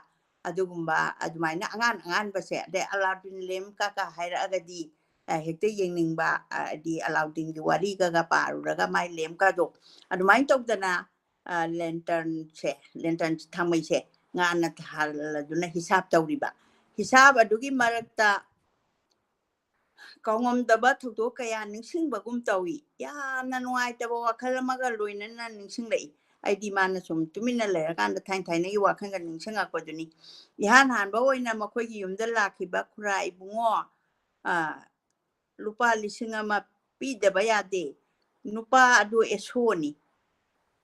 ꯑꯗꯨꯒꯨꯝꯕ, ꯑꯗꯨꯃꯥꯏꯅ ꯑꯉꯥꯟ ꯑꯉꯥꯟꯕꯁꯦ, ꯑꯗꯩ ꯑꯂꯥꯎꯗꯤꯟ lamp ꯀꯀ ꯍꯥꯏꯔꯛꯑꯒꯗꯤ, ꯑ, ꯍꯦꯛꯇ ꯌꯦꯡꯅꯤꯡꯕ, ꯑ, ꯍꯥꯏꯗꯤ ꯑꯂꯥꯎꯗꯤꯟꯒꯤ ꯋꯥꯔꯤꯒꯒ ꯄꯥꯔꯨꯔꯒ ꯃꯥꯏ lampꯀꯗꯣ, ꯑꯗꯨꯃꯥꯏꯅ ꯇꯧꯗꯅ, ꯑ, lanternꯁꯦ, lantern ꯊꯥꯡꯃꯩꯁꯦ ꯉꯥꯟꯅ ꯊꯥꯜꯂꯗꯨꯅ ꯍꯤꯁꯥꯞ ꯇꯧꯔꯤꯕ꯫ ꯍꯤꯁꯥꯞ ꯑꯗꯨꯒꯤ ꯃꯔꯛꯇ ꯀꯥꯎꯉꯝꯗꯕ ꯊꯧꯗꯣꯛ ꯀꯌꯥ ꯅꯤꯡꯁꯤꯡꯕꯒꯨꯝ ꯇꯧꯏ꯫ ꯌꯥꯝꯅ ꯅꯨꯡꯉꯥꯏꯇꯕ ꯋꯥꯈꯜ ꯑꯃꯒ ꯂꯣꯏꯅꯅ ꯅꯤꯡꯁꯤꯡꯂꯛꯏ꯫ ꯑꯩꯗꯤ ꯃꯥꯅ ꯁꯨꯝ ꯇꯨꯃꯤꯟꯅ ꯂꯩꯔꯀꯥꯟꯗ ꯊꯥꯏꯅ ꯊꯥꯏꯅꯒꯤ ꯋꯥꯈꯜꯒ ꯅꯤꯡꯁꯤꯡꯉꯛꯄꯗꯨꯅꯤ꯫ ꯏꯍꯥꯟ ꯍꯥꯟꯕ ꯑꯣꯏꯅ ꯃꯈꯣꯏꯒꯤ ꯌꯨꯝꯗ ꯂꯥꯛꯈꯤꯕ ꯈꯨꯔꯥ ꯏꯕꯨꯡꯉꯣ, ꯑ, ꯂꯨꯄꯥ ꯂꯤꯁꯤꯡ ꯑꯃ ꯄꯤꯗꯕ ꯌꯥꯗꯦ꯫ ꯅꯨꯄꯥ ꯑꯗꯨ ꯑꯦꯁꯣꯅꯤ꯫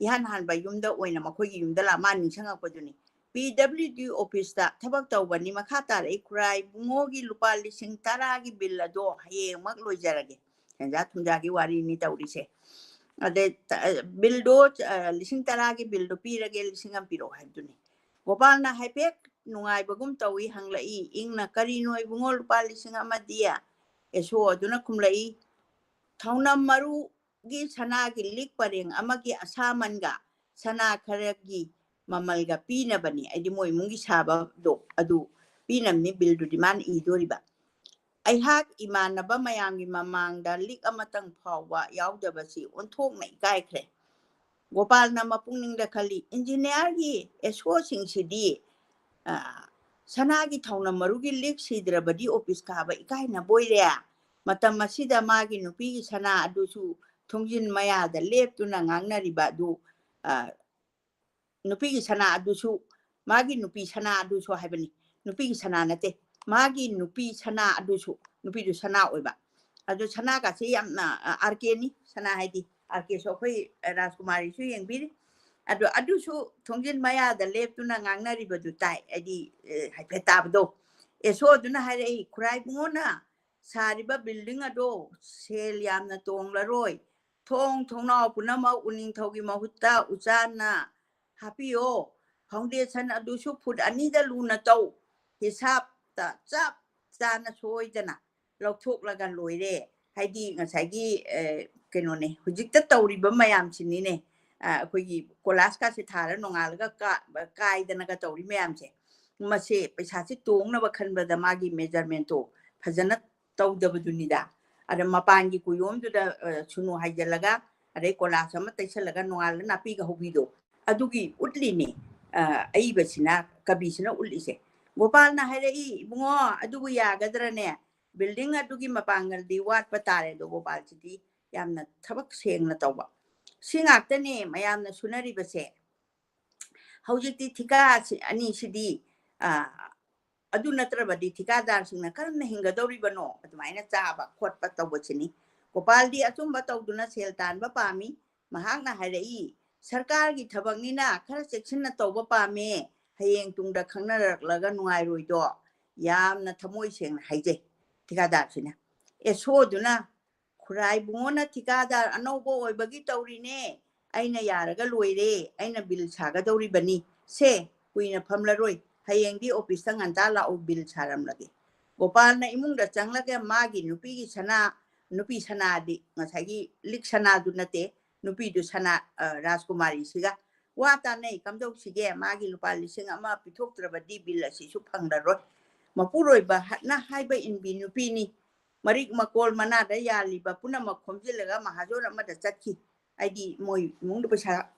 ꯏꯍꯥꯟ ꯍꯥꯟꯕ ꯌꯨꯝꯗ ꯑꯣꯏꯅ ꯃꯈꯣꯏꯒꯤ ꯌꯨꯝꯗ ꯂꯥꯛ-, ꯃꯥ ꯅꯤꯡꯁꯤꯡꯉꯛꯄꯗꯨꯅꯤ꯫ ꯄꯤ ꯗꯕ꯭ꯂꯤꯎ ꯗꯤ officeꯇ ꯊꯕꯛ ꯇꯧꯕꯅꯤ꯫ ꯃꯈꯥ ꯇꯥꯔꯛꯏ, ꯈꯨꯔꯥ ꯏꯕꯨꯡꯉꯣꯒꯤ ꯂꯨꯄꯥ ꯂꯤꯁꯤꯡ ꯇꯔꯥꯒꯤ bill ꯑꯗꯣ ꯍꯌꯦꯡꯃꯛ ꯂꯣꯏꯖꯔꯒꯦ꯫ ꯁꯦꯟꯖꯥ ꯊꯨꯝꯖꯥꯒꯤ ꯋꯥꯔꯤꯅꯤ ꯇꯧꯔꯤꯁꯦ꯫ ꯑꯗꯩ ꯇ-, billꯗꯣ, ꯑ, ꯂꯤꯁꯤꯡ ꯇꯔꯥꯒꯤ billꯗꯣ ꯄꯤꯔꯒꯦ, ꯂꯤꯁꯤꯡ ꯑꯃ ꯄꯤꯔꯛꯑꯣ ꯍꯥꯏꯕꯗꯨꯅꯤ꯫ ꯒꯣꯄꯥꯜꯅ ꯍꯥꯏꯐꯦꯠ ꯅꯨꯡꯉꯥꯏꯕꯒꯨꯝ ꯇꯧꯏ, ꯍꯪꯂꯛꯏ, ꯏꯪꯅ, "ꯀꯔꯤꯅꯣ ꯏꯕꯨꯡꯉꯣ ꯂꯨꯄꯥ ꯂꯤꯁꯤꯡ ꯑꯃꯗꯤ?" ꯑꯦꯁꯣ ꯑꯗꯨꯅ ꯈꯨꯝꯂꯛꯏ, "ꯊꯧꯅꯝ ꯃꯔꯨꯒꯤ ꯁꯅꯥꯒꯤ ꯂꯤꯛ ꯄꯔꯦꯡ ꯑꯃꯒꯤ ꯑꯁꯥꯃꯟꯒ ꯁꯅꯥ ꯈꯔꯒꯤ ꯃꯃꯜꯒ ꯄꯤꯅꯕꯅꯤ", ꯍꯥꯏꯗꯤ ꯃꯣꯏ ꯏꯃꯨꯡꯒꯤ ꯁꯥꯕꯗꯣ ꯑꯗꯨ ꯄꯤꯅꯕꯅꯤ, billꯗꯨꯗꯤ ꯃꯥꯅ ꯏꯗꯣꯔꯤꯕ꯫ ꯑꯩꯍꯥꯛ ꯏꯃꯥꯟꯅꯕ ꯃꯌꯥꯝꯒꯤ ꯃꯃꯥꯡꯗ ꯂꯤꯛ ꯑꯃꯇꯪ ꯐꯥꯎꯕ ꯌꯥꯎꯗꯕꯁꯤ ꯑꯣꯟꯊꯣꯛꯅ ꯏꯀꯥꯏꯈ꯭ꯔꯦ꯫ ꯒꯣꯄꯥꯜꯅ ꯃꯄꯨꯛꯅꯤꯡꯗ ꯈꯜꯂꯤ, "ꯏꯟꯖꯤꯅꯤꯌꯥꯔꯒꯤ ꯑꯦꯁꯣꯁꯤꯡꯁꯤꯗꯤ, ꯑ, ꯁꯅꯥꯒꯤ ꯊꯧꯅꯝ ꯃꯔꯨꯒꯤ ꯂꯤꯛ ꯁꯤꯗ꯭ꯔꯕꯗꯤ office ꯀꯥꯕ ꯏꯀꯥꯏꯅꯕꯣꯏꯔꯦ"꯫ ꯃꯇꯝ ꯑꯁꯤꯗ ꯃꯥꯒꯤ ꯅꯨꯄꯤꯒꯤ ꯁꯅꯥ ꯑꯗꯨꯁꯨ ꯊꯣꯡꯖꯤꯟ ꯃꯌꯥꯗ ꯂꯦꯞꯇꯨꯅ ꯉꯥꯡꯅꯔꯤꯕ ꯑꯗꯨ, ꯑ, ꯅꯨꯄꯤꯒꯤ ꯁꯅꯥ ꯑꯗꯨꯁꯨ, ꯃꯥꯒꯤ ꯅꯨꯄꯤ ꯁꯅꯥ ꯑꯗꯨꯁꯨ ꯍꯥꯏꯕꯅꯤ, ꯅꯨꯄꯤꯒꯤ ꯁꯅꯥ ꯅꯠꯇꯦ, ꯃꯥꯒꯤ ꯅꯨꯄꯤ ꯁꯅꯥ ꯑꯗꯨꯁꯨ, ꯅꯨꯄꯤꯗꯨ ꯁꯅꯥ ꯑꯣꯏꯕ, ꯑꯗꯨ ꯁꯅꯥꯒꯁꯦ ꯌꯥꯝꯅ, ꯑꯥꯔ ꯀꯦꯅꯤ, ꯁꯅꯥ ꯍꯥꯏꯗꯤ ꯑꯥꯔ ꯀꯦꯁꯨ ꯑꯩꯈꯣꯏ ꯔꯥꯖꯀꯨꯃꯥꯔꯤꯁꯨ ꯌꯦꯡꯕꯤꯔꯤ꯫ ꯑꯗꯣ ꯑꯗꯨꯁꯨ ꯊꯣꯡꯖꯤꯟ ꯃꯌꯥꯗ ꯂꯦꯞꯇꯨꯅ ꯉꯥꯡꯅꯔꯤꯕꯗꯨ ꯇꯥꯏ, ꯍꯥꯏꯗꯤ ꯍꯥꯏꯐꯦꯠ ꯇꯥꯕꯗꯣ꯫ ꯑꯦꯁꯣꯗꯨꯅ ꯍꯥꯏꯔꯛꯏ, "ꯈꯨꯔꯥꯏꯕꯨꯡꯉꯣꯅ ꯁꯥꯔꯤꯕ ꯕꯤꯜꯗꯤꯡ ꯑꯗꯣ ꯁꯦꯜ ꯌꯥꯝꯅ ꯇꯣꯡꯂꯔꯣꯏ, ꯊꯣꯡ ꯊꯣꯡꯅꯥꯎ ꯄꯨꯝꯅꯃꯛ ꯎꯅꯤꯡꯊꯧꯒꯤ ꯃꯍꯨꯠꯇ ꯎꯆꯥꯟꯅ ꯍꯥꯞꯄꯤꯌꯣ, ꯐꯥꯎꯟꯗꯦꯁꯟ ꯑꯗꯨꯁꯨ ꯐꯨꯠ ꯑꯅꯤꯗ ꯂꯨꯅ ꯇꯧ, ꯍꯤꯁꯥꯞꯇ ꯆꯞ ꯆꯥꯅ ꯁꯣꯏꯗꯅ ꯂꯧꯊꯣꯛꯂꯒ ꯂꯣꯏꯔꯦ"꯫ ꯍꯥꯏꯗꯤ ꯉꯁꯥꯏꯒꯤ ꯀꯩꯅꯣꯅꯦ, ꯍꯧꯖꯤꯛꯇ ꯇꯧꯔꯤꯕ ꯃꯌꯥꯝꯁꯤꯅꯤꯅꯦ꯫ ꯑꯩꯈꯣꯏꯒꯤ ꯀꯣꯂꯥꯁꯀꯥꯁꯦ ꯊꯥꯔ ꯅꯣꯡꯉꯥꯜꯂꯒ ꯀꯥꯏꯗꯅꯒ ꯇꯧꯔꯤ ꯃꯌꯥꯝꯁꯦ, ꯃꯁꯦ ꯄꯩꯁꯥꯁꯦ ꯇꯣꯡꯅꯕ ꯈꯟꯕꯗ ꯃꯥꯒꯤ ꯃꯦꯖꯔꯃꯦꯟꯇꯣ ꯐꯖꯅ ꯇꯧꯗꯕꯗꯨꯅꯤꯗ꯫ ꯑꯗ ꯃꯄꯥꯟꯒꯤ ꯀꯨꯌꯣꯝꯗꯨꯗ ꯁꯨꯅꯨ ꯍꯥꯏꯖꯤꯜꯂꯒ, ꯑꯗꯩ ꯀꯣꯂꯥꯁ ꯑꯃ ꯇꯩꯁꯜꯂꯒ ꯅꯣꯡꯉꯥꯜꯂꯒ ꯅꯥꯄꯤꯒ ꯍꯧꯕꯤꯗꯣ, ꯑꯗꯨꯒꯤ ꯎꯠꯂꯤꯅꯤ꯫ ꯑꯏꯕꯁꯤꯅ, ꯀꯕꯤꯁꯤꯅ ꯎꯠꯂꯤꯁꯦ꯫ ꯒꯣꯄꯥꯜꯅ ꯍꯥꯏꯔꯛꯏ, "ꯏꯕꯨꯡꯉꯣ, ꯑꯗꯨꯕꯨ ꯌꯥꯒꯗ꯭ꯔꯅꯦ? ꯕꯤꯜꯗꯤꯡ ꯑꯗꯨꯒꯤ ꯃꯄꯥꯡꯒꯜꯗꯤ ꯋꯥꯠꯄ ꯇꯥꯔꯦ"꯫ ꯑꯗꯣ ꯒꯣꯄꯥꯜꯁꯤꯗꯤ ꯌꯥꯝꯅ ꯊꯕꯛ ꯁꯦꯡꯅ ꯇꯧꯕ꯫ ꯁꯤ ꯉꯥꯛꯇꯅꯦ ꯃꯌꯥꯝꯅ ꯁꯨꯅꯔꯤꯕꯁꯦ꯫ ꯍꯧꯖꯤꯛꯇꯤ ꯊꯤꯀꯥ ꯑꯅꯤꯁꯤꯗꯤ, ꯑꯗꯨ ꯅꯠꯇ꯭ꯔꯕꯗꯤ ꯊꯤꯀꯥꯗꯥꯔꯁꯤꯡꯅ ꯀꯔꯝꯅ ꯍꯤꯡꯒꯗꯧꯔꯤꯕꯅꯣ? ꯑꯗꯨꯃꯥꯏꯅ ꯆꯥꯕ ꯈꯣꯠꯄ ꯇꯧꯕꯁꯤꯅꯤ꯫ ꯒꯣꯄꯥꯜꯗꯤ ꯑꯆꯨꯝꯕ ꯇꯧꯗꯨꯅ ꯁꯦꯜ ꯇꯥꯟꯕ ꯄꯥꯝꯃꯤ꯫ ꯃꯍꯥꯛꯅ ꯍꯥꯏꯔꯛꯏ, "ꯁꯔꯀꯥꯔꯒꯤ ꯊꯕꯛꯅꯤꯅ ꯈꯔ ꯆꯦꯛꯁꯤꯟꯅ ꯇꯧꯕ ꯄꯥꯝꯃꯦ, ꯍꯌꯦꯡ ꯇꯨꯡꯗ ꯈꯪꯅꯔꯛꯂꯒ ꯅꯨꯡꯉꯥꯏꯔꯣꯏꯗꯣ"꯫ ꯌꯥꯝꯅ ꯊꯃꯣꯏ ꯁꯦꯡꯅ ꯍꯥꯏꯖꯩ ꯊꯤꯀꯥꯗꯥꯔꯁꯤꯅ꯫ ꯑꯦꯁꯣꯗꯨꯅ, "ꯈꯨꯔꯥꯏꯕꯨꯡꯉꯣꯅ ꯊꯤꯀꯥꯗꯥꯔ ꯑꯅꯧꯕ ꯑꯣꯏꯕꯒꯤ ꯇꯧꯔꯤꯅꯦ, ꯑꯩꯅ ꯌꯥꯔꯒ ꯂꯣꯏꯔꯦ, ꯑꯩꯅ ꯕꯤꯜ ꯁꯥꯒꯗꯧꯔꯤꯕꯅꯤ꯫ ꯁꯦ, ꯀꯨꯏꯅ ꯐꯝꯂꯔꯣꯏ, ꯍꯌꯦꯡꯗꯤ ꯑꯣꯐꯤꯁꯇ ꯉꯟꯇꯥ ꯂꯥꯛꯎ, ꯕꯤꯜ ꯁꯥꯔꯝꯂꯒꯦ"꯫ ꯒꯣꯄꯥꯜꯅ ꯏꯃꯨꯡꯗ ꯆꯪꯂꯒ ꯃꯥꯒꯤ ꯅꯨꯄꯤꯒꯤ ꯁꯅꯥ, ꯅꯨꯄꯤ ꯁꯅꯥꯗꯤ ꯉꯁꯥꯏꯒꯤ ꯂꯤꯛ ꯁꯅꯥꯗꯨ ꯅꯠꯇꯦ, ꯅꯨꯄꯤꯗꯨ ꯁꯅꯥ, ꯔꯥꯖꯀꯨꯃꯥꯔꯤꯁꯤꯒ ꯋꯥ ꯇꯥꯅꯩ꯫ "ꯀꯝꯗꯧꯁꯤꯒꯦ? ꯃꯥꯒꯤ ꯂꯨꯄꯥ ꯂꯤꯁꯤꯡ ꯑꯃ ꯄꯤꯊꯣꯛꯇ꯭ꯔꯕꯗꯤ ꯕꯤꯜ ꯑꯁꯤꯁꯨ ꯐꯪꯂꯔꯣꯏ"꯫ ꯃꯄꯨꯔꯣꯏꯕꯅ ꯍꯥꯏꯕ ꯏꯟꯕꯤ ꯅꯨꯄꯤꯅꯤ꯫ ꯃꯔꯤꯛ ꯃꯀꯣꯜ ꯃꯅꯥꯗ ꯌꯥꯜꯂꯤꯕ ꯄꯨꯝꯅꯃꯛ ꯈꯣꯝꯖꯤꯜꯂꯒ ꯃꯍꯥꯖꯣꯟ ꯑꯃꯗ ꯆꯠꯈꯤ꯫ ꯍꯥꯏꯗꯤ ꯃꯣꯏ ꯏꯃꯨꯡꯗ ꯄꯩꯁꯥ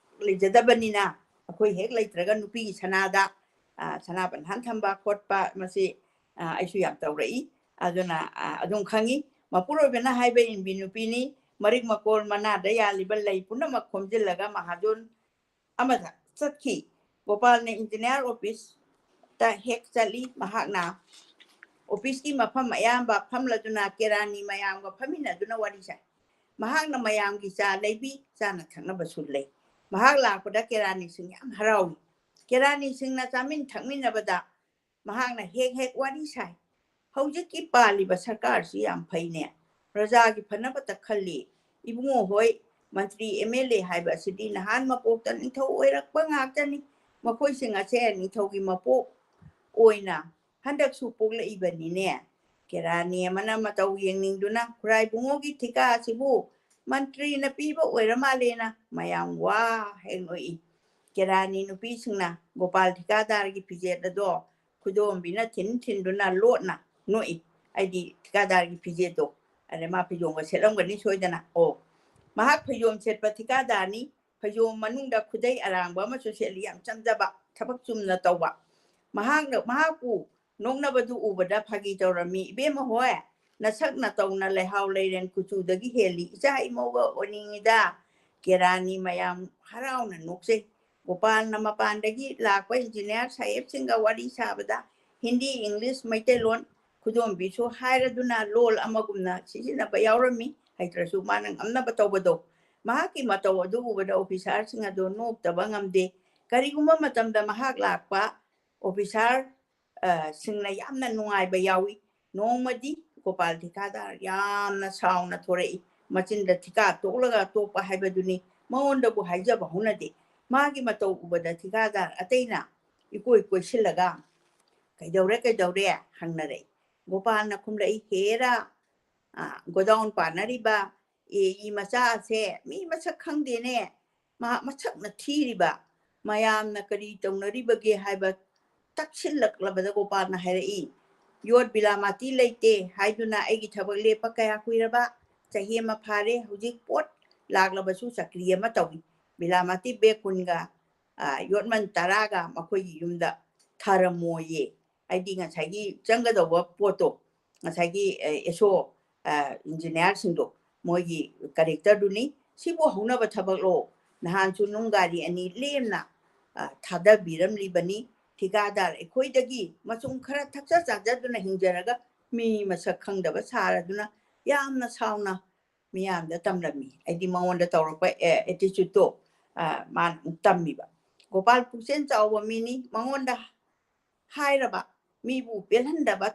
ꯂꯩꯖꯗꯕꯅꯤꯅ ꯑꯩꯈꯣꯏ ꯍꯦꯛ ꯂꯩꯇ꯭ꯔꯒ ꯅꯨꯄꯤꯒꯤ ꯁꯅꯥꯗ, ꯁꯅꯥ ꯕꯟꯙꯥꯟ ꯊꯝꯕ ꯈꯣꯠꯄ, ꯃꯁꯤ ꯑꯩꯁꯨ ꯌꯥꯝ ꯇꯧꯔꯛꯏ꯫ ꯑꯗꯨꯅ ꯑꯗꯨꯝ ꯈꯪꯉꯤ꯫ ꯃꯄꯨꯔꯣꯏꯕꯅ ꯍꯥꯏꯕ ꯏꯟꯕꯤ ꯅꯨꯄꯤꯅꯤ꯫ ꯃꯔꯤꯛ ꯃꯀꯣꯜ ꯃꯅꯥꯗ ꯌꯥꯜꯂꯤꯕ ꯂꯩ ꯄꯨꯝꯅꯃꯛ ꯈꯣꯝꯖꯤꯜꯂꯒ ꯃꯍꯥꯖꯣꯟ ꯑꯃꯗ ꯆꯠꯈꯤ꯫ ꯒꯣꯄꯥꯜꯅ ꯏꯟꯖꯤꯅꯤꯌꯥꯔ ꯑꯣꯐꯤꯁꯇ ꯍꯦꯛ ꯆꯠꯂꯤ꯫ ꯃꯍꯥꯛꯅ ꯑꯣꯐꯤꯁꯀꯤ ꯃꯐꯝ ꯑꯌꯥꯝꯕ ꯐꯝꯂꯗꯨꯅ ꯀꯦꯔꯥꯅꯤ ꯃꯌꯥꯝꯒ ꯐꯝꯃꯤꯟꯅꯗꯨꯅ ꯋꯥꯔꯤ ꯁꯥꯏ꯫ ꯃꯍꯥꯛꯅ ꯃꯌꯥꯝꯒꯤ ꯆꯥ ꯂꯩꯕꯤ, ꯆꯥꯅ ꯊꯛꯅꯕꯁꯨ ꯂꯩ꯫ ꯃꯍꯥꯛ ꯂꯥꯛꯄꯗ ꯀꯦꯔꯥꯅꯤꯁꯤꯡ ꯌꯥꯝ ꯍꯔꯥꯎꯏ꯫ ꯀꯦꯔꯥꯅꯤꯁꯤꯡꯅ ꯆꯥꯃꯤꯟ ꯊꯛꯃꯤꯟꯅꯕꯗ ꯃꯍꯥꯛꯅ ꯍꯦꯛ ꯍꯦꯛ ꯋꯥꯔꯤ ꯁꯥꯏ꯫ "ꯍꯧꯖꯤꯛꯀꯤ ꯄꯥꯜꯂꯤꯕ ꯁꯔꯀꯥꯔꯁꯤ ꯌꯥꯝ ꯐꯩꯅꯦ, ꯄ꯭ꯔꯖꯥꯒꯤ ꯐꯅꯕꯇ ꯈꯜꯂꯤ꯫ ꯏꯕꯨꯡꯉꯣ ꯍꯣꯏ ꯃꯟꯇ꯭ꯔꯤ, ꯑꯦꯝ ꯑꯦꯜ ꯑꯦ ꯍꯥꯏꯕ ꯑꯁꯤꯗꯤ ꯅꯍꯥꯟ ꯃꯄꯣꯛꯇ ꯅꯤꯡꯊꯧ ꯑꯣꯏꯔꯛꯄ ꯉꯥꯛꯇꯅꯤ꯫ ꯃꯈꯣꯏꯁꯤꯡ ꯑꯁꯦ ꯅꯤꯡꯊꯧꯒꯤ ꯃꯄꯣꯛ ꯑꯣꯏꯅ ꯍꯟꯗꯛꯁꯨ ꯄꯣꯛꯂꯛꯏꯕꯅꯤꯅꯦ"꯫ ꯀꯦꯔꯥꯅꯤ ꯑꯃꯅ ꯃꯇꯧ ꯌꯦꯡꯅꯤꯡꯗꯨꯅ, "ꯈꯨꯔꯥꯏ ꯕꯨꯡꯉꯣꯒꯤ ꯊꯤꯀꯥ ꯑꯁꯤꯕꯨ ꯃꯟꯇ꯭ꯔꯤꯅ ꯄꯤꯕ ꯑꯣꯏꯔ ꯃꯥꯜꯂꯦꯅ" ꯃꯌꯥꯝ ꯋꯥ ꯍꯦꯛ ꯅꯣꯛꯏ꯫ ꯀꯦꯔꯥꯅꯤ ꯅꯨꯄꯤꯁꯤꯡꯅ ꯒꯣꯄꯥꯜ ꯊꯤꯀꯥꯗꯥꯔꯒꯤ ꯐꯤꯖꯦꯠ ꯑꯗꯣ ꯈꯨꯗꯣꯝꯕꯤꯅ ꯊꯤꯟ ꯊꯤꯟꯗꯨꯅ ꯂꯣꯠꯅ ꯅꯣꯛꯏ꯫ ꯍꯥꯏꯗꯤ ꯊꯤꯀꯥꯗꯥꯔꯒꯤ ꯐꯤꯖꯦꯠꯇꯣ, ꯑꯗ ꯃꯥ ꯐꯩꯖꯣꯝꯒ ꯁꯦꯠꯂꯝꯒꯅꯤ ꯁꯣꯏꯗꯅ꯫ ꯑꯣ, ꯃꯍꯥꯛ ꯐꯩꯖꯣꯝ ꯁꯦꯠꯄ ꯊꯤꯀꯥꯗꯥꯔꯅꯤ꯫ ꯐꯩꯖꯣꯝ ꯃꯅꯨꯡꯗ ꯈꯨꯗꯩ ꯑꯔꯥꯡꯕ ꯑꯃꯁꯨ ꯁꯦꯠꯂꯤ, ꯌꯥꯝ ꯆꯝꯖꯕ, ꯊꯕꯛ ꯆꯨꯝꯅ ꯇꯧꯕ꯫ ꯃꯍꯥꯛꯅ, ꯃꯍꯥꯛꯄꯨ ꯅꯣꯛꯅꯕꯗꯨ ꯎꯕꯗ ꯐꯥꯒꯤ ꯇꯧꯔꯝꯃꯤ, "ꯏꯕꯦꯝꯃ ꯍꯣꯏ, ꯅꯁꯛ ꯅꯇꯧꯅ ꯂꯩꯍꯥꯎ ꯂꯩꯔꯦꯟ ꯀꯨꯆꯨꯗꯒꯤ ꯍꯦꯜꯂꯤ, ꯏꯆꯥ ꯏꯃꯧꯒ ꯑꯣꯏꯅꯤꯡꯉꯤꯗ"꯫ ꯀꯦꯔꯥꯅꯤ ꯃꯌꯥꯝ ꯍꯔꯥꯎꯅ ꯅꯣꯛꯆꯩ꯫ ꯒꯣꯄꯥꯜꯅ ꯃꯄꯥꯟꯗꯒꯤ ꯂꯥꯛꯄ ꯏꯟꯖꯤꯅꯤꯌꯥꯔ ꯁꯥꯍꯦꯕꯁꯤꯡꯒ ꯋꯥꯔꯤ ꯁꯥꯕꯗ ꯍꯤꯟꯗꯤ, ꯏꯪꯂꯤꯁ, ꯃꯩꯇꯩꯂꯣꯟ ꯈꯨꯗꯣꯝꯕꯤꯁꯨ ꯍꯥꯏꯔꯗꯨꯅ ꯂꯣꯜ ꯑꯃꯒꯨꯝꯅ ꯁꯤꯖꯤꯟꯅꯕ ꯌꯥꯎꯔꯝꯃꯤ꯫ ꯍꯩꯇ꯭ꯔꯁꯨ ꯃꯥꯅ ꯉꯝꯅꯕ ꯇꯧꯕꯗꯣ꯫ ꯃꯍꯥꯛꯀꯤ ꯃꯇꯧ ꯑꯗꯨ ꯎꯕꯗ ꯑꯣꯐꯤꯁꯥꯔꯁꯤꯡ ꯑꯗꯨ ꯅꯣꯛꯇꯕ ꯉꯝꯗꯦ꯫ ꯀꯔꯤꯒꯨꯝꯕ ꯃꯇꯝꯗ ꯃꯍꯥꯛ ꯂꯥꯛꯄ ꯑꯣꯐꯤꯁꯥꯔ, ꯑ, ꯁꯤꯡꯅ ꯌꯥꯝꯅ ꯅꯨꯡꯉꯥꯏꯕ ꯌꯥꯎꯏ꯫ ꯅꯣꯡꯃꯗꯤ ꯒꯣꯄꯥꯜ ꯊꯤꯀꯥꯗꯥꯔ ꯌꯥꯝꯅ ꯁꯥꯎꯅ ꯊꯣꯔꯛꯏ꯫ ꯃꯆꯤꯟꯗ ꯊꯤꯀꯥ ꯇꯣꯛꯂꯒ ꯇꯣꯛꯄ ꯍꯥꯏꯕꯗꯨꯅꯤ꯫ ꯃꯉꯣꯟꯗꯕꯨ ꯍꯥꯏꯖꯕ ꯍꯧꯅꯗꯦ꯫ ꯃꯥꯒꯤ ꯃꯇꯧ ꯎꯕꯗ ꯊꯤꯀꯥꯗꯥꯔ ꯑꯇꯩꯅ ꯏꯀꯣꯏ ꯀꯣꯏꯁꯤꯜꯂꯒ, "ꯀꯩꯗꯧꯔꯦ, ꯀꯩꯗꯧꯔꯦ?" ꯍꯪꯅꯔꯛꯏ꯫ ꯒꯣꯄꯥꯜꯅ ꯈꯨꯝꯂꯛꯏ, "ꯍꯦꯔꯥ, ꯑ, ꯒꯣꯗꯥꯎꯟ ꯄꯥꯟꯅꯔꯤꯕ ꯑꯦ ꯏ ꯃꯆꯥ ꯑꯁꯦ ꯃꯤ ꯃꯁꯛ ꯈꯪꯗꯦꯅꯦ꯫ ꯃꯍꯥꯛ ꯃꯁꯛꯅ ꯊꯤꯔꯤꯕ, ꯃꯌꯥꯝꯅ ꯀꯔꯤ ꯇꯧꯅꯔꯤꯕꯒꯦ ꯍꯥꯏꯕ ꯇꯛꯁꯤꯜꯂꯛꯂꯕꯗ ꯒꯣꯄꯥꯜꯅ ꯍꯥꯏꯔꯛꯏ, 'ꯌꯣꯠ ꯕꯤꯂꯥꯃꯥꯇꯤ ꯂꯩꯇꯦ ꯍꯥꯏꯗꯨꯅ ꯑꯩꯒꯤ ꯊꯕꯛ ꯂꯦꯞꯄ ꯀꯌꯥ ꯀꯨꯏꯔꯕ? ꯆꯍꯤ ꯑꯃ ꯐꯥꯔꯦ꯫ ꯍꯧꯖꯤꯛ ꯄꯣꯠ ꯂꯥꯛꯂꯕꯁꯨ ꯆꯀ꯭ꯔꯤ ꯑꯃ ꯇꯧꯏ꯫ ꯕꯤꯂꯥꯃꯥꯇꯤ ꯕꯦꯒ ꯀꯨꯟꯒ, ꯑ, ꯌꯣꯠꯃꯟ ꯇꯔꯥꯒ ꯃꯈꯣꯏꯒꯤ ꯌꯨꯝꯗ ꯊꯥꯔꯝꯃꯣꯌꯦ.'" ꯍꯥꯏꯗꯤ ꯉꯁꯥꯏꯒꯤ ꯆꯪꯒꯗꯧꯕ ꯄꯣꯠꯇꯣ, ꯉꯁꯥꯏꯒꯤ, ꯑ, ꯑꯦꯁꯣ, ꯑ, ꯏꯟꯖꯤꯅꯤꯌꯥꯔꯁꯤꯡꯗꯣ, ꯃꯣꯏꯒꯤ ꯀꯔꯦꯛꯇꯔꯗꯨꯅꯤ꯫ "ꯁꯤꯕꯨ ꯍꯧꯅꯕ ꯊꯕꯛꯂꯣ? ꯅꯍꯥꯟꯁꯨ ꯅꯨꯡ ꯒꯥꯔꯤ ꯑꯅꯤ ꯂꯦꯝꯅ, ꯑ, ꯊꯥꯗꯕꯤꯔꯝꯂꯤꯕꯅꯤ꯫ ꯊꯤꯀꯥꯗꯥꯔ ꯑꯩꯈꯣꯏꯗꯒꯤ ꯃꯆꯨꯝ ꯈꯔ ꯊꯛꯆ ꯆꯥꯖꯗꯨꯅ ꯍꯤꯡꯖꯔꯒ ꯃꯤ ꯃꯁꯛ ꯈꯪꯗꯕ ꯁꯥꯔꯗꯨꯅ ꯌꯥꯝꯅ ꯁꯥꯎꯅ ꯃꯤꯌꯥꯝꯗ ꯇꯝꯂꯝꯃꯤ꯫ ꯑꯩꯗꯤ ꯃꯉꯣꯟꯗ ꯇꯧꯔꯛꯄ attitude ꯇꯣ ꯃꯥꯅ ꯑꯃꯨꯛ ꯇꯝꯃꯤꯕ꯫ ꯒꯣꯄꯥꯜ ꯄꯨꯛꯆꯦꯜ ꯆꯥꯎꯕ ꯃꯤꯅꯤ꯫ ꯃꯉꯣꯟꯗ ꯍꯥꯏꯔꯕ ꯃꯤꯕꯨ ꯄꯦꯜꯍꯟꯗꯕ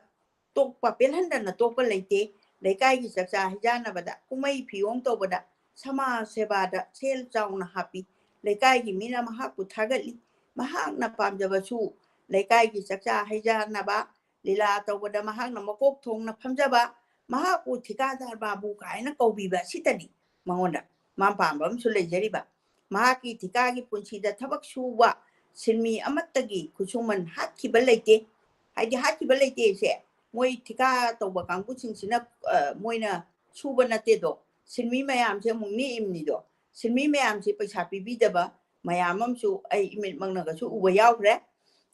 ꯇꯣꯛꯄ, ꯄꯦꯜꯍꯟꯗꯅ ꯇꯣꯛꯄ ꯂꯩꯇꯦ꯫ ꯂꯩꯀꯥꯏꯒꯤ ꯆꯥꯛꯆꯥ ꯍꯩꯖꯥꯟꯅꯕꯗ, ꯀꯨꯝꯍꯩ ꯐꯤꯌꯣꯡ ꯇꯧꯕꯗ ꯁꯃꯥꯖ ꯁꯦꯕꯥꯗ ꯁꯦꯜ ꯆꯥꯎꯅ ꯍꯥꯞꯄꯤ꯫ ꯂꯩꯀꯥꯏꯒꯤ ꯃꯤꯅ ꯃꯍꯥꯛꯄꯨ ꯊꯥꯒꯠꯂꯤ꯫ ꯃꯍꯥꯛꯅ ꯄꯥꯝꯖꯕꯁꯨ ꯂꯩꯀꯥꯏꯒꯤ ꯆꯥꯛꯆꯥ ꯍꯩꯖꯥꯟꯅꯕ, ꯂꯤꯂꯥ ꯇꯧꯕꯗ ꯃꯍꯥꯛꯅ ꯃꯀꯣꯛ ꯊꯣꯡꯅ ꯐꯝꯖꯕ, ꯃꯍꯥꯛꯄꯨ ꯊꯤꯀꯥꯗꯥꯔ ꯕꯥꯕꯨ ꯀꯥꯏꯅ ꯀꯧꯕꯤꯕ ꯑꯁꯤꯇꯅꯤ꯫ ꯃꯉꯣꯟꯗ ꯃꯥ ꯄꯥꯝꯕ ꯑꯃꯁꯨ ꯂꯩꯖꯔꯤꯕ꯫ ꯃꯍꯥꯛꯀꯤ ꯊꯤꯀꯥꯒꯤ ꯄꯨꯟꯁꯤꯗ ꯊꯕꯛ ꯁꯨꯕ ꯁꯤꯟꯃꯤ ꯑꯃꯠꯇꯒꯤ ꯈꯨꯠꯁꯨꯃꯟ ꯍꯥꯠꯈꯤꯕ ꯂꯩꯇꯦ꯫ ꯍꯥꯏꯗꯤ ꯍꯥꯠꯈꯤꯕ ꯂꯩꯇꯦꯁꯦ, ꯃꯣꯏ ꯊꯤꯀꯥ ꯇꯧꯕ ꯀꯥꯡꯕꯨꯁꯤꯡꯁꯤꯅ, ꯑ, ꯃꯣꯏꯅ ꯁꯨꯕ ꯅꯠꯇꯦꯗꯣ, ꯁꯤꯟꯃꯤ ꯃꯌꯥꯝꯁꯦ ꯑꯃꯨꯛ ꯅꯦꯛꯏꯕꯅꯤꯗꯣ꯫ ꯁꯤꯟꯃꯤ ꯃꯌꯥꯝꯁꯦ ꯄꯩꯁꯥ ꯄꯤꯕꯤꯗꯕ ꯃꯌꯥꯝ ꯑꯃꯁꯨ ꯑꯩ ꯏꯃꯤꯠꯃꯛꯅꯒꯁꯨ ꯎꯕ ꯌꯥꯎꯈ꯭ꯔꯦ꯫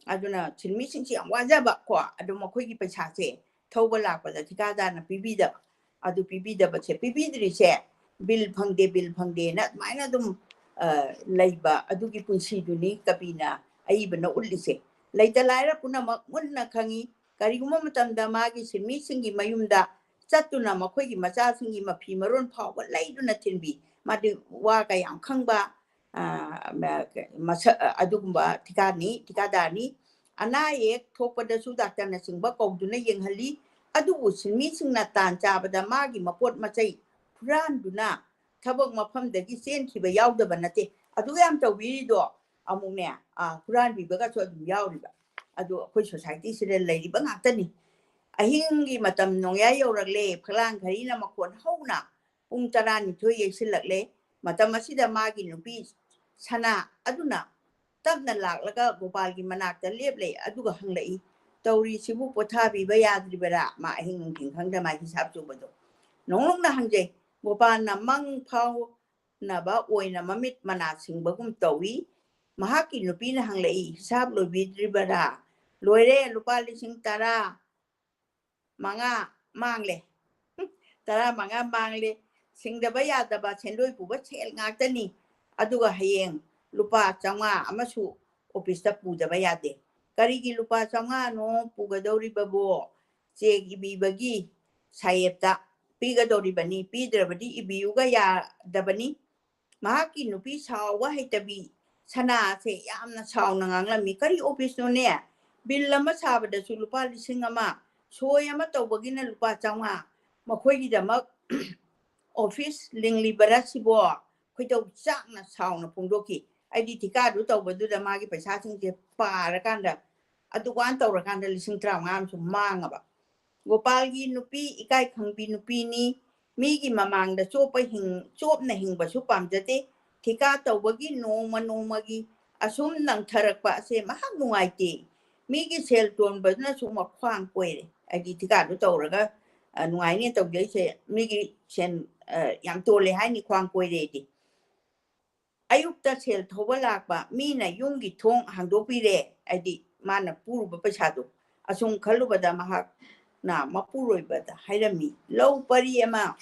ꯑꯗꯨꯅ ꯁꯤꯟꯃꯤꯁꯤꯡꯁꯤ ꯌꯥꯝ ꯋꯥꯖꯕ ꯀꯣ, ꯑꯗꯣ ꯃꯈꯣꯏꯒꯤ ꯄꯩꯁꯥꯁꯦ ꯊꯧꯕ ꯂꯥꯛꯄꯗ ꯊꯤꯀꯥꯗꯥꯔꯅ ꯄꯤꯕꯤꯗꯕ꯫ ꯑꯗꯨ ꯄꯤꯕꯤꯗꯕꯁꯦ, ꯄꯤꯕꯤꯗ꯭ꯔꯤꯁꯦ ꯕꯤꯜ ꯐꯪꯗꯦ, ꯕꯤꯜ ꯐꯪꯗꯦꯅ ꯑꯗꯨꯃꯥꯏꯅ ꯑꯗꯨꯝ, ꯑ, ꯂꯩꯕ ꯑꯗꯨꯒꯤ ꯄꯨꯟꯁꯤꯗꯨꯅꯤ ꯀꯕꯤꯅ ꯑꯏꯕꯅ ꯎꯠꯂꯤꯁꯦ꯫ ꯂꯩꯇ ꯂꯥꯏꯔ ꯄꯨꯝꯅꯃꯛ ꯃꯨꯟꯅ ꯈꯪꯉꯤ꯫ ꯀꯔꯤꯒꯨꯝꯕ ꯃꯇꯝꯗ ꯃꯥꯒꯤ ꯁꯤꯟꯃꯤꯁꯤꯡꯒꯤ ꯃꯌꯨꯝꯗ ꯆꯠꯇꯨꯅ ꯃꯈꯣꯏꯒꯤ ꯃꯆꯥꯁꯤꯡꯒꯤ ꯃꯐꯤ ꯃꯔꯣꯟ ꯐꯥꯎꯕ ꯂꯩꯗꯨꯅ ꯊꯤꯟꯕꯤ꯫ ꯃꯥꯗꯤ ꯋꯥ ꯀꯌꯥꯝ ꯈꯪꯕ, ꯑ, ꯃ-, ꯃꯁꯛ, ꯑ, ꯑꯗꯨꯒꯨꯝꯕ ꯊꯤꯀꯥꯅꯤ, ꯊꯤꯀꯥꯗꯥꯔꯅꯤ꯫ ꯑꯅꯥ ꯑꯌꯦꯛ ꯊꯣꯛꯄꯗꯁꯨ ꯗꯥꯛꯇꯔꯅꯆꯤꯡꯕ ꯀꯧꯗꯨꯅ ꯌꯦꯡꯍꯜꯂꯤ꯫ ꯑꯗꯨꯕꯨ ꯁꯤꯟꯃꯤꯁꯤꯡꯅ ꯇꯥꯟ ꯆꯥꯕꯗ ꯃꯥꯒꯤ ꯃꯄꯣꯠ ꯃꯆꯩ ꯍꯨꯔꯥꯟꯗꯨꯅ ꯊꯕꯛ ꯃꯐꯝꯗꯒꯤ ꯆꯦꯟꯈꯤꯕ ꯌꯥꯎꯗꯕ ꯅꯠꯇꯦ꯫ ꯑꯗꯨ ꯌꯥꯝ ꯇꯧꯕꯤꯔꯤꯗꯣ ꯑꯃꯨꯛꯅꯦ, ꯑ, ꯍꯨꯔꯥꯟꯕꯤꯕꯒꯁꯨ ꯑꯗꯨꯝ ꯌꯥꯎꯔꯤꯕ꯫ ꯑꯗꯨ ꯑꯩꯈꯣꯏ society ꯁꯤꯗ ꯂꯩꯔꯤꯕ ꯉꯥꯛꯇꯅꯤ꯫ ꯑꯍꯤꯡꯒꯤ ꯃꯇꯝ ꯅꯣꯡꯌꯥꯏ ꯌꯧꯔꯛꯂꯦ, ꯐꯛꯂꯥꯡ ꯘꯔꯤꯅ ꯃꯈꯣꯟ ꯍꯧꯅ ꯄꯨꯡ ꯇꯔꯥꯅꯤꯊꯣꯏ ꯌꯩꯁꯤꯜꯂꯛꯂꯦ꯫ ꯃꯇꯝ ꯑꯁꯤꯗ ꯃꯥꯒꯤ ꯅꯨꯄꯤ ꯁꯅꯥ ꯑꯗꯨꯅ ꯇꯞꯅ ꯂꯥꯛꯂꯒ ꯒꯣꯄꯥꯜꯒꯤ ꯃꯅꯥꯛꯇ ꯂꯦꯞꯂꯦ, ꯑꯗꯨꯒ ꯍꯪꯂꯛꯏ, "ꯇꯧꯔꯤꯁꯤꯕꯨ ꯄꯣꯊꯥꯕꯤꯕ ꯌꯥꯗ꯭ꯔꯤꯕꯔꯥ?" ꯃꯥ ꯑꯍꯤꯡ ꯅꯨꯡꯊꯤꯜ ꯈꯪꯗ ꯃꯥ ꯍꯤꯁꯥꯞ ꯆꯨꯕꯗꯣ ꯅꯣꯡꯂꯨꯛꯅ ꯍꯪꯖꯩ꯫ ꯒꯣꯄꯥꯜꯅ ꯃꯪ ꯐꯥꯎꯅꯕ ꯑꯣꯏꯅ ꯃꯃꯤꯠ ꯃꯅꯥ ꯁꯤꯡꯕꯒꯨꯝ ꯇꯧꯏ꯫ ꯃꯍꯥꯛꯀꯤ ꯅꯨꯄꯤꯅ ꯍꯪꯂꯛꯏ, "ꯍꯤꯁꯥꯞ ꯂꯣꯏꯕꯤꯗ꯭ꯔꯤꯕꯔꯥ?" "ꯂꯣꯏꯔꯦ, ꯂꯨꯄꯥ ꯂꯤꯁꯤꯡ ꯇꯔꯥ ꯃꯉꯥ ꯃꯥꯡꯂꯦ꯫ ꯇꯔꯥ ꯃꯉꯥ ꯃꯥꯡꯂꯦ꯫ ꯁꯤꯡꯗꯕ ꯌꯥꯗꯕ ꯁꯦꯟꯗꯣꯏ ꯄꯨꯕ ꯁꯦꯜ ꯉꯥꯛꯇꯅꯤ꯫ ꯑꯗꯨꯒ ꯍꯌꯦꯡ ꯂꯨꯄꯥ ꯆꯥꯝꯃꯉꯥ ꯑꯃꯁꯨ ꯑꯣꯐꯤꯁꯇ ꯄꯨꯗꯕ ꯌꯥꯗꯦ꯫ "ꯀꯔꯤꯒꯤ ꯂꯨꯄꯥ ꯆꯥꯝꯃꯉꯥꯅꯣ ꯄꯨꯒꯗꯧꯔꯤꯕꯕꯣ? ꯆꯦꯛ ꯏꯕꯤꯕꯒꯤ ꯁꯥꯍꯦꯕꯇ ꯄꯤꯒꯗꯧꯔꯤꯕꯅꯤ, ꯄꯤꯗ꯭ꯔꯕꯗꯤ ꯏꯕꯤꯌꯨꯒ ꯌꯥꯗꯕꯅꯤ꯫" ꯃꯍꯥꯛꯀꯤ ꯅꯨꯄꯤ ꯁꯥꯎꯕ ꯍꯩꯇꯕꯤ ꯁꯅꯥꯁꯦ ꯌꯥꯝꯅ ꯁꯥꯎꯅ ꯉꯥꯡꯂꯝꯃꯤ, "ꯀꯔꯤ ꯑꯣꯐꯤꯁꯅꯣꯅꯦ? ꯕꯤꯜ ꯑꯃ ꯁꯥꯕꯗꯁꯨ ꯂꯨꯄꯥ ꯂꯤꯁꯤꯡ ꯑꯃ, ꯁꯣꯏ ꯑꯃ ꯇꯧꯕꯒꯤꯅ ꯂꯨꯄꯥ ꯆꯥꯝꯃꯉꯥ, ꯃꯈꯣꯏꯒꯤꯗꯃꯛ ꯑꯣꯐꯤꯁ ꯂꯤꯡꯂꯤꯕꯔꯥ ꯁꯤꯕꯣ?" ꯈꯣꯏꯗꯧ ꯆꯥꯛꯅ ꯁꯥꯎꯅ ꯐꯣꯡꯗꯣꯛꯈꯤ꯫ ꯑꯩꯗꯤ ꯊꯤꯀꯥꯗꯨ ꯇꯧꯕꯗꯨꯗ ꯃꯥꯒꯤ ꯄꯩꯁꯥꯁꯤꯡꯁꯦ ꯄꯥꯔꯀꯥꯟꯗ, ꯑꯗꯨꯀꯥꯟ ꯇꯧꯔꯀꯥꯟꯗ ꯂꯤꯁꯤꯡ ꯇꯔꯥꯃꯉꯥ ꯑꯃꯁꯨ ꯃꯥꯡꯉꯕ꯫ ꯒꯣꯄꯥꯜꯒꯤ ꯅꯨꯄꯤ ꯏꯀꯥꯏ ꯈꯪꯕꯤ ꯅꯨꯄꯤꯅꯤ꯫ ꯃꯤꯒꯤ ꯃꯃꯥꯡꯗ ꯆꯣꯞꯄ ꯍꯤꯡ-, ꯆꯣꯞꯅ ꯍꯤꯡꯕꯁꯨ ꯄꯥꯝꯖꯗꯦ꯫ ꯊꯤꯀꯥ ꯇꯧꯕꯒꯤ ꯅꯣꯡꯃ ꯅꯣꯡꯃꯒꯤ ꯑꯁꯨꯝ ꯅꯪꯊꯔꯛꯄ ꯑꯁꯦ ꯃꯍꯥꯛ ꯅꯨꯡꯉꯥꯏꯇꯦ꯫ ꯃꯤꯒꯤ ꯁꯦꯜ ꯇꯣꯟꯕꯗꯨꯅꯁꯨ ꯃꯈ꯭ꯋꯥꯡ ꯀꯣꯏꯔꯦ꯫ ꯍꯥꯏꯗꯤ ꯊꯤꯀꯥꯗꯨ ꯇꯧꯔꯒ, ꯑ, ꯅꯨꯡꯉꯥꯏꯅꯦ ꯇꯧꯖꯩꯁꯦ, ꯃꯤꯒꯤ ꯁꯦꯟ, ꯑ, ꯌꯥꯝ ꯇꯣꯜꯂꯦ ꯍꯥꯏꯅꯤ, ꯈ꯭ꯋꯥꯡ ꯀꯣꯏꯔꯦꯗꯤ꯫ ꯑꯌꯨꯛꯇ ꯁꯦꯜ ꯊꯧꯕ ꯂꯥꯛꯄ ꯃꯤꯅ ꯌꯨꯝꯒꯤ ꯊꯣꯡ ꯍꯥꯡꯗꯣꯛꯄꯤꯔꯦ꯫ ꯍꯥꯏꯗꯤ ꯃꯥꯅ ꯄꯨꯔꯨꯕ ꯄꯩꯁꯥꯗꯣ꯫ ꯑꯁꯨꯝ ꯈꯜꯂꯨꯕꯗ ꯃꯍꯥꯛꯅ ꯃꯄꯨꯔꯣꯏꯕꯗ ꯍꯥꯏꯔꯝꯃꯤ, "ꯂꯧ ꯄꯔꯤ ꯑꯃ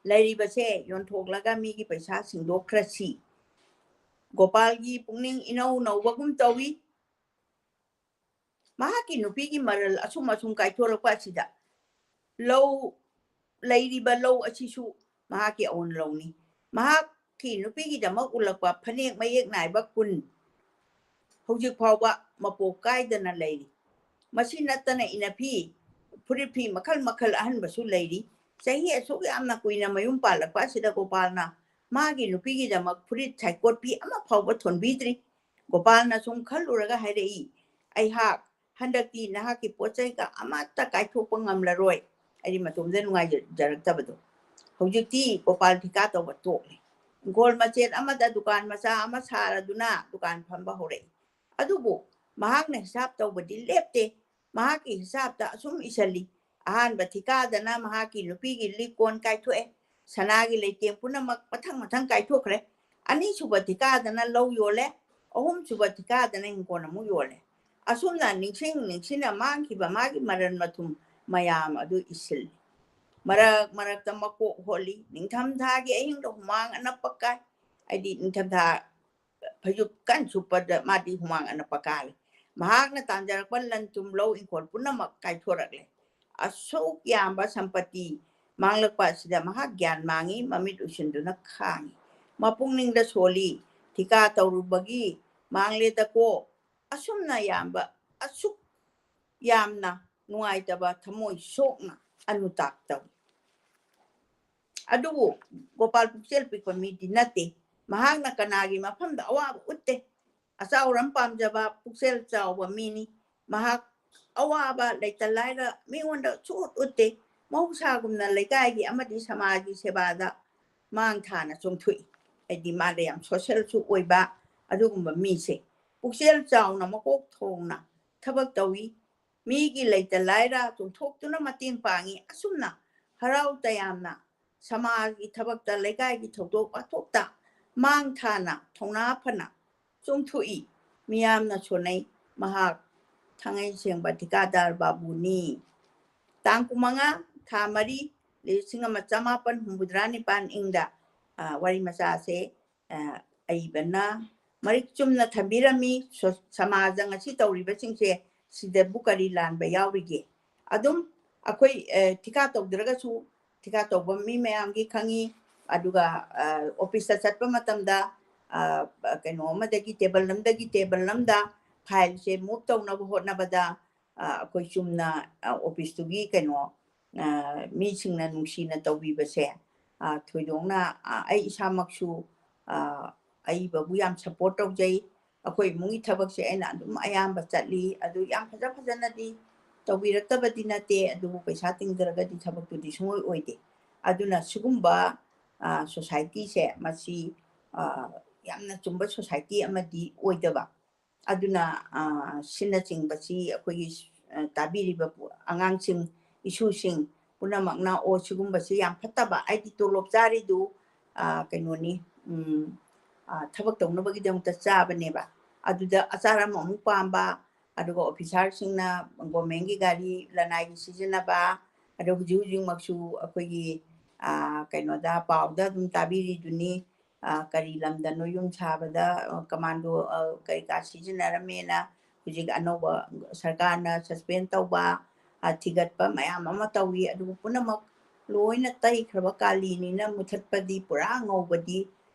ꯂꯩꯔꯤꯕꯁꯦ ꯌꯣꯟꯊꯣꯛꯂꯒ ꯃꯤꯒꯤ ꯄꯩꯁꯥ ꯁꯤꯡꯗꯣꯛꯈ꯭ꯔꯁꯤ꯫" ꯒꯣꯄꯥꯜꯒꯤ ꯄꯨꯛꯅꯤꯡ ꯏꯅꯧ ꯅꯧꯕꯒꯨꯝ ꯇꯧꯏ꯫ ꯃꯍꯥꯛꯀꯤ ꯅꯨꯄꯤꯒꯤ ꯃꯔꯜ ꯑꯁꯨꯝ ꯑꯁꯨꯝ ꯀꯥꯏꯊꯣꯔꯛꯄ ꯑꯁꯤꯗ, ꯂꯧ, ꯂꯩꯔꯤꯕ ꯂꯧ ꯑꯁꯤꯁꯨ ꯃꯍꯥꯛꯀꯤ ꯑꯋꯨꯟ ꯂꯧꯅꯤ꯫ ꯃꯍꯥꯛꯀꯤ ꯅꯨꯄꯤꯒꯤꯗꯃꯛ ꯎꯠꯂꯛꯄ ꯐꯅꯦꯛ ꯃꯌꯦꯛ ꯅꯥꯏꯕ ꯀꯨꯟ ꯍꯧꯖꯤꯛ ꯐꯥꯎꯕ ꯃꯄꯣꯛ ꯀꯥꯏꯗꯅ ꯂꯩꯔꯤ꯫ ꯃꯁꯤ ꯅꯠꯇꯅ ꯏꯅꯐꯤ, ꯐꯨꯔꯤꯠ ꯐꯤ ꯃꯈꯜ ꯃꯈꯜ ꯑꯍꯟꯕꯁꯨ ꯂꯩꯔꯤ꯫ ꯆꯍꯤ ꯑꯁꯨꯛ ꯌꯥꯝꯅ ꯀꯨꯏꯅ ꯃꯌꯨꯝ ꯄꯥꯜꯂꯛꯄ ꯑꯁꯤꯗ ꯒꯣꯄꯥꯜꯅ ꯃꯥꯒꯤ ꯅꯨꯄꯤꯒꯤꯗꯃꯛ ꯐꯨꯔꯤꯠ ꯁꯥꯏꯀꯣꯠꯄꯤ ꯑꯃ ꯐꯥꯎꯕ ꯊꯣꯟꯕꯤꯗ꯭ꯔꯤ꯫ ꯒꯣꯄꯥꯜꯅ ꯁꯨꯝ ꯈꯜꯂꯨꯔꯒ ꯍꯥꯏꯔꯛꯏ, "ꯑꯩꯍꯥꯛ ꯍꯟꯗꯛꯇꯤ ꯅꯍꯥꯛꯀꯤ ꯄꯣꯠ ꯆꯩꯒ ꯑꯃꯠꯇ ꯀꯥꯏꯊꯣꯛꯄ ꯉꯝꯂꯔꯣꯏ꯫" ꯑꯩꯗꯤ ꯃꯇꯣꯝꯗ ꯅꯨꯡꯉꯥꯏꯖꯔꯛꯇꯕꯗꯣ꯫ ꯍꯧꯖꯤꯛꯇꯤ ꯒꯣꯄꯥꯜ ꯊꯤꯀꯥ ꯇꯧꯕ ꯇꯣꯛꯂꯦ꯫ ꯏꯪꯈꯣꯜ ꯃꯆꯦꯠ ꯑꯃꯗ ꯗꯨꯀꯥꯟ ꯃꯆꯥ ꯑꯃ ꯁꯥꯔꯗꯨꯅ ꯗꯨꯀꯥꯟ ꯐꯝꯕ ꯍꯧꯔꯛꯏ꯫ ꯑꯗꯨꯕꯨ ꯃꯍꯥꯛꯅ ꯍꯤꯁꯥꯞ ꯇꯧꯕꯗꯤ ꯂꯦꯞꯇꯦ꯫ ꯃꯍꯥꯛꯀꯤ ꯍꯤꯁꯥꯞꯇ ꯑꯁꯨꯝ ꯏꯁꯤꯜꯂꯤ꯫ ꯑꯍꯥꯟꯕ ꯊꯤꯀꯥꯗꯅ ꯃꯍꯥꯛꯀꯤ ꯅꯨꯄꯤꯒꯤ ꯂꯤꯛ ꯀꯣꯟ ꯀꯥꯏꯊꯣꯛꯑꯦ꯫ ꯁꯅꯥꯒꯤ ꯂꯩꯇꯦꯡ ꯄꯨꯝꯅꯃꯛ ꯃꯊꯪ ꯃꯊꯪ ꯀꯥꯏꯊꯣꯛꯈ꯭ꯔꯦ꯫ ꯑꯅꯤꯁꯨꯕ ꯊꯤꯀꯥꯗꯅ ꯂꯧ ꯌꯣꯜꯂꯦ꯫ ꯑꯍꯨꯝꯁꯨꯕ ꯊꯤꯀꯥꯗꯅ ꯏꯪꯈꯣꯜ ꯑꯃꯨꯛ ꯌꯣꯜꯂꯦ꯫ ꯑꯁꯨꯝꯅ ꯅꯤꯡꯁꯤꯡ ꯅꯤꯡꯁꯤꯡꯅ ꯃꯥꯡꯈꯤꯕ ꯃꯥꯒꯤ ꯃꯔꯟ ꯃꯊꯨꯝ ꯃꯌꯥꯝ ꯑꯗꯨ ꯏꯁꯤꯜꯂꯤ꯫ ꯃꯔꯛ ꯃꯔꯛꯇ ꯃꯀꯣꯛ ꯍꯣꯠꯂꯤ꯫ ꯅꯤꯡꯊꯝꯊꯥꯒꯤ ꯑꯍꯤꯡꯗ ꯍꯨꯃꯥꯡ ꯑꯅꯞꯄ ꯀꯥꯏ꯫ ꯍꯥꯏꯗꯤ ꯅꯤꯡꯊꯝꯊꯥ ꯐꯩꯖꯨꯞ ꯀꯟ ꯁꯨꯞꯄꯗ ꯃꯥꯗꯤ ꯍꯨꯃꯥꯡ ꯑꯅꯞꯄ ꯀꯥꯔꯦ꯫ ꯃꯍꯥꯛꯅ ꯇꯥꯟꯖꯔꯛꯄ ꯂꯟ ꯊꯨꯝ, ꯂꯧ ꯏꯪꯈꯣꯜ ꯄꯨꯝꯅꯃꯛ ꯀꯥꯏꯊꯣꯔꯛꯂꯦ꯫ ꯑꯁꯨꯛ ꯌꯥꯝꯕ ꯁꯝꯄꯇꯤ ꯃꯥꯡꯂꯛꯄ ꯑꯁꯤꯗ ꯃꯍꯥꯛ ꯒ꯭ꯌꯥꯟ ꯃꯥꯡꯏ, ꯃꯃꯤꯠ ꯎꯏꯁꯤꯟꯗꯨꯅ ꯈꯥꯡꯏ꯫ ꯃꯄꯨꯛꯅꯤꯡꯗ ꯁꯣꯜꯂꯤ, ꯊꯤꯀꯥ ꯇꯧꯔꯨꯕꯒꯤ ꯃꯥꯡꯂꯦꯗꯀꯣ꯫ ꯑꯁꯨꯝꯅ ꯌꯥꯝꯕ, ꯑꯁꯨꯛ ꯌꯥꯝꯅ ꯅꯨꯡꯉꯥꯏꯇꯕ, ꯊꯃꯣꯏ ꯁꯣꯛꯅ ꯑꯅꯨꯇꯥꯞ ꯇꯧꯏ꯫ ꯑꯗꯨꯕꯨ ꯒꯣꯄꯥꯜ ꯄꯨꯛꯆꯦꯜ ꯄꯤꯛꯄ ꯃꯤꯗꯤ ꯅꯠꯇꯦ꯫ ꯃꯍꯥꯛꯅ ꯀꯅꯥꯒꯤ ꯃꯐꯝꯗ ꯑꯋꯥꯕ ꯎꯠꯇꯦ꯫ ꯑꯆꯥꯎꯔꯝ ꯄꯥꯝꯖꯕ ꯄꯨꯛꯆꯦꯜ ꯆꯥꯎꯕ ꯃꯤꯅꯤ꯫ ꯃꯍꯥꯛ ꯑꯋꯥꯕ ꯂꯩꯇ ꯂꯥꯏꯔ ꯃꯤꯉꯣꯟꯗ ꯁꯨꯛꯎꯠ ꯎꯠꯇꯦ꯫ ꯃꯍꯧꯁꯥꯒꯨꯝꯅ ꯂꯩꯀꯥꯏꯒꯤ ꯑꯃꯗꯤ ꯁꯃꯥꯖꯒꯤ ꯁꯦꯕꯥꯗ ꯃꯥꯡ ꯊꯥꯅ ꯆꯣꯡꯊꯣꯛꯏ꯫ ꯍꯥꯏꯗꯤ ꯃꯥꯗ ꯌꯥꯝ ꯁꯣꯁꯦꯜꯁꯨ ꯑꯣꯏꯕ ꯑꯗꯨꯒꯨꯝꯕ ꯃꯤꯁꯦ꯫ ꯄꯨꯛꯆꯦꯜ ꯆꯥꯎꯅ ꯃꯀꯣꯛ ꯊꯣꯡꯅ ꯊꯕꯛ ꯇꯧꯏ꯫ ꯃꯤꯒꯤ ꯂꯩꯇ ꯂꯥꯏꯔ ꯆꯣꯡꯊꯣꯛꯇꯨꯅ ꯃꯇꯦꯡ ꯄꯥꯡꯏ꯫ ꯑꯁꯨꯝꯅ ꯍꯔꯥꯎ ꯇꯌꯥꯝꯅ ꯁꯃꯥꯖꯒꯤ ꯊꯕꯛꯇ, ꯂꯩꯀꯥꯏꯒꯤ ꯊꯧꯗꯣꯛ ꯋꯥꯊꯣꯛꯇ ꯃꯥꯡ ꯊꯥꯅ, ꯊꯧꯅꯥ ꯐꯅ ꯆꯣꯡꯊꯣꯛꯏ꯫ ꯃꯤꯌꯥꯝꯅ ꯁꯣꯟꯅꯩ꯫ ꯃꯍꯥꯛ ꯊꯥꯡꯉꯩ ꯁꯦꯡꯕ ꯊꯤꯀꯥꯗꯥꯔ ꯕꯥꯕꯨꯅꯤ꯫ ꯇꯥꯡ ꯀꯨꯟꯃꯉꯥ, ꯊꯥ ꯃꯔꯤ, ꯂꯤꯁꯤꯡ ꯑꯃ ꯆꯃꯥꯄꯟ ꯍꯨꯝꯐꯨꯇꯔꯥ ꯅꯤꯄꯥꯟ ꯏꯪꯗ, ꯑ, ꯋꯥꯔꯤ ꯃꯆꯥꯁꯦ, ꯑ, ꯑꯏꯕꯅ ꯃꯔꯤꯛ ꯆꯨꯝꯅ ꯊꯝꯕꯤꯔꯝꯃꯤ꯫ ꯁꯣ-, ꯁꯃꯥꯖ ꯉꯁꯤ ꯇꯧꯔꯤꯕꯁꯤꯡꯁꯦ ꯁꯤꯗꯕꯨ ꯀꯔꯤ ꯂꯥꯟꯕ ꯌꯥꯎꯔꯤꯒꯦ? ꯑꯗꯨꯝ ꯑꯩꯈꯣꯏ, ꯑ, ꯊꯤꯀꯥ ꯇꯧꯗ꯭ꯔꯒꯁꯨ ꯊꯤꯀꯥ ꯇꯧꯕ ꯃꯤ ꯃꯌꯥꯝꯒꯤ ꯈꯪꯉꯤ꯫ ꯑꯗꯨꯒ, ꯑ, ꯑꯣꯐꯤꯁꯇ ꯆꯠꯄ ꯃꯇꯝꯗ, ꯑ, ꯀꯩꯅꯣ ꯑꯃꯗꯒꯤ ꯇꯦꯕꯜ ꯑꯃꯗꯒꯤ ꯇꯦꯕꯜ ꯑꯃꯗ ꯐꯥꯏꯜꯁꯦ ꯃꯨꯚ ꯇꯧꯅꯕ ꯍꯣꯠꯅꯕꯗ, ꯑ, ꯑꯩꯈꯣꯏ ꯆꯨꯝꯅ, ꯑ, ꯑꯣꯐꯤꯁꯇꯨꯒꯤ ꯀꯩꯅꯣ, ꯑ, ꯃꯤꯁꯤꯡꯅ ꯅꯨꯡꯁꯤꯅ ꯇꯧꯕꯤꯕꯁꯦ, ꯑ, ꯊꯣꯏꯗꯣꯛꯅ, ꯑ, ꯑꯩ ꯏꯁꯥꯃꯛꯁꯨ, ꯑ, ꯑꯏꯕꯕꯨ ꯌꯥꯝ ꯁꯞꯄꯣꯔꯠ ꯇꯧꯖꯩ꯫ ꯑꯩꯈꯣꯏ ꯏꯃꯨꯡꯒꯤ ꯊꯕꯛꯁꯦ ꯑꯩꯅ ꯑꯗꯨꯝ ꯑꯌꯥꯝꯕ ꯆꯠꯂꯤ꯫ ꯑꯗꯨ ꯌꯥꯝ ꯐꯖ ꯐꯖꯅꯗꯤ ꯇꯧꯕꯤꯔꯛꯇꯕꯗꯤ ꯅꯠꯇꯦ, ꯑꯗꯨꯕꯨ ꯄꯩꯁꯥ ꯇꯤꯡꯗ꯭ꯔꯒꯗꯤ ꯊꯕꯛꯇꯨꯗꯤ ꯁꯨꯡꯑꯣꯏ ꯑꯣꯏꯗꯦ꯫ ꯑꯗꯨꯅ ꯁꯤꯒꯨꯝꯕ, ꯑ, ꯁꯣꯁꯥꯏꯇꯤꯁꯦ ꯃꯁꯤ, ꯑ, ꯌꯥꯝꯅ ꯆꯨꯝꯕ ꯁꯣꯁꯥꯏꯇꯤ ꯑꯃꯗꯤ ꯑꯣꯏꯗꯕ꯫ ꯑꯗꯨꯅ, ꯑ, ꯁꯤꯅꯆꯤꯡꯕꯁꯤ ꯑꯩꯈꯣꯏꯒꯤ, ꯑ, ꯇꯥꯕꯤꯔꯤꯕ ꯄꯨ-, ꯑꯉꯥꯡꯁꯤꯡ, ꯏꯁꯨꯁꯤꯡ ꯄꯨꯝꯅꯃꯛꯅ, "ꯑꯣ, ꯁꯤꯒꯨꯝꯕꯁꯤ ꯌꯥꯝ ꯐꯠꯇꯕ, ꯍꯥꯏꯗꯤ ꯇꯣꯂꯣꯞ ꯆꯥꯔꯤꯗꯨ, ꯑ, ꯀꯩꯅꯣꯅꯤ, ꯎꯝ, ꯑ, ꯊꯕꯛ ꯇꯧꯅꯕꯒꯤꯗꯃꯛꯇ ꯆꯥꯕꯅꯦꯕ꯫ ꯑꯗꯨꯗ ꯑꯆꯥꯔꯝ ꯑꯃꯨꯛ ꯄꯥꯝꯕ, ꯑꯗꯨꯒ ꯑꯣꯐꯤꯁꯥꯔꯁꯤꯡꯅ ꯒꯣꯔꯃꯦꯟꯒꯤ ꯒꯥꯔꯤ ꯂꯅꯥꯏꯒꯤ ꯁꯤꯖꯤꯟꯅꯕ, ꯑꯗꯣ ꯍꯧꯖꯤꯛ ꯍꯧꯖꯤꯛꯃꯛꯁꯨ ꯑꯩꯈꯣꯏꯒꯤ, ꯑ, ꯀꯩꯅꯣꯗ, ꯄꯥꯎꯗ ꯑꯗꯨꯝ ꯇꯥꯕꯤꯔꯤꯗꯨꯅꯤ, ꯑ, ꯀꯔꯤ ꯂꯝꯗꯅꯣ ꯌꯨꯝ ꯁꯥꯕꯗ, ꯑ, ꯀꯃꯥꯟꯗꯣ, ꯑ, ꯀꯩꯀꯥ ꯁꯤꯖꯤꯟꯅꯔꯝꯃꯦꯅ ꯍꯧꯖꯤꯛ ꯑꯅꯧꯕ ꯁꯔꯀꯥꯔꯅ suspend ꯇꯧꯕ, ꯑ, ꯊꯤꯒꯠꯄ ꯃꯌꯥꯝ ꯑꯃ ꯇꯧꯏ꯫ ꯑꯗꯨꯕꯨ ꯄꯨꯝꯅꯃꯛ ꯂꯣꯏꯅ ꯇꯩꯈ꯭ꯔꯕ ꯀꯥꯂꯤꯅꯤꯅ ꯃꯨꯊꯠꯄꯗꯤ, ꯄꯨꯔꯥ ꯉꯧꯕꯗꯤ,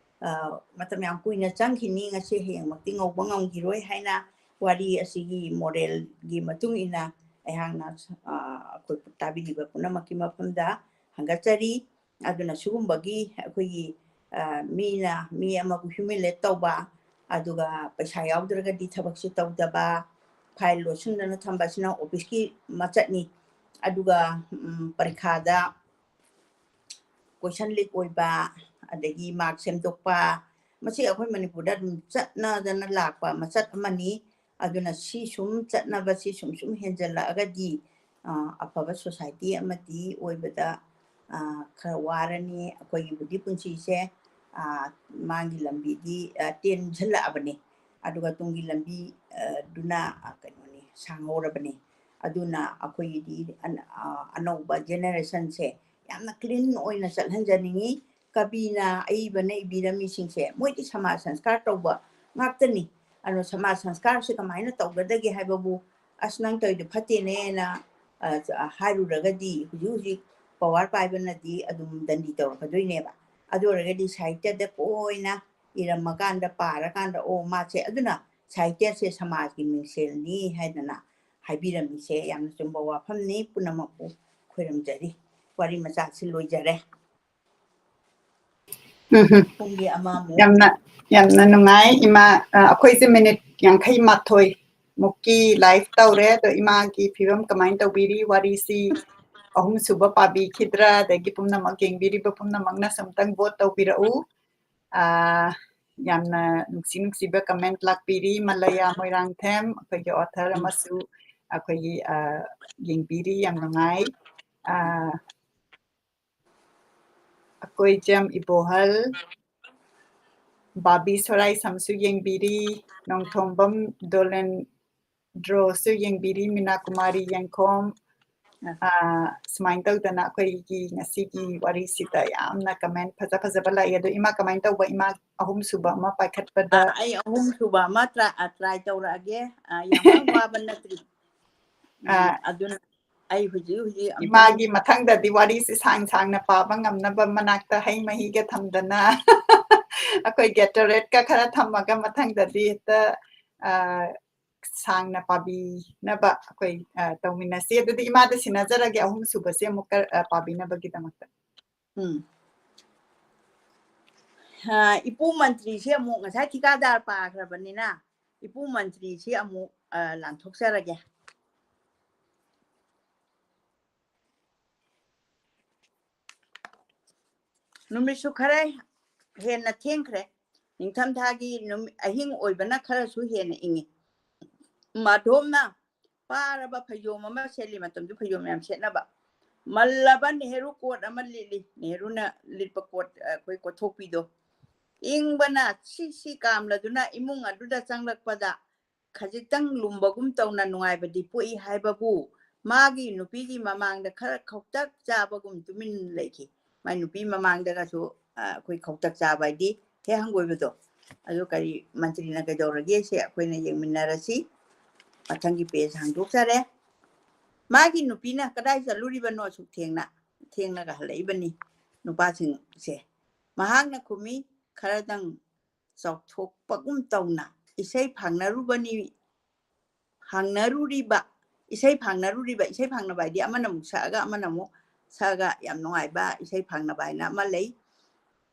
ꯑ, ꯃꯇꯝ ꯌꯥꯝ ꯀꯨꯏꯅ ꯆꯪꯈꯤꯅꯤ, ꯉꯁꯤ ꯍꯌꯦꯡꯃꯛꯇꯤ ꯉꯧꯕ ꯉꯝꯈꯤꯔꯣꯏ ꯍꯥꯏꯅ ꯋꯥꯔꯤ ꯑꯁꯤꯒꯤ moralꯒꯤ ꯃꯇꯨꯡ ꯏꯟꯅ ꯑꯩꯍꯥꯛꯅ, ꯑ, ꯑꯩꯈꯣꯏ ꯇꯥꯕꯤꯔꯤꯕ ꯄꯨꯝꯅꯃꯛꯀꯤ ꯃꯐꯝꯗ ꯍꯪꯒꯠꯆꯔꯤ꯫ ꯑꯗꯨꯅ ꯁꯤꯒꯨꯝꯕꯒꯤ ꯑꯩꯈꯣꯏꯒꯤ, ꯑ, ꯃꯤꯅ ꯃꯤ ꯑꯃꯕꯨ humiliate ꯇꯧꯕ, ꯑꯗꯨꯒ ꯄꯩꯁꯥ ꯌꯥꯎꯗ꯭ꯔꯒꯗꯤ ꯊꯕꯛꯁꯦ ꯇꯧꯗꯕ, file ꯂꯣꯠꯁꯤꯟꯗꯅ ꯊꯝꯕ ꯑꯁꯤꯅ officeꯀꯤ ꯃꯆꯠꯅꯤ꯫ ꯑꯗꯨꯒ, ꯎꯝ, ꯄꯔꯤꯈꯥꯗ question leak ꯑꯣꯏꯕ, ꯑꯗꯒꯤ mark ꯁꯦꯝꯗꯣꯛꯄ, ꯃꯁꯤ ꯑꯩꯈꯣꯏ ꯃꯅꯤꯄꯨꯔꯗ ꯑꯗꯨꯝ ꯆꯠꯅꯗꯅ ꯂꯥꯛꯄ ꯃꯆꯠ ꯑꯃꯅꯤ꯫ ꯑꯗꯨꯅ ꯁꯤ ꯁꯨꯝ ꯆꯠꯅꯕꯁꯤ ꯁꯨꯝ ꯁꯨꯝ ꯍꯦꯟꯖꯜꯂꯛꯑꯒꯗꯤ, ꯑ, ꯑꯐꯕ society ꯑꯃꯗꯤ ꯑꯣꯏꯕꯗ, ꯑ, ꯈꯔ ꯋꯥꯔꯅꯤ꯫ ꯑꯩꯈꯣꯏꯒꯤꯕꯨꯗꯤ ꯄꯨꯟꯁꯤꯁꯦ, ꯑ, ꯃꯥꯒꯤ ꯂꯝꯕꯤꯗꯤ, ꯑ, ꯇꯦꯟꯁꯤꯜꯂꯛꯑꯕꯅꯤ꯫ ꯑꯗꯨꯒ ꯇꯨꯡꯒꯤ ꯂꯝꯕꯤ, ꯑ, ꯗꯨꯅ, ꯑ, ꯀꯩꯅꯣꯅꯤ, ꯁꯥꯡꯍꯧꯔꯕꯅꯤ꯫ ꯑꯗꯨꯅ ꯑꯩꯈꯣꯏꯒꯤꯗꯤ ꯑꯟ-, ꯑ, ꯑꯅꯧꯕ generationꯁꯦ ꯌꯥꯝꯅ clean ꯑꯣꯏꯅ ꯆꯠꯍꯟꯖꯅꯤꯡꯉꯤ꯫ ꯀꯕꯤꯅ ꯑꯏꯕꯅ ꯏꯕꯤꯔꯝꯃꯤꯁꯤꯡꯁꯦ, ꯃꯣꯏꯗꯤ ꯁꯃꯥꯖ ꯁꯪꯁꯀꯥꯔ ꯇꯧꯕ ꯉꯥꯛꯇꯅꯤ꯫ ꯑꯗꯣ ꯁꯃꯥꯖ ꯁꯪꯁꯀꯥꯔꯁꯦ ꯀꯃꯥꯏꯅ ꯇꯧꯒꯗꯒꯦ ꯍꯥꯏꯕꯕꯨ, "ꯑꯁ, ꯅꯪ ꯇꯧꯔꯤꯗꯣ ꯐꯠꯇꯦꯅꯦꯅ", ꯑ, ꯍꯥꯏꯔꯨꯔꯒꯗꯤ ꯍꯧꯖꯤꯛ ꯍꯧꯖꯤꯛ power ꯄꯥꯏꯕꯅꯗꯤ ꯑꯗꯨꯝ ꯗꯟꯗꯤ ꯇꯧꯔꯛꯀꯗꯣꯏꯅꯦꯕ꯫ ꯑꯗꯨ ꯑꯣꯏꯔꯒꯗꯤ ꯁꯥꯍꯤꯇ꯭ꯌꯗ ꯀꯣꯏꯅ ꯏꯔꯝꯃꯀꯥꯟꯗ, ꯄꯥꯔꯀꯥꯟꯗ, "ꯑꯣ, ꯃꯥꯁꯦ", ꯑꯗꯨꯅ ꯁꯥꯍꯤꯇ꯭ꯌꯁꯦ ꯁꯃꯥꯖꯀꯤ ꯃꯤꯡꯁꯦꯜꯅꯤ ꯍꯥꯏꯗꯅ ꯍꯥꯏꯕꯤꯔꯝꯃꯤꯁꯦ ꯌꯥꯝꯅ ꯆꯨꯝꯕ ꯋꯥꯐꯝꯅꯤ꯫ ꯄꯨꯝꯅꯃꯛꯄꯨ ꯈꯣꯏꯔꯝꯖꯔꯤ꯫ ꯋꯥꯔꯤ ꯃꯆꯥꯁꯤ ꯂꯣꯏꯖꯔꯦ꯫ ꯎꯝ ꯍꯝ꯫ ꯄꯨꯡꯒꯤ ꯑꯃꯃꯨꯛ꯫ ꯌꯥꯝꯅ, ꯌꯥꯝꯅ ꯅꯨꯡꯉꯥꯏ, ꯏꯃꯥ꯫ ꯑ, ꯑꯩꯈꯣꯏꯁꯦ minute ꯌꯥꯡꯈꯩ ꯃꯥꯊꯣꯏ ꯃꯨꯛꯀꯤ live ꯇꯧꯔꯦ꯫ ꯑꯗꯣ ꯏꯃꯥꯒꯤ ꯐꯤꯕꯝ ꯀꯃꯥꯏꯅ ꯇꯧꯕꯤꯔꯤ? ꯋꯥꯔꯤꯁꯤ ꯑꯍꯨꯝꯁꯨꯕ ꯄꯥꯕꯤꯈꯤꯗ꯭ꯔꯥ? ꯑꯗꯒꯤ ꯄꯨꯝꯅꯃꯛ ꯌꯦꯡꯕꯤꯔꯤꯕ ꯄꯨꯝꯅꯃꯛꯅꯁꯨ ꯑꯝꯇꯪ vote ꯇꯧꯕꯤꯔꯛꯎ꯫ ꯑ, ꯌꯥꯝꯅ ꯅꯨꯡꯁꯤ ꯅꯨꯡꯁꯤꯕ comment ꯂꯥꯛꯄꯤꯔꯤ꯫ ꯃꯂꯌꯥ ꯃꯣꯏꯔꯥꯡꯊꯦꯝ, ꯑꯩꯈꯣꯏꯒꯤ author ꯑꯃꯁꯨ ꯑꯩꯈꯣꯏꯒꯤ, ꯑ, ꯌꯦꯡꯕꯤꯔꯤ꯫ ꯌꯥꯝ ꯅꯨꯡꯉꯥꯏ꯫ ꯑ, ꯑꯀꯣꯏꯖꯝ ꯏꯕꯣꯍꯜ, ꯕꯥꯕꯤ ꯁꯣꯔꯥꯏꯁꯝꯁꯨ ꯌꯦꯡꯕꯤꯔꯤ, ꯅꯣꯡꯊꯣꯝꯕꯝ ꯗꯣꯂꯦꯟꯗ꯭ꯔꯣꯁꯨ ꯌꯦꯡꯕꯤꯔꯤ, ꯃꯤꯅꯥ ꯀꯨꯃꯥꯔꯤ ꯌꯦꯡꯈꯣꯝ, ꯑ, ꯁꯨꯃꯥꯏꯅ ꯇꯧꯗꯅ ꯑꯩꯈꯣꯏꯒꯤ ꯉꯁꯤꯒꯤ ꯋꯥꯔꯤꯁꯤꯗ ꯌꯥꯝꯅ comment ꯐꯖ ꯐꯖꯕ ꯂꯥꯛꯏ꯫ ꯑꯗꯣ ꯏꯃꯥ, ꯀꯃꯥꯏꯅ ꯇꯧꯕ? ꯏꯃꯥ ꯑꯍꯨꯝꯁꯨꯕ ꯑꯃ ꯄꯥꯏꯈꯠꯄꯗ ꯑ, ꯑꯩ ꯑꯍꯨꯝꯁꯨꯕ ꯑꯃ try, ꯑ, try ꯇꯧꯔꯛꯑꯒꯦ꯫ ꯑ, ꯌꯥꯝ ꯀꯟꯅ ꯋꯥꯕ ꯅꯠꯇ꯭ꯔꯤ꯫ ꯎꯝ, ꯑ, ꯑꯗꯨꯅ ꯑꯩ ꯍꯧꯖꯤꯛ ꯍꯧꯖꯤꯛ ꯑꯝꯇꯪ ꯏꯃꯥꯒꯤ ꯃꯊꯪꯗꯗꯤ ꯋꯥꯔꯤꯁꯤ ꯁꯥꯡ ꯁꯥꯡꯅ ꯄꯥꯕ ꯉꯝꯅꯕ ꯃꯅꯥꯛꯇ ꯍꯩ ꯃꯍꯤꯒ ꯊꯝꯗꯅ ꯑꯩꯈꯣꯏ Gatorade-ꯀ ꯈꯔ ꯊꯝꯃꯒ ꯃꯊꯪꯗꯗꯤ ꯍꯦꯛꯇ, ꯑ, ꯁꯥꯡꯅ ꯄꯥꯕꯤꯅꯕ ꯑꯩꯈꯣꯏ, ꯑ, ꯇꯧꯃꯤꯟꯅꯁꯤ꯫ ꯑꯗꯨꯗꯤ ꯏꯃꯥꯗ ꯁꯤꯟꯅꯖꯔꯒꯦ ꯑꯍꯨꯝꯁꯨꯕꯁꯦ ꯑꯃꯨꯛꯀ, ꯑ, ꯄꯥꯕꯤꯅꯕꯒꯤꯗꯃꯛꯇ꯫ ꯎꯝ꯫ ꯑ, ꯏꯄꯨ ꯃꯟꯇ꯭ꯔꯤꯁꯦ ꯑꯃꯨꯛ ꯉꯁꯥꯏ ꯊꯤꯀꯥꯗꯥꯔ ꯄꯥꯈ꯭ꯔꯕꯅꯤꯅ, ꯏꯄꯨ ꯃꯟꯇ꯭ꯔꯤꯁꯤ ꯑꯃꯨꯛ, ꯑ, ꯂꯥꯟꯊꯣꯛꯆꯔꯒꯦ꯫ ꯅꯨꯃꯤꯠꯁꯨ ꯈꯔ ꯍꯦꯟꯅ ꯊꯦꯡꯈ꯭ꯔꯦ꯫ ꯅꯤꯡꯊꯝꯊꯥꯒꯤ ꯅꯨꯃꯤꯠ, ꯑꯍꯤꯡ ꯑꯣꯏꯕꯅ ꯈꯔꯁꯨ ꯍꯦꯟꯅ ꯏꯪꯉꯤ꯫ ꯃꯥꯙꯣꯞꯅ ꯄꯥꯔꯕ ꯐꯩꯖꯣꯝ ꯑꯃ ꯁꯦꯠꯂꯤ, ꯃꯇꯝꯗꯨ ꯐꯩꯖꯣꯝ ꯌꯥꯝ ꯁꯦꯠꯅꯕ꯫ ꯃꯜꯂꯕ ꯅꯦꯍꯔꯨ coat ꯑꯃ ꯂꯤꯠꯂꯤ, ꯅꯦꯍꯔꯨꯅ ꯂꯤꯠꯄ coat, ꯑꯩꯈꯣꯏ ꯀꯣꯠꯊꯣꯛꯄꯤꯗꯣ꯫ ꯏꯪꯕꯅ ꯁꯤ ꯁꯤ ꯀꯥꯝꯂꯗꯨꯅ ꯏꯃꯨꯡ ꯑꯗꯨꯗ ꯆꯪꯂꯛꯄꯗ ꯈꯖꯤꯛꯇꯪ ꯂꯨꯝꯕꯒꯨꯝ ꯇꯧꯅ ꯅꯨꯡꯉꯥꯏꯕꯗꯤ ꯄꯣꯛꯏ ꯍꯥꯏꯕꯕꯨ ꯃꯥꯒꯤ ꯅꯨꯄꯤꯒꯤ ꯃꯃꯥꯡꯗ ꯈꯔ ꯈꯧꯇꯛ ꯆꯥꯕꯒꯨꯝ ꯇꯨꯃꯤꯟ ꯂꯩꯈꯤ꯫ ꯃꯥꯏ ꯅꯨꯄꯤ ꯃꯃꯥꯡꯗꯒꯁꯨ, ꯑ, ꯑꯩꯈꯣꯏ ꯈꯧꯇꯛ ꯆꯥꯕ ꯍꯥꯏꯗꯤ ꯍꯦꯛ ꯍꯪꯒꯣꯏꯕꯗꯣ꯫ ꯑꯗꯨ ꯀꯔꯤ ꯃꯟꯇ꯭ꯔꯤꯅ ꯀꯩꯗꯧꯔꯒꯦ ꯁꯦ ꯑꯩꯈꯣꯏꯅ ꯌꯦꯡꯃꯤꯟꯅꯔꯁꯤ꯫ ꯃꯊꯪꯒꯤ page ꯍꯥꯡꯗꯣꯛꯆꯔꯦ꯫ ꯃꯥꯒꯤ ꯅꯨꯄꯤꯅ ꯀꯗꯥꯏ ꯆꯠꯂꯨꯔꯤꯕꯅꯣ ꯑꯁꯨꯛ ꯊꯦꯡꯅ? ꯊꯦꯡꯅꯒ ꯍꯜꯂꯛꯏꯕꯅꯤ ꯅꯨꯄꯥꯁꯤꯡꯁꯦ꯫ ꯃꯍꯥꯛꯅ ꯈꯨꯝꯃꯤ, ꯈꯔꯗꯪ ꯆꯥꯎꯊꯣꯛꯄꯒꯨꯝ ꯇꯧꯅ, ꯏꯁꯩ ꯐꯥꯡꯅꯔꯨꯕꯅꯤ, ꯐꯥꯡꯅꯔꯨꯔꯤꯕ, ꯏꯁꯩ ꯐꯥꯡꯅꯔꯨꯔꯤꯕ, ꯏꯁꯩ ꯐꯥꯡꯅꯕ ꯍꯥꯏꯗꯤ ꯑꯃꯅ ꯑꯃꯨꯛ ꯁꯛꯑꯒ ꯑꯃꯅ ꯑꯃꯨꯛ ꯁꯛꯑꯒ ꯌꯥꯝ ꯅꯨꯡꯉꯥꯏꯕ ꯏꯁꯩ ꯐꯥꯡꯅꯕ ꯍꯥꯏꯅ ꯑꯃ ꯂꯩ꯫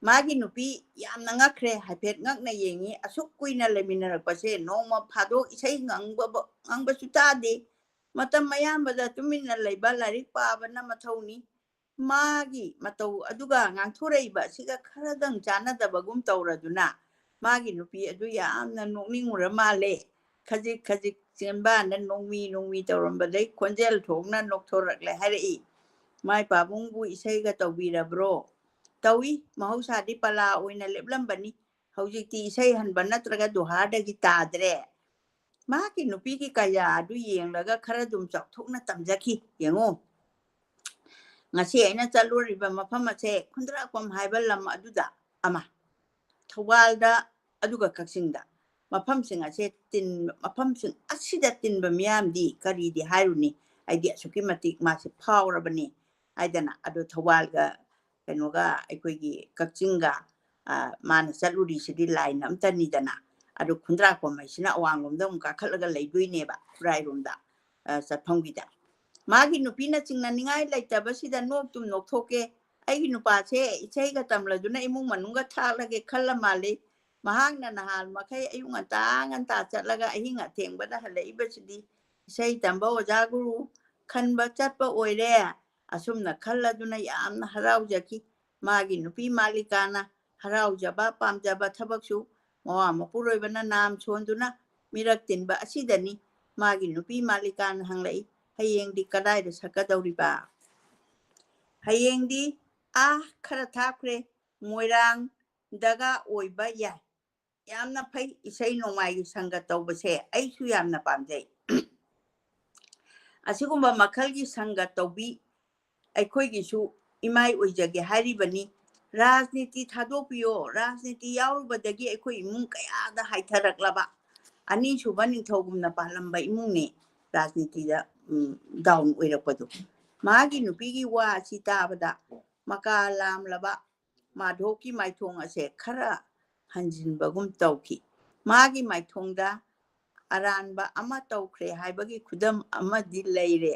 ꯃꯥꯒꯤ ꯅꯨꯄꯤ ꯌꯥꯝꯅ ꯉꯛꯈ꯭ꯔꯦ, ꯍꯥꯏꯐꯦꯠ ꯉꯛꯅ ꯌꯦꯡꯉꯤ꯫ ꯑꯁꯨꯛ ꯀꯨꯏꯅ ꯂꯩꯃꯤꯟꯅꯔꯛꯄꯁꯦ ꯅꯣꯡꯃ ꯐꯥꯗꯣꯛ ꯏꯁꯩ ꯉꯪꯕꯕ-, ꯉꯪꯕꯁꯨ ꯇꯥꯗꯦ꯫ ꯃꯇꯝ ꯑꯌꯥꯝꯕꯗ ꯇꯨꯃꯤꯟꯅ ꯂꯩꯕ, ꯂꯥꯏꯔꯤꯛ ꯄꯥꯕꯅ ꯃꯊꯧꯅꯤ꯫ ꯃꯥꯒꯤ ꯃꯇꯧ ꯑꯗꯨꯒ ꯉꯥꯡꯊꯣꯔꯛꯏꯕ ꯑꯁꯤꯒ ꯈꯔꯗꯪ ꯆꯥꯟꯅꯗꯕꯒꯨꯝ ꯇꯧꯔꯗꯨꯅ ꯃꯥꯒꯤ ꯅꯨꯄꯤ ꯑꯗꯨ ꯌꯥꯝꯅ ꯅꯣꯛꯅꯤꯡꯉꯨꯔ ꯃꯥꯜꯂꯦ꯫ ꯈꯖꯤꯛ ꯈꯖꯤꯛ ꯆꯦꯟꯕꯥꯟꯗ ꯅꯣꯡꯃꯤ ꯅꯣꯡꯃꯤ ꯇꯧꯔꯝꯕꯗꯩ ꯈꯣꯟꯖꯦꯜ ꯊꯣꯛꯅ ꯅꯣꯛꯊꯣꯔꯛꯂꯦ꯫ ꯍꯥꯏꯔꯛꯏ, "ꯃꯥꯏ ꯄꯥꯕꯨꯡꯕꯨ ꯏꯁꯩꯒ ꯇꯧꯕꯤꯔꯕ꯭ꯔꯣ?" "ꯇꯧꯏ, ꯃꯍꯧꯁꯥꯗꯤ ꯄꯂꯥ ꯑꯣꯏꯅ ꯂꯦꯞꯂꯝꯕꯅꯤ, ꯍꯧꯖꯤꯛꯇꯤ ꯏꯁꯩ ꯍꯟꯕ ꯅꯠꯇ꯭ꯔꯒ ꯗꯨꯍꯥꯔꯗꯒꯤ ꯇꯥꯗ꯭ꯔꯦ꯫ ꯃꯍꯥꯛꯀꯤ ꯅꯨꯄꯤꯒꯤ ꯀꯌꯥ ꯑꯗꯨ ꯌꯦꯡꯂꯒ ꯈꯔ ꯑꯗꯨꯝ ꯆꯥꯎꯊꯣꯛꯅ ꯇꯝꯖꯈꯤ꯫ ꯌꯦꯡꯉꯨ, ꯉꯁꯤ ꯑꯩꯅ ꯆꯠꯂꯨꯔꯤꯕ ꯃꯐꯝ ꯑꯁꯦ ꯈꯨꯟꯗ꯭ꯔꯥꯛꯄꯝ ꯍꯥꯏꯕ ꯂꯝ ꯑꯗꯨꯗ ꯑꯃ, ꯊꯧꯕꯥꯜꯗ, ꯑꯗꯨꯒ ꯀꯛꯆꯤꯡꯗ꯫ ꯃꯐꯝꯁꯤꯡ ꯑꯁꯦ ꯇꯤꯟ-, ꯃꯐꯝꯁꯤꯡ ꯑꯁꯤꯗ ꯇꯤꯟꯕ ꯃꯤꯌꯥꯝꯗꯤ ꯀꯔꯤꯗꯤ ꯍꯥꯏꯔꯨꯅꯤ? ꯍꯥꯏꯗꯤ ꯑꯁꯨꯛꯀꯤ ꯃꯇꯤꯛ ꯃꯥꯁꯦ ꯐꯥꯎꯔꯕꯅꯤ ꯍꯥꯏꯗꯅ꯫ ꯑꯗꯣ ꯊꯧꯕꯥꯜꯒ ꯀꯩꯅꯣꯒ ꯑꯩꯈꯣꯏꯒꯤ ꯀꯛꯆꯤꯡꯒ, ꯑ, ꯃꯥꯅ ꯆꯠꯂꯨꯔꯤꯁꯤꯗꯤ ꯂꯥꯏꯟ ꯑꯝꯇꯅꯤꯗꯅ꯫ ꯑꯗꯨ ꯈꯨꯟꯗ꯭ꯔꯥꯛꯄꯝ ꯍꯥꯏꯁꯤꯅ ꯑꯋꯥꯡꯂꯣꯝꯗ ꯑꯃꯨꯛ ꯀꯥꯈꯠꯂꯒ ꯂꯩꯗꯣꯏꯅꯦꯕ, ꯈꯨꯔꯥꯏꯔꯣꯝꯗ, ꯑ, ꯆꯠꯐꯝꯒꯤꯗ꯫ ꯃꯥꯒꯤ ꯅꯨꯄꯤꯅ ꯆꯤꯡꯅꯅꯤꯡꯉꯥꯏ ꯂꯩꯇꯕꯁꯤꯗ ꯅꯣꯛꯇꯨꯝ ꯅꯣꯛꯊꯣꯛꯀꯦ꯫ ꯑꯩꯒꯤ ꯅꯨꯄꯥꯁꯦ ꯏꯁꯩꯒ ꯇꯝꯂꯗꯨꯅ ꯏꯃꯨꯡ ꯃꯅꯨꯡꯒ ꯊꯥꯛꯂꯒꯦ ꯈꯜꯂ ꯃꯥꯜꯂꯤ꯫ ꯃꯍꯥꯛꯅ ꯅꯍꯥꯟ ꯃꯈꯩ ꯑꯌꯨꯛ ꯉꯟꯇꯥ ꯉꯟꯇꯥ ꯆꯠꯂꯒ ꯑꯍꯤꯡ ꯑꯊꯦꯡꯕꯗ ꯍꯜꯂꯛꯏꯕꯁꯤꯗꯤ ꯏꯁꯩ ꯇꯝꯕ ꯑꯣꯖꯥ ꯒꯨꯔꯨ ꯈꯟꯕ ꯆꯠꯄ ꯑꯣꯏꯔꯦ꯫ ꯑꯁꯨꯝꯅ ꯈꯜꯂꯗꯨꯅ ꯌꯥꯝꯅ ꯍꯔꯥꯎꯖꯈꯤ꯫ ꯃꯥꯒꯤ ꯅꯨꯄꯤ ꯃꯥꯂꯤꯀꯥꯅ ꯍꯔꯥꯎꯖꯕ, ꯄꯥꯝꯖꯕ ꯊꯕꯛꯁꯨ ꯃꯋꯥ ꯃꯄꯨꯔꯣꯏꯕꯅ ꯅꯥꯝ ꯁꯣꯟꯗꯨꯅ ꯃꯤꯔꯛ ꯇꯤꯟꯕ ꯑꯁꯤꯗꯅꯤ꯫ ꯃꯥꯒꯤ ꯅꯨꯄꯤ ꯃꯥꯂꯤꯀꯥꯅ ꯍꯪꯂꯛꯏ, "ꯍꯌꯦꯡꯗꯤ ꯀꯗꯥꯏꯗ ꯁꯛꯀꯗꯧꯔꯤꯕ?" "ꯍꯌꯦꯡꯗꯤ ꯑꯥ ꯈꯔ ꯊꯥꯞꯈ꯭ꯔꯦ, ꯃꯣꯏꯔꯥꯡꯗꯒ ꯑꯣꯏꯕ ꯌꯥꯏ꯫" ꯌꯥꯝꯅ ꯐꯩ, ꯏꯁꯩ ꯅꯣꯡꯃꯥꯏꯒꯤ ꯁꯪꯒ ꯇꯧꯕꯁꯦ ꯑꯩꯁꯨ ꯌꯥꯝꯅ ꯄꯥꯝꯖꯩ꯫ ꯑꯁꯤꯒꯨꯝꯕ ꯃꯈꯜꯒꯤ ꯁꯪꯒ ꯇꯧꯕꯤ ꯑꯩꯈꯣꯏꯒꯤꯁꯨ ꯏꯃꯥꯏ ꯑꯣꯏꯖꯒꯦ ꯍꯥꯏꯔꯤꯕꯅꯤ꯫ ꯔꯥꯖꯅꯤꯇꯤ ꯊꯥꯗꯣꯛꯄꯤꯌꯣ꯫ ꯔꯥꯖꯅꯤꯇꯤ ꯌꯥꯎꯔꯨꯕꯗꯒꯤ ꯑꯩꯈꯣꯏ ꯏꯃꯨꯡ ꯀꯌꯥꯗ ꯍꯥꯏꯊꯔꯛꯂꯕ ꯑꯅꯤꯁꯨꯕ ꯅꯤꯡꯊꯧꯒꯨꯝꯅ ꯄꯥꯜꯂꯝꯕ ꯏꯃꯨꯡꯅꯤ ꯔꯥꯖꯅꯤꯇꯤꯗ, ꯎꯝ, ꯗꯥꯎꯟ ꯑꯣꯏꯔꯛꯄꯗꯣ꯫ ꯃꯥꯒꯤ ꯅꯨꯄꯤꯒꯤ ꯋꯥ ꯑꯁꯤ ꯇꯥꯕꯗ ꯃꯀꯥ ꯂꯥꯝꯂꯕ ꯃꯥꯙꯣꯞꯀꯤ ꯃꯥꯏꯊꯣꯡ ꯑꯁꯦ ꯈꯔ ꯍꯟꯖꯤꯟꯕꯒꯨꯝ ꯇꯧꯈꯤ꯫ ꯃꯥꯒꯤ ꯃꯥꯏꯊꯣꯡꯗ ꯑꯔꯥꯟꯕ ꯑꯃ ꯇꯧꯈ꯭ꯔꯦ ꯍꯥꯏꯕꯒꯤ ꯈꯨꯗꯝ ꯑꯃꯗꯤ ꯂꯩꯔꯦ꯫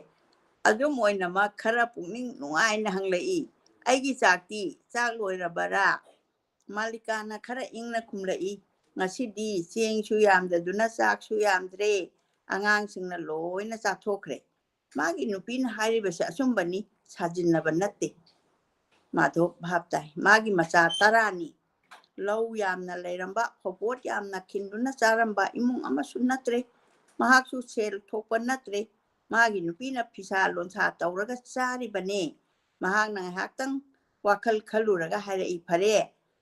ꯑꯗꯨꯝ ꯑꯣꯏꯅꯃꯛ ꯈꯔ ꯄꯨꯛꯅꯤꯡ ꯅꯨꯡꯉꯥꯏꯅ ꯍꯪꯂꯛꯏ, "ꯑꯩꯒꯤ ꯆꯥꯛꯇꯤ ꯆꯥꯛ ꯂꯣꯏꯔꯕꯔꯥ?" ꯃꯥꯂꯤꯀꯥꯅ ꯈꯔ ꯏꯪꯅ ꯈꯨꯝꯂꯛꯏ, "ꯉꯁꯤꯗꯤ ꯆꯦꯡꯁꯨ ꯌꯥꯝꯗꯗꯨꯅ ꯆꯥꯛꯁꯨ ꯌꯥꯝꯗ꯭ꯔꯦ, ꯑꯉꯥꯡꯁꯤꯡꯅ ꯂꯣꯏꯅ ꯆꯥꯊꯣꯛꯈ꯭ꯔꯦ꯫" ꯃꯥꯒꯤ ꯅꯨꯄꯤꯅ ꯍꯥꯏꯔꯤꯕꯁꯦ ꯑꯆꯨꯝꯕꯅꯤ, ꯁꯥꯖꯤꯟꯅꯕ ꯅꯠꯇꯦ꯫ ꯃꯥꯙꯣꯞ ꯚꯥꯞ ꯇꯥꯏ꯫ ꯃꯥꯒꯤ ꯃꯆꯥ ꯇꯔꯥꯅꯤ꯫ ꯂꯧ ꯌꯥꯝꯅ ꯂꯩꯔꯝꯕ, ꯐꯧꯄꯣꯠ ꯌꯥꯝꯅ ꯈꯤꯟꯗꯨꯅ ꯆꯥꯔꯝꯕ ꯏꯃꯨꯡ ꯑꯃꯁꯨ ꯅꯠꯇ꯭ꯔꯦ꯫ ꯃꯍꯥꯛꯁꯨ ꯁꯦꯜ ꯊꯣꯛꯄ ꯅꯠꯇ꯭ꯔꯦ꯫ ꯃꯥꯒꯤ ꯅꯨꯄꯤꯅ ꯐꯤꯁꯥ ꯂꯣꯟꯁꯥ ꯇꯧꯔꯒ ꯆꯥꯔꯤꯕꯅꯦ꯫ ꯃꯍꯥꯛꯅ ꯉꯥꯏꯍꯥꯛꯇꯪ ꯋꯥꯈꯜ ꯈꯜꯂꯨꯔꯒ ꯍꯥꯏꯔꯛꯏ, "ꯐꯔꯦ,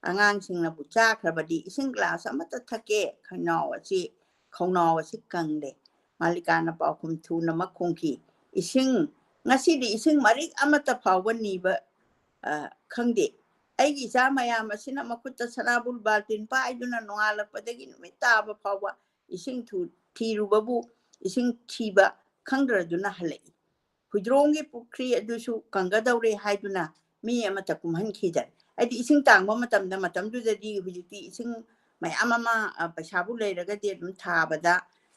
ꯑꯉꯥꯡꯁꯤꯡꯅꯕꯨ ꯆꯥꯈ꯭ꯔꯕꯗꯤ ꯏꯁꯤꯡ ꯒ꯭ꯂꯥꯁ ꯑꯃꯠꯇ ꯊꯛꯀꯦ, ꯈꯅꯥꯎ ꯑꯁꯤ ꯈꯧꯅꯥꯎ ꯑꯁꯤ ꯀꯪꯂꯦ꯫ ꯃꯥꯂꯤꯀꯥꯅ ꯄꯥꯎꯈꯨꯝ ꯊꯨꯅꯃꯛ ꯈꯨꯝꯈꯤ, "ꯏꯁꯤꯡ, ꯉꯁꯤꯗꯤ ꯏꯁꯤꯡ ꯃꯔꯤꯛ ꯑꯃꯠꯇ ꯐꯥꯎꯕ ꯅꯤꯕ, ꯑ, ꯈꯪꯗꯦ꯫ ꯑꯩꯒꯤ ꯏꯆꯥ ꯃꯌꯥꯝ ꯑꯁꯤꯅ ꯃꯈꯨꯠꯇ ꯁꯅꯥꯕꯨꯜ ꯕꯥꯜꯇꯤꯟ ꯄꯥꯏꯗꯨꯅ ꯅꯣꯡꯉꯥꯜꯂꯛꯄꯗꯒꯤ ꯅꯨꯃꯤꯠ ꯇꯥꯕ ꯐꯥꯎꯕ ꯏꯁꯤꯡ ꯊꯨ-, ꯊꯤꯔꯨꯕꯕꯨ ꯏꯁꯤꯡ ꯊꯤꯕ ꯈꯪꯗ꯭ꯔꯗꯨꯅ ꯍꯜꯂꯛꯏ꯫ ꯍꯨꯏꯗ꯭ꯔꯣꯝꯒꯤ ꯄꯨꯈ꯭ꯔꯤ ꯑꯗꯨꯁꯨ ꯀꯪꯒꯗꯧꯔꯦ ꯍꯥꯏꯗꯨꯅ ꯃꯤ ꯑꯃꯠꯇ ꯀꯨꯝꯍꯟꯈꯤꯗꯔꯦ"꯫ ꯍꯥꯏꯗꯤ ꯏꯁꯤꯡ ꯇꯥꯡꯕ ꯃꯇꯝꯗ, ꯃꯇꯝꯗꯨꯗꯗꯤ, ꯍꯧꯖꯤꯛꯇꯤ ꯏꯁꯤꯡ ꯃꯌꯥꯝ ꯑꯃ, ꯑ, ꯄꯩꯁꯥꯕꯨ ꯂꯩꯔꯒꯗꯤ ꯑꯗꯨꯝ ꯊꯥꯕꯗ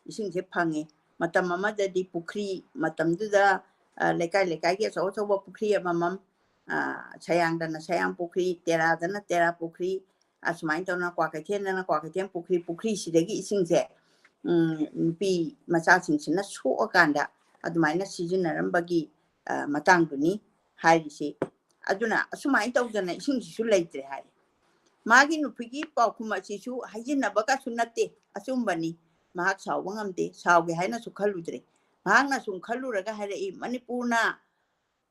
ꯏꯁꯤꯡꯁꯦ ꯐꯪꯉꯤ꯫ ꯃꯇꯝ ꯑꯃꯗꯗꯤ ꯄꯨꯈ꯭ꯔꯤ, ꯃꯇꯝꯗꯨꯗ, ꯑ, ꯂꯩꯀꯥꯏ ꯂꯩꯀꯥꯏꯒꯤ ꯑꯆꯧ ꯑꯆꯧꯕ ꯄꯨꯈ꯭ꯔꯤ ꯑꯃꯃꯝ, ꯑ, ꯁꯌꯥꯡꯗꯅ ꯁꯌꯥꯡ ꯄꯨꯈ꯭ꯔꯤ, ꯇꯦꯔꯥꯗꯅ ꯇꯦꯔꯥ ꯄꯨꯈ꯭ꯔꯤ, ꯑꯁꯨꯃꯥꯏꯅ ꯇꯧꯅ ꯀ꯭ꯋꯥꯀꯩꯊꯦꯜꯗꯅ ꯀ꯭ꯋꯥꯀꯩꯊꯦꯜ ꯄꯨꯈ꯭ꯔꯤ, ꯄꯨꯈ꯭ꯔꯤꯁꯤꯗꯒꯤ ꯏꯁꯤꯡꯁꯦ, ꯎꯝ, ꯅꯨꯄꯤ ꯃꯆꯥꯁꯤꯡꯁꯤꯅ ꯁꯣꯛꯑꯀꯥꯟꯗ ꯑꯗꯨꯃꯥꯏꯅ ꯁꯤꯖꯤꯟꯅꯔꯝꯕꯒꯤ, ꯑ, ꯃꯇꯥꯡꯗꯨꯅꯤ ꯍꯥꯏꯔꯤꯁꯤ꯫ ꯑꯗꯨꯅ ꯑꯁꯨꯃꯥꯏꯅ ꯇꯧꯗꯅ ꯏꯁꯤꯡꯁꯤꯁꯨ ꯂꯩꯇ꯭ꯔꯦ ꯍꯥꯏ꯫ ꯃꯥꯒꯤ ꯅꯨꯄꯤꯒꯤ ꯄꯥꯎꯈꯨꯝ ꯑꯁꯤꯁꯨ ꯍꯥꯏꯖꯤꯟꯅꯕꯒꯁꯨ ꯅꯠꯇꯦ, ꯑꯆꯨꯝꯕꯅꯤ꯫ ꯃꯍꯥꯛ ꯁꯥꯎꯕ ꯉꯝꯗꯦ, ꯁꯥꯎꯒꯦ ꯍꯥꯏꯅꯁꯨ ꯈꯜꯂꯨꯗ꯭ꯔꯦ꯫ ꯃꯍꯥꯛꯅ ꯁꯨꯝ ꯈꯜꯂꯨꯔꯒ ꯍꯥꯏꯔꯛꯏ, ꯃꯅꯤꯄꯨꯔꯅ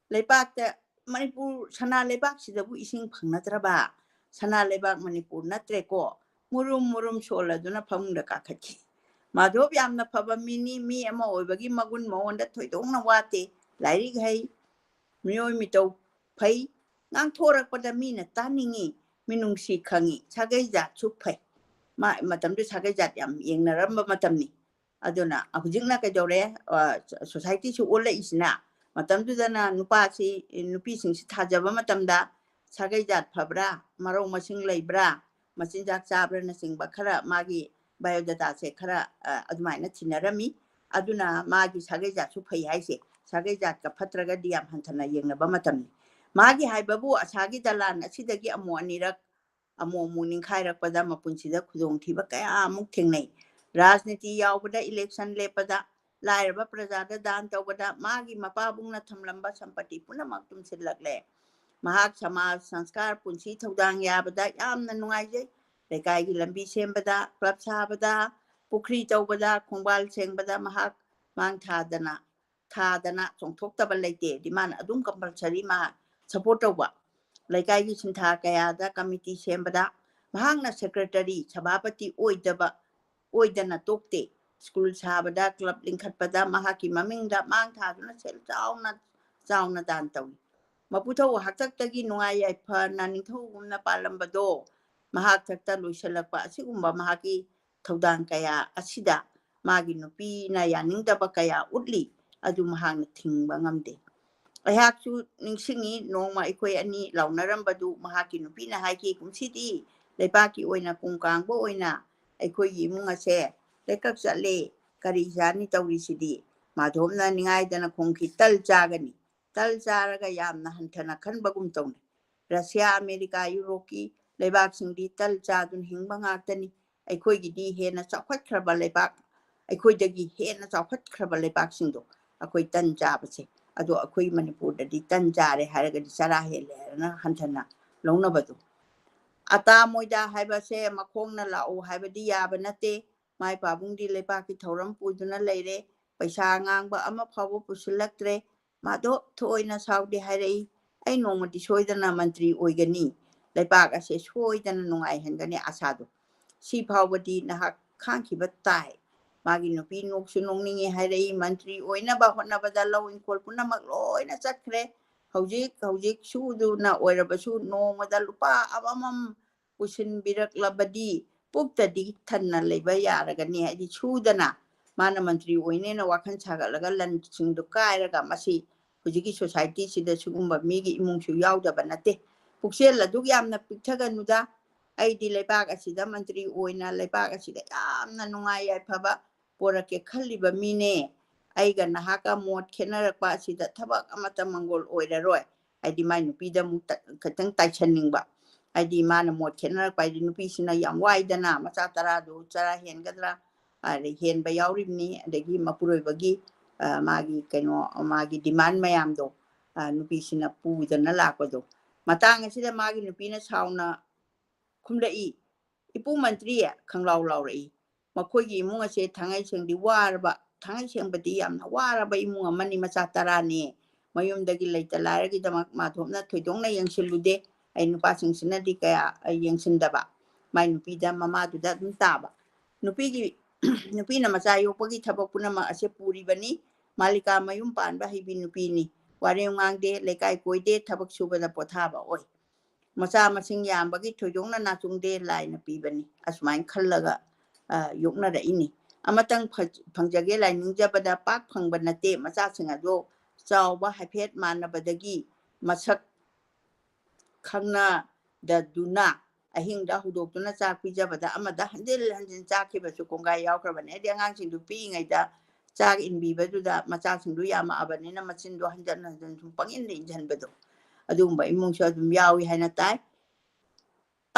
ꯂꯩꯄꯥꯛꯇ, ꯃꯅꯤꯄꯨꯔ ꯁꯅꯥ ꯂꯩꯕꯥꯛꯁꯤꯗꯕꯨ ꯏꯁꯤꯡ ꯐꯪꯅꯗ꯭ꯔꯕ? ꯁꯅꯥ ꯂꯩꯕꯥꯛ ꯃꯅꯤꯄꯨꯔ ꯅꯠꯇ꯭ꯔꯦꯀꯣ꯫ ꯃꯨꯔꯨꯝ ꯃꯨꯔꯨꯝ ꯁꯣꯜꯂꯗꯨꯅ ꯐꯃꯨꯡꯗ ꯀꯥꯈꯠꯈꯤ꯫ ꯃꯥꯙꯣꯞ ꯌꯥꯝꯅ ꯐꯕ ꯃꯤꯅꯤ, ꯃꯤ ꯑꯃ ꯑꯣꯏꯕꯒꯤ ꯃꯒꯨꯟ ꯃꯉꯣꯟꯗ ꯊꯣꯏꯗꯣꯛꯅ ꯋꯥꯠꯇꯦ꯫ ꯂꯥꯏꯔꯤꯛ ꯍꯩ, ꯃꯤꯑꯣꯏ ꯃꯤꯇꯧ ꯐꯩ, ꯉꯥꯡꯊꯣꯔꯛꯄꯗ ꯃꯤꯅ ꯇꯥꯅꯤꯡꯉꯤ, ꯃꯤꯅꯨꯡꯁꯤ ꯈꯪꯉꯤ, ꯁꯥꯒꯩ ꯖꯥꯠꯁꯨ ꯐꯩ꯫ ꯃꯥ-, ꯃꯇꯝꯗꯨ ꯁꯥꯒꯩ ꯖꯥꯠ ꯌꯥꯝ ꯌꯦꯡꯅꯔꯝꯕ ꯃꯇꯝꯅꯤ꯫ ꯑꯗꯨꯅ ꯍꯧꯖꯤꯛꯅ ꯀꯩꯗꯧꯔꯦ? ꯑ, ꯁꯣ-, ꯁꯣꯁꯥꯏꯇꯤꯁꯤ ꯑꯣꯜꯂꯛꯏꯁꯤꯅ, ꯃꯇꯝꯗꯨꯗꯅ ꯅꯨꯄꯥꯁꯤ, ꯅꯨꯄꯤꯁꯤꯡꯁꯤ ꯊꯥꯖꯕ ꯃꯇꯝꯗ ꯁꯥꯒꯩ ꯖꯥꯠ ꯐꯕ꯭ꯔꯥ, ꯃꯔꯧ ꯃꯁꯤꯡ ꯂꯩꯕ꯭ꯔꯥ, ꯃꯆꯤꯟꯖꯥꯛ ꯆꯥꯕ꯭ꯔꯥꯅꯆꯤꯡꯕ ꯈꯔ ꯃꯥꯒꯤ ꯕꯥꯏꯑꯣꯗꯥꯇꯥꯁꯦ ꯈꯔ, ꯑ, ꯑꯗꯨꯃꯥꯏꯅ ꯊꯤꯅꯔꯝꯃꯤ꯫ ꯑꯗꯨꯅ ꯃꯥꯒꯤ ꯁꯥꯒꯩ ꯖꯥꯠꯁꯨ ꯐꯩ ꯍꯥꯏꯁꯦ, ꯁꯥꯒꯩ ꯖꯥꯠꯀ ꯐꯠꯇ꯭ꯔꯒꯗꯤ ꯌꯥꯝ ꯍꯟꯊꯅ ꯌꯦꯡꯅꯕ ꯃꯇꯝꯅꯤ꯫ ꯃꯥꯒꯤ ꯍꯥꯏꯕꯕꯨ ꯑꯁꯥꯒꯤ ꯗꯂꯥꯟ ꯑꯁꯤꯗꯒꯤ ꯑꯃꯨꯛ ꯑꯅꯤꯔꯛ, ꯑꯃꯨꯛ ꯑꯃꯨꯛ ꯅꯤꯡꯈꯥꯏꯔꯛꯄꯗ ꯃꯄꯨꯟꯁꯤꯗ ꯈꯨꯗꯣꯡꯊꯤꯕ ꯀꯌꯥ ꯑꯃꯨꯛ ꯊꯦꯡꯅꯩ꯫ ꯔꯥꯖꯅꯤꯇꯤ ꯌꯥꯎꯕꯗ, ꯏꯂꯦꯛꯁꯟ ꯂꯦꯞꯄꯗ, ꯂꯥꯏꯔꯕ ꯄ꯭ꯔꯖꯥꯗ ꯗꯥꯟ ꯇꯧꯕꯗ ꯃꯥꯒꯤ ꯃꯄꯥꯕꯨꯡꯅ ꯊꯝꯂꯝꯕ ꯁꯝꯄꯇꯤ ꯄꯨꯝꯅꯃꯛ ꯇꯨꯡꯁꯤꯜꯂꯛꯂꯦ꯫ ꯃꯍꯥꯛ ꯁꯃꯥꯖ ꯁꯪꯁꯀꯥꯔ, ꯄꯨꯟꯁꯤ ꯊꯧꯗꯥꯡ ꯌꯥꯕꯗ ꯌꯥꯝꯅ ꯅꯨꯡꯉꯥꯏꯖꯩ꯫ ꯂꯩꯀꯥꯏꯒꯤ ꯂꯝꯕꯤ ꯁꯦꯝꯕꯗ, ꯀ꯭ꯂꯕ ꯁꯥꯕꯗ, ꯄꯨꯈ꯭ꯔꯤ ꯇꯧꯕꯗ, ꯈꯣꯡꯕꯥꯜ ꯁꯦꯡꯕꯗ ꯃꯍꯥꯛ ꯃꯥꯡ ꯊꯥꯗꯅ, ꯊꯥꯗꯅ ꯆꯣꯡꯊꯣꯛꯇꯕ ꯂꯩꯇꯦ꯫ ꯗꯤ ꯃꯥꯅ ꯑꯗꯨꯝ ꯀꯝꯄꯜꯁꯔꯤ ꯃꯥ ꯁꯄꯣꯔꯠ ꯇꯧꯕ꯫ ꯂꯩꯀꯥꯏꯒꯤ ꯁꯤꯟꯊꯥ ꯀꯌꯥꯗ ꯀꯃꯤꯇꯤ ꯁꯦꯝꯕꯗ ꯃꯍꯥꯛꯅ ꯁꯦꯀ꯭ꯔꯦꯇꯔꯤ, ꯁꯚꯥꯄꯇꯤ ꯑꯣꯏꯗꯕ, ꯑꯣꯏꯗꯅ ꯇꯣꯛꯇꯦ꯫ ꯁ꯭ꯀꯨꯜ ꯁꯥꯕꯗ, ꯀ꯭ꯂꯕ ꯂꯤꯡꯈꯠꯄꯗ ꯃꯍꯥꯛꯀꯤ ꯃꯃꯤꯡꯗ ꯃꯥꯡ ꯊꯥꯗꯨꯅ ꯁꯦꯜ ꯆꯥꯎꯅ, ꯆꯥꯎꯅ ꯗꯥꯟ ꯇꯧꯏ꯫ ꯃꯄꯨꯊꯧ ꯍꯥꯛꯇꯛꯇꯒꯤ ꯅꯨꯡꯉꯥꯏ ꯌꯥꯏꯐꯅ ꯅꯤꯡꯊꯧꯒꯨꯝꯅ ꯄꯥꯜꯂꯝꯕꯗꯣ ꯃꯍꯥꯛ ꯊꯛꯇ ꯂꯣꯏꯁꯤꯜꯂꯛꯄ ꯑꯁꯤꯒꯨꯝꯕ ꯃꯍꯥꯛꯀꯤ ꯊꯧꯗꯥꯡ ꯀꯌꯥ ꯑꯁꯤꯗ ꯃꯥꯒꯤ ꯅꯨꯄꯤꯅ ꯌꯥꯅꯤꯡꯗꯕ ꯀꯌꯥ ꯎꯠꯂꯤ꯫ ꯑꯗꯨ ꯃꯍꯥꯛꯅ ꯊꯤꯡꯕ ꯉꯝꯗꯦ꯫ ꯑꯩꯍꯥꯛꯁꯨ ꯅꯤꯡꯁꯤꯡꯏ, ꯅꯣꯡꯃ ꯑꯩꯈꯣꯏ ꯑꯅꯤ ꯂꯥꯎꯅꯔꯝꯕꯗꯨ ꯃꯍꯥꯛꯀꯤ ꯅꯨꯄꯤꯅ ꯍꯥꯏꯈꯤ, "ꯀꯨꯝꯁꯤꯗꯤ ꯂꯩꯕꯥꯛꯀꯤ ꯑꯣꯏꯅ ꯀꯨꯝ ꯀꯥꯡꯕ ꯑꯣꯏꯅ ꯑꯩꯈꯣꯏꯒꯤ ꯏꯃꯨꯡ ꯑꯁꯦ ꯂꯩꯀꯛ ꯆꯠꯂꯦ, ꯀꯔꯤ ꯆꯥꯅꯤ ꯇꯧꯔꯤꯁꯤꯗꯤ?" ꯃꯥꯙꯣꯞꯅ ꯅꯤꯡꯉꯥꯏꯗꯅ ꯈꯨꯝꯈꯤ, "ꯇꯜ ꯆꯥꯒꯅꯤ꯫ ꯇꯜ ꯆꯥꯔꯒ ꯌꯥꯝꯅ ꯍꯟꯊꯅ ꯈꯟꯕꯒꯨꯝ ꯇꯧꯅꯩ꯫ ꯔꯁꯤꯌꯥ, ꯑꯃꯦꯔꯤꯀꯥ, ꯌꯨꯔꯣꯞꯀꯤ ꯂꯩꯕꯥꯛꯁꯤꯡꯗꯤ ꯇꯜ ꯆꯥꯗꯨꯅ ꯍꯤꯡꯕ ꯉꯥꯛꯇꯅꯤ꯫ ꯑꯩꯈꯣꯏꯒꯤꯗꯤ ꯍꯦꯟꯅ ꯆꯥꯎꯈꯠꯈ꯭ꯔꯕ ꯂꯩꯕꯥꯛ, ꯑꯩꯈꯣꯏꯗꯒꯤ ꯍꯦꯟꯅ ꯆꯥꯎꯈꯠꯈ꯭ꯔꯕ ꯂꯩꯕꯥꯛꯁꯤꯡꯗꯣ ꯑꯩꯈꯣꯏ ꯇꯟ ꯆꯥꯕꯁꯦ, ꯑꯗꯣ ꯑꯩꯈꯣꯏ ꯃꯅꯤꯄꯨꯔꯗꯗꯤ ꯇꯟ ꯆꯥꯔꯦ ꯍꯥꯏꯔꯒꯗꯤ ꯆꯔꯥ ꯍꯦꯜꯂꯦ ꯍꯥꯏꯅ ꯍꯟꯊꯅ ꯂꯧꯅꯕꯗꯣ꯫ ꯑꯇꯥ ꯃꯣꯏꯗꯥ ꯍꯥꯏꯕꯁꯦ ꯃꯈꯣꯡꯅ ꯂꯥꯛꯎ ꯍꯥꯏꯕꯗꯤ ꯌꯥꯕ ꯅꯠꯇꯦ꯫ ꯃꯥꯏ ꯄꯥꯕꯨꯡꯗꯤ ꯂꯩꯕꯥꯛꯀꯤ ꯊꯧꯔꯝ ꯄꯨꯗꯨꯅ ꯂꯩꯔꯦ꯫ ꯄꯩꯁꯥ ꯑꯉꯥꯡꯕ ꯑꯃ ꯐꯥꯎꯕ ꯄꯨꯁꯤꯜꯂꯛꯇ꯭ꯔꯦ꯫ ꯃꯥꯗꯣ ꯊꯣꯏꯅ ꯁꯥꯎꯗꯦ ꯍꯥꯏꯔꯛꯏ, "ꯑꯩ ꯅꯣꯡꯃꯗꯤ ꯁꯣꯏꯗꯅ ꯃꯟꯇ꯭ꯔꯤ ꯑꯣꯏꯒꯅꯤ꯫ ꯂꯩꯕꯥꯛ ꯑꯁꯦ ꯁꯣꯏꯗꯅ ꯅꯨꯡꯉꯥꯏꯍꯟꯒꯅꯤ ꯑꯁꯥꯗꯣ꯫ ꯁꯤ ꯐꯥꯎꯕꯗꯤ ꯅꯍꯥꯛ ꯈꯥꯡꯈꯤꯕ ꯇꯥꯏ꯫" ꯃꯥꯒꯤ ꯅꯨꯄꯤ ꯅꯣꯛꯁꯨ ꯅꯣꯛꯅꯤꯡꯉꯤ ꯍꯥꯏꯔꯛꯏ, "ꯃꯟꯇ꯭ꯔꯤ ꯑꯣꯏꯅꯕ ꯍꯣꯠꯅꯕꯗ ꯂꯧ ꯏꯪꯈꯣꯜ ꯄꯨꯝꯅꯃꯛ ꯂꯣꯏꯅ ꯆꯠꯈ꯭ꯔꯦ꯫ ꯍꯧꯖꯤꯛ ꯍꯧꯖꯤꯛ ꯁꯨꯗꯨꯅ ꯑꯣꯏꯔꯕꯁꯨ ꯅꯣꯡꯃꯗ ꯂꯨꯄꯥ ꯑꯃꯃꯝ ꯄꯨꯁꯤꯟꯕꯤꯔꯛꯂꯕꯗꯤ ꯄꯨꯛꯇꯗꯤ ꯊꯟꯅ ꯂꯩꯕ ꯌꯥꯔꯒꯅꯤ꯫" ꯍꯥꯏꯗꯤ ꯁꯨꯗꯅ ꯃꯥꯅ ꯃꯟꯇ꯭ꯔꯤ ꯑꯣꯏꯅꯦꯅ ꯋꯥꯈꯜ ꯁꯥꯒꯠꯂꯒ ꯂꯟꯁꯤꯡꯗꯣ ꯀꯥꯏꯔꯒ, ꯃꯁꯤ ꯍꯧꯖꯤꯛꯀꯤ ꯁꯣꯁꯥꯏꯇꯤꯁꯤꯗ ꯁꯤꯒꯨꯝꯕ ꯃꯤꯒꯤ ꯏꯃꯨꯡꯁꯨ ꯌꯥꯎꯗꯕ ꯅꯠꯇꯦ꯫ ꯄꯨꯛꯆꯦꯜ ꯑꯗꯨꯛ ꯌꯥꯝꯅ ꯄꯤꯛꯊꯒꯅꯨꯗ꯫ ꯑꯩꯗꯤ ꯂꯩꯕꯥꯛ ꯑꯁꯤꯗ ꯃꯟꯇ꯭ꯔꯤ ꯑꯣꯏꯅ ꯂꯩꯕꯥꯛ ꯑꯁꯤꯗ ꯌꯥꯝꯅ ꯅꯨꯡꯉꯥꯏ ꯌꯥꯏꯐꯕ ꯄꯣꯔꯛꯀꯦ ꯈꯜꯂꯤꯕ ꯃꯤꯅꯦ꯫ ꯑꯩꯒ ꯅꯍꯥꯛꯀ ꯃꯣꯠ ꯈꯦꯠꯅꯔꯛꯄ ꯑꯁꯤꯗ ꯊꯕꯛ ꯑꯃꯠꯇ ꯃꯪꯒꯣꯜ ꯑꯣꯏꯔꯔꯣꯏ꯫ ꯍꯥꯏꯗꯤ ꯃꯥꯏ ꯅꯨꯄꯤꯗ ꯑꯃꯨꯛ ꯇ-, ꯈꯤꯇꯪ ꯇꯥꯏꯁꯟꯅꯤꯡꯕ꯫ ꯍꯥꯏꯗꯤ ꯃꯥꯅ ꯃꯣꯠ ꯈꯦꯠꯅꯔꯛꯄ ꯍꯥꯏꯗꯤ ꯅꯨꯄꯤꯁꯤꯅ ꯌꯥꯝ ꯋꯥꯏꯗꯅ, ꯃꯆꯥ ꯇꯔꯥꯗꯨ ꯆꯔꯥ ꯍꯦꯟꯒꯗ꯭ꯔꯥ, ꯑꯗꯩ ꯍꯦꯟꯕ ꯌꯥꯎꯔꯤꯕꯅꯤ, ꯑꯗꯒꯤ ꯃꯄꯨꯔꯣꯏꯕꯒꯤ, ꯑ, ꯃꯥꯒꯤ ꯀꯩꯅꯣ, ꯃꯥꯒꯤ demand ꯃꯌꯥꯝꯗꯣ, ꯑ, ꯅꯨꯄꯤꯁꯤꯅ ꯄꯨꯗꯅ ꯂꯥꯛꯄꯗꯣ꯫ ꯃꯇꯥꯡ ꯑꯁꯤꯗ ꯃꯥꯒꯤ ꯅꯨꯄꯤꯅ ꯁꯥꯎꯅ ꯈꯨꯝꯂꯛꯏ, "ꯏꯄꯨ ꯃꯟꯇ꯭ꯔꯤ", ꯈꯪꯂꯥꯎ ꯂꯥꯎꯔꯛꯏ꯫ ꯃꯈꯣꯏꯒꯤ ꯏꯃꯨꯡ ꯑꯁꯦ ꯊꯥꯡꯉꯩ ꯁꯦꯡꯗꯤ ꯋꯥꯔꯕ, ꯊꯥꯡꯉꯩ ꯁꯦꯡꯕꯗꯤ ꯌꯥꯝꯅ ꯋꯥꯔꯕ ꯏꯃꯨꯡ ꯑꯃꯅꯤ, ꯃꯆꯥ ꯇꯔꯥꯅꯤ꯫ ꯃꯌꯨꯝꯗꯒꯤ ꯂꯩꯇ ꯂꯥꯏꯔꯒꯤꯗꯃꯛ ꯃꯥꯙꯣꯞꯅ ꯊꯣꯏꯗꯣꯛꯅ ꯌꯦꯡꯁꯤꯜꯂꯨꯗꯦ꯫ ꯑꯩ ꯅꯨꯄꯥꯁꯤꯡꯁꯤꯅꯗꯤ ꯀꯌꯥ, ꯑꯩ ꯌꯦꯡꯁꯤꯟꯗꯕ꯫ ꯃꯥꯏ ꯅꯨꯄꯤꯗ ꯃꯃꯥꯗꯨꯗ ꯑꯗꯨꯝ ꯇꯥꯕ꯫ ꯅꯨꯄꯤꯒꯤ ꯅꯨꯄꯤꯅ ꯃꯆꯥ ꯌꯣꯛꯄꯒꯤ ꯊꯕꯛ ꯄꯨꯝꯅꯃꯛ ꯑꯁꯦ ꯄꯨꯔꯤꯕꯅꯤ꯫ ꯃꯥꯂꯤꯀꯥ ꯃꯌꯨꯝ ꯄꯥꯟꯕ ꯍꯩꯕꯤ ꯅꯨꯄꯤꯅꯤ꯫ ꯋꯥꯔꯦꯝ ꯉꯥꯡꯗꯦ, ꯂꯩꯀꯥꯏ ꯀꯣꯏꯗꯦ, ꯊꯕꯛ ꯁꯨꯕꯗ ꯄꯣꯊꯥꯕ ꯑꯣꯏ꯫ ꯃꯆꯥ ꯃꯁꯤꯡ ꯌꯥꯝꯕꯒꯤ ꯊꯣꯏꯗꯣꯛꯅ ꯅꯥꯆꯨꯡꯗꯦ, ꯂꯥꯏꯅ ꯄꯤꯕꯅꯤ꯫ ꯑꯁꯨꯃꯥꯏꯅ ꯈꯜꯂꯒ ꯌꯣꯛꯅꯔꯛꯏꯅꯤ꯫ ꯑꯃꯇꯪ ꯐꯪꯖꯒꯦ ꯂꯥꯏ ꯅꯤꯡꯖꯕꯗ ꯄꯥꯛ ꯐꯪꯕ ꯅꯠꯇꯦ꯫ ꯃꯆꯥꯁꯤꯡ ꯑꯗꯣ ꯆꯥꯎꯕ ꯍꯥꯏꯐꯦꯠ ꯃꯥꯟꯅꯕꯗꯒꯤ ꯃꯁꯛ ꯈꯪꯅꯗꯗꯨꯅ ꯑꯍꯤꯡꯗ ꯍꯧꯗꯣꯛꯇꯨꯅ ꯆꯥꯛ ꯄꯤꯖꯕꯗ ꯑꯃꯗ ꯍꯟꯖꯤꯟ ꯍꯟꯖꯤꯟ ꯆꯥꯛꯈꯤꯕꯁꯨ ꯀꯣꯡꯒꯥꯏ ꯌꯥꯎꯈ꯭ꯔꯕꯅꯤ꯫ ꯍꯥꯏꯗꯤ ꯑꯉꯥꯡꯁꯤꯡꯗꯨ ꯄꯤꯛꯏꯉꯩꯗ ꯆꯥꯛ ꯏꯟꯕꯤꯕꯗꯨꯗ ꯃꯆꯥꯁꯤꯡꯗꯨ ꯌꯥꯝꯃꯛꯑꯕꯅꯤꯅ ꯃꯆꯤꯟꯗꯣ ꯍꯟꯖꯟ ꯍꯟꯖꯟ ꯁꯨꯝ ꯄꯪꯏꯟꯗ ꯏꯟꯁꯤꯟꯕꯗꯣ, ꯑꯗꯨꯒꯨꯝꯕ ꯏꯃꯨꯡꯁꯨ ꯑꯗꯨꯝ ꯌꯥꯎꯏ ꯍꯥꯏꯅ ꯇꯥꯏ꯫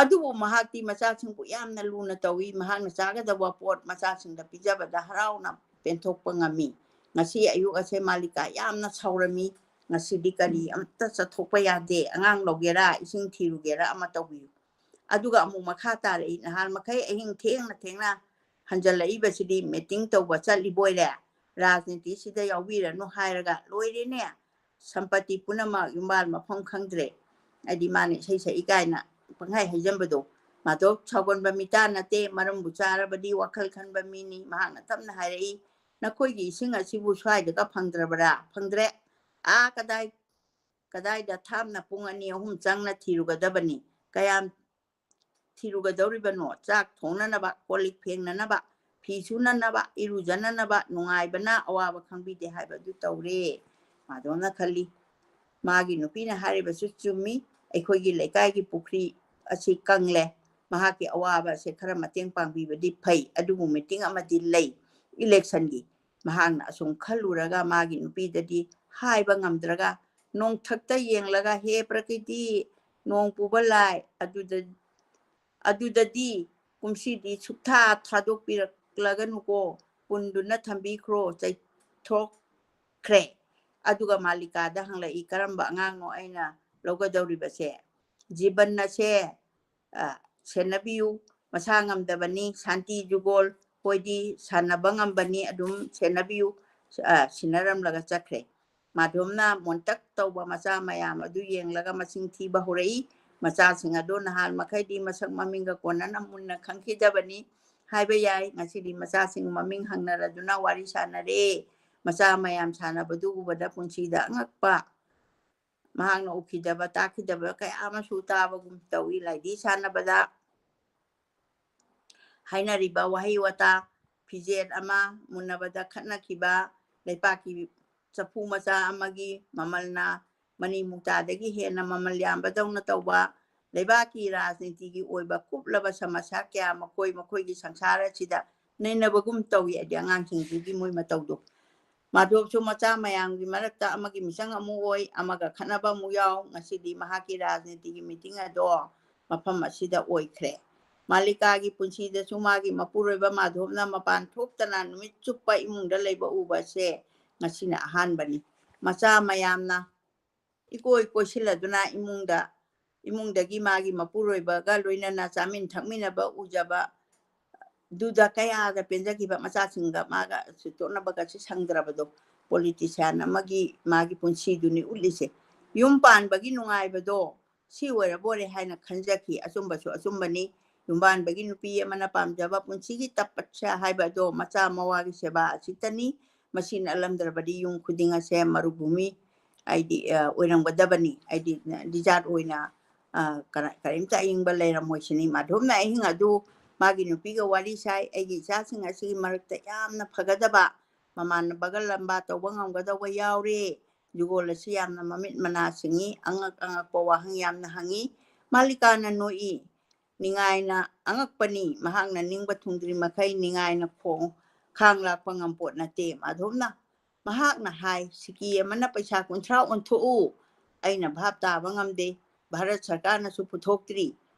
ꯑꯗꯨꯕꯨ ꯃꯍꯥꯛꯇꯤ ꯃꯆꯥꯁꯤꯡꯕꯨ ꯌꯥꯝꯅ ꯂꯨꯅ ꯇꯧꯏ꯫ ꯃꯍꯥꯛꯅ ꯆꯥꯒꯗꯕ ꯄꯣꯠ ꯃꯆꯥꯁꯤꯡꯗ ꯄꯤꯖꯕꯗ ꯍꯔꯥꯎꯅ ꯄꯦꯟꯊꯣꯛꯄ ꯉꯝꯃꯤ꯫ ꯉꯁꯤ ꯑꯌꯨꯛ ꯑꯁꯦ ꯃꯥꯂꯤꯀꯥ ꯌꯥꯝꯅ ꯁꯥꯎꯔꯝꯃꯤ꯫ "ꯉꯁꯤꯗꯤ ꯀꯔꯤ ꯑꯝꯇ ꯆꯠꯊꯣꯛꯄ ꯌꯥꯗꯦ꯫ ꯑꯉꯥꯡ ꯂꯧꯒꯦꯔꯥ, ꯏꯁꯤꯡ ꯊꯤꯔꯨꯒꯦꯔꯥ ꯑꯃ ꯇꯧꯕꯤꯌꯨ"꯫ ꯑꯗꯨꯒ ꯑꯃꯨꯛ ꯃꯈꯥ ꯇꯥꯔꯛꯏ, "ꯅꯍꯥꯟ ꯃꯈꯩ ꯑꯍꯤꯡ ꯊꯦꯡꯅ ꯊꯦꯡꯅ ꯍꯟꯖꯜꯂꯛꯏꯕꯁꯤꯗꯤ ꯃꯤꯇꯤꯡ ꯇꯧꯕ ꯆꯠꯂꯤꯕꯣꯏꯔꯦ꯫ ꯔꯥꯖꯅꯤꯇꯤꯁꯤꯗ ꯌꯥꯎꯕꯤꯔꯅꯨ ꯍꯥꯏꯔꯒ ꯂꯣꯏꯔꯦꯅꯦ꯫ ꯁꯝꯄꯇꯤ ꯄꯨꯝꯅꯃꯛ ꯌꯨꯝꯕꯥꯜ ꯃꯐꯝ ꯈꯪꯗ꯭ꯔꯦ"꯫ ꯍꯥꯏꯗꯤ ꯃꯥꯅ ꯏꯁꯩ ꯁꯛꯏ ꯀꯥꯏꯅ ꯄꯪꯍꯥꯏ ꯍꯥꯏꯖꯟꯕꯗꯣ꯫ ꯃꯥꯙꯣꯞ ꯁꯥꯎꯒꯟꯕ ꯃꯤꯇꯥ ꯅꯠꯇꯦ, ꯃꯔꯝꯕꯨ ꯆꯥꯔꯕꯗꯤ ꯋꯥꯈꯜ ꯈꯟꯕ ꯃꯤꯅꯤ꯫ ꯃꯍꯥꯛꯅ ꯇꯞꯅ ꯍꯥꯏꯔꯛꯏ, "ꯅꯈꯣꯏꯒꯤ ꯏꯁꯤꯡ ꯑꯁꯤꯕꯨ ꯁ꯭ꯋꯥꯏꯗꯒ ꯐꯪꯗ꯭ꯔꯕꯔꯥ? ꯐꯪꯗ꯭ꯔꯦ꯫ ꯑꯥ ꯀꯗꯥꯏ ꯀꯗꯥꯏꯗ ꯊꯥꯞꯅ ꯄꯨꯡ ꯑꯅꯤ ꯑꯍꯨꯝ ꯆꯪꯅ ꯊꯤꯔꯨꯒꯗꯕꯅꯤ? ꯀꯌꯥꯝ ꯊꯤꯔꯨꯒꯗꯧꯔꯤꯕꯅꯣ? ꯆꯥꯛ ꯊꯣꯡꯅꯅꯕ, ꯀꯣꯜ ꯂꯤꯛ ꯐꯦꯡꯅꯅꯕ, ꯐꯤ ꯁꯨꯅꯅꯕ, ꯏꯔꯨꯖꯅꯅꯕ ꯅꯨꯡꯉꯥꯏꯕꯅ ꯑꯋꯥꯕ ꯈꯪꯕꯤꯗꯦ ꯍꯥꯏꯕꯗꯨ ꯇꯧꯔꯦ"꯫ ꯃꯥꯙꯣꯞꯅ ꯈꯜꯂꯤ, ꯃꯥꯒꯤ ꯅꯨꯄꯤꯅ ꯍꯥꯏꯔꯤꯕꯁꯨ ꯆꯨꯝꯃꯤ꯫ ꯑꯩꯈꯣꯏꯒꯤ ꯂꯩꯀꯥꯏꯒꯤ ꯄꯨꯈ꯭ꯔꯤ ꯑꯁꯤ ꯀꯪꯂꯦ꯫ ꯃꯍꯥꯛꯀꯤ ꯑꯋꯥꯕ ꯑꯁꯦ ꯈꯔ ꯃꯇꯦꯡ ꯄꯥꯡꯕꯤꯕꯗꯤ ꯐꯩ, ꯑꯗꯨꯕꯨ ꯃꯤꯇꯤꯡ ꯑꯃꯗꯤ ꯂꯩ, ꯏꯂꯦꯛꯁꯟꯒꯤ꯫ ꯃꯍꯥꯛꯅ ꯑꯁꯨꯝ ꯈꯜꯂꯨꯔꯒ ꯃꯥꯒꯤ ꯅꯨꯄꯤꯗꯗꯤ ꯍꯥꯏꯕ ꯉꯝꯗ꯭ꯔꯒ ꯅꯣꯡꯊꯛꯇ ꯌꯦꯡꯂꯒ, "ꯍꯦ ꯄ꯭ꯔꯀꯤꯇꯤ, ꯅꯣꯡ ꯄꯨꯕ ꯂꯥꯏ, ꯑꯗꯨꯗ, ꯑꯗꯨꯗꯗꯤ ꯀꯨꯝꯁꯤꯗꯤ ꯁꯨꯛꯊꯥ ꯊꯥꯗꯣꯛꯄꯤꯔꯛꯂꯒꯅꯨꯀꯣ, ꯄꯨꯟꯗꯨꯅ ꯊꯝꯕꯤꯈ꯭ꯔꯣ", ꯆꯩꯊꯣꯛꯈ꯭ꯔꯦ꯫ ꯑꯗꯨꯒ ꯃꯥꯂꯤꯀꯥꯗ ꯍꯪꯂꯛꯏ, "ꯀꯔꯝꯕ ꯑꯉꯥꯡꯅꯣ ꯑꯩꯅ ꯂꯧꯒꯗꯧꯔꯤꯕꯁꯦ?" "ꯖꯤꯕꯟ ꯑꯁꯦ, ꯑ, ꯁꯦꯟꯅꯕꯤꯌꯨ, ꯃꯁꯥ ꯉꯝꯗꯕꯅꯤ, ꯁꯥꯟꯇꯤ ꯖꯨꯒꯣꯜ ꯍꯣꯏꯗꯤ ꯁꯥꯟꯅꯕ ꯉꯝꯕꯅꯤ, ꯑꯗꯨꯝ ꯁꯦꯟꯅꯕꯤꯌꯨ", ꯑ, ꯁꯤꯟꯅꯔꯝꯂꯒ ꯆꯠꯈ꯭ꯔꯦ꯫ ꯃꯥꯙꯣꯞꯅ ꯃꯣꯟꯇꯛ ꯇꯧꯕ ꯃꯆꯥ ꯃꯌꯥꯝ ꯑꯗꯨ ꯌꯦꯡꯂꯒ ꯃꯁꯤꯡ ꯊꯤꯕ ꯍꯧꯔꯛꯏ꯫ ꯃꯆꯥꯁꯤꯡ ꯑꯗꯨ ꯅꯍꯥꯟ ꯃꯈꯩꯗꯤ ꯃꯁꯛ ꯃꯃꯤꯡꯒ ꯀꯣꯟꯅꯅ ꯃꯨꯟꯅ ꯈꯪꯈꯤꯗꯕꯅꯤ꯫ ꯍꯥꯏꯕ ꯌꯥꯏ꯫ ꯉꯁꯤꯗꯤ ꯃꯆꯥꯁꯤꯡ ꯃꯃꯤꯡ ꯍꯪꯅꯔꯗꯨꯅ ꯋꯥꯔꯤ ꯁꯥꯟꯅꯔꯦ꯫ ꯃꯆꯥ ꯃꯌꯥꯝ ꯁꯥꯟꯅꯕꯗꯨ ꯎꯕꯗ ꯄꯨꯟꯁꯤꯗ ꯑꯉꯛꯄ, ꯃꯍꯥꯛꯅ ꯎꯈꯤꯗꯕ ꯇꯥꯈꯤꯗꯕ ꯀꯌꯥ ꯑꯃꯁꯨ ꯇꯥꯕꯒꯨꯝ ꯇꯧꯏ꯫ ꯂꯥꯏꯗꯤ ꯁꯥꯟꯅꯕꯗ ꯍꯥꯏꯅꯔꯤꯕ ꯋꯥꯍꯩ ꯋꯥꯇꯥ, ꯐꯤꯖꯦꯠ ꯑꯃ, ꯃꯨꯟꯅꯕꯗ ꯈꯠꯅꯈꯤꯕ, ꯂꯩꯄꯥꯛꯀꯤ ꯆꯐꯨ ꯃꯆꯥ ꯑꯃꯒꯤ ꯃꯃꯜꯅ ꯃꯅꯤ ꯃꯨꯛꯇꯥꯗꯒꯤ ꯍꯦꯟꯅ ꯃꯃꯜ ꯌꯥꯝꯕꯗꯧꯅ ꯇꯧꯕ, ꯂꯩꯕꯥꯛꯀꯤ ꯔꯥꯖꯅꯤꯇꯤꯒꯤ ꯑꯣꯏꯕ ꯀꯨꯞꯂꯕ ꯁꯃꯁ꯭ꯌꯥ ꯀꯌꯥ ꯃꯈꯣꯏ ꯃꯈꯣꯏꯒꯤ ꯁꯪꯁꯥꯔ ꯑꯁꯤꯗ ꯅꯩꯅꯕꯒꯨꯝ ꯇꯧꯏ꯫ ꯍꯥꯏꯗꯤ ꯑꯉꯥꯡꯁꯤꯡꯁꯤꯒꯤ ꯃꯣꯏ ꯃꯇꯧꯗꯣ꯫ ꯃꯥꯙꯣꯞꯁꯨ ꯃꯆꯥ ꯃꯌꯥꯝꯒꯤ ꯃꯔꯛꯇ ꯑꯃꯒꯤ ꯃꯤꯆꯪ ꯑꯃꯨꯛ ꯑꯣꯏ, ꯑꯃꯒ ꯈꯠꯅꯕ ꯑꯃꯨꯛ ꯌꯥꯎ꯫ ꯉꯁꯤꯗꯤ ꯃꯍꯥꯛꯀꯤ ꯔꯥꯖꯅꯤꯇꯤꯒꯤ ꯃꯤꯇꯤꯡ ꯑꯗꯣ ꯃꯐꯝ ꯑꯁꯤꯗ ꯑꯣꯏꯈ꯭ꯔꯦ꯫ ꯃꯥꯂꯤꯀꯥꯒꯤ ꯄꯨꯟꯁꯤꯗꯁꯨ ꯃꯥꯒꯤ ꯃꯄꯨꯔꯣꯏꯕ ꯃꯥꯙꯣꯞꯅ ꯃꯄꯥꯟ ꯊꯣꯛꯇꯅ ꯅꯨꯃꯤꯠ ꯆꯨꯞꯄ ꯏꯃꯨꯡꯗ ꯂꯩꯕ ꯎꯕ ꯑꯁꯦ ꯉꯁꯤꯅ ꯑꯍꯥꯟꯕꯅꯤ꯫ ꯃꯆꯥ ꯃꯌꯥꯝꯅ ꯏꯀꯣꯏ ꯀꯣꯏꯁꯤꯜꯂꯗꯨꯅ ꯏꯃꯨꯡꯗ, ꯏꯃꯨꯡꯗꯒꯤ ꯃꯥꯒꯤ ꯃꯄꯨꯔꯣꯏꯕꯒ ꯂꯣꯏꯅꯅ ꯆꯥꯃꯤꯟ ꯊꯛꯃꯤꯟꯅꯕ ꯎꯖꯕ ꯗꯨꯗ ꯀꯌꯥꯗ ꯄꯦꯟꯖꯈꯤꯕ, ꯃꯆꯥꯁꯤꯡꯒ ꯃꯥꯒ ꯁꯨꯇꯣꯛꯅꯕꯒꯁꯦ ꯁꯪꯗ꯭ꯔꯕꯗꯣ꯫ ꯄꯣꯂꯤꯇꯤꯁꯤꯌꯥꯟ ꯑꯃꯒꯤ ꯃꯥꯒꯤ ꯄꯨꯟꯁꯤꯗꯨꯅꯤ ꯎꯠꯂꯤꯁꯦ꯫ ꯌꯨꯝ ꯄꯥꯟꯕꯒꯤ ꯅꯨꯡꯉꯥꯏꯕꯗꯣ ꯁꯤ ꯑꯣꯏꯔꯕꯣꯔꯦ ꯍꯥꯏꯅ ꯈꯟꯖꯈꯤ꯫ ꯑꯆꯨꯝꯕꯁꯨ ꯑꯆꯨꯝꯕꯅꯤ꯫ ꯌꯨꯝꯕꯥꯟꯕꯒꯤ ꯅꯨꯄꯤ ꯑꯃꯅ ꯄꯥꯝꯖꯕ ꯄꯨꯟꯁꯤꯒꯤ ꯇꯄꯠꯁ꯭ꯌꯥ ꯍꯥꯏꯕ ꯑꯗꯣ ꯃꯆꯥ ꯃꯋꯥꯒꯤ ꯁꯦꯕꯥ ꯑꯁꯤꯇꯅꯤ꯫ ꯃꯁꯤ ꯅꯠꯂꯝꯗ꯭ꯔꯕꯗꯤ ꯌꯨꯝ ꯈꯨꯗꯤꯡ ꯑꯁꯦ ꯃꯔꯨꯚꯨꯃꯤ ꯍꯥꯏꯗꯤ, ꯑ, ꯑꯣꯏꯔꯝꯒꯗꯕꯅꯤ꯫ ꯍꯥꯏꯗꯤ, ꯗꯤꯖꯥꯔꯠ ꯑꯣꯏꯅ, ꯑ, ꯀꯔ-, ꯀꯔꯤꯝꯇ ꯑꯏꯪꯕ ꯂꯩꯔꯝꯃꯣꯏ ꯁꯤꯅꯤ꯫ ꯃꯥꯙꯣꯞꯅ ꯑꯍꯤꯡ ꯑꯗꯨ ꯃꯥꯒꯤ ꯅꯨꯄꯤꯒ ꯋꯥꯔꯤ ꯁꯥꯏ꯫ "ꯑꯩꯒꯤ ꯏꯆꯥꯁꯤꯡ ꯑꯁꯤꯒꯤ ꯃꯔꯛꯇ ꯌꯥꯝꯅ ꯐꯒꯗꯕ, ꯃꯃꯥꯟꯅꯕꯒ ꯂꯝꯕꯥ ꯇꯧꯕ ꯉꯝꯒꯗꯧꯕ ꯌꯥꯎꯔꯦ꯫ ꯖꯨꯒꯣꯜ ꯑꯁꯤ ꯌꯥꯝꯅ ꯃꯃꯤꯠ ꯃꯅꯥ ꯁꯤꯡꯉꯤ, ꯑꯉꯛ ꯑꯉꯛꯄ ꯋꯥꯍꯪ ꯌꯥꯝꯅ ꯍꯪꯉꯤ꯫" ꯃꯥꯂꯤꯀꯥꯅ ꯅꯣꯛꯏ꯫ "ꯅꯤꯡꯉꯥꯏꯅ ꯑꯉꯛꯄꯅꯤ꯫ ꯃꯍꯥꯛꯅ ꯅꯤꯡꯕ ꯊꯨꯡꯗ꯭ꯔꯤ ꯃꯈꯩ ꯅꯤꯡꯉꯥꯏꯅ ꯈꯣꯡ-, ꯈꯥꯡ ꯂꯥꯛꯄ ꯉꯝꯄꯣꯠ ꯅꯠꯇꯦ꯫ ꯃꯥꯙꯣꯞꯅ ꯃꯍꯥꯛꯅ ꯍꯥꯏ, ꯁꯤꯀꯤ ꯑꯃꯅ ꯄꯩꯁꯥ ꯀꯨꯟꯊ꯭ꯔꯥ ꯑꯣꯟꯊꯣꯛꯎ꯫ ꯑꯩꯅ ꯚꯥꯞ ꯇꯥꯕ ꯉꯝꯗꯦ꯫ ꯚꯥꯔꯠ ꯁꯔꯀꯥꯔꯅꯁꯨ ꯄꯨꯊꯣꯛꯇ꯭ꯔꯤ꯫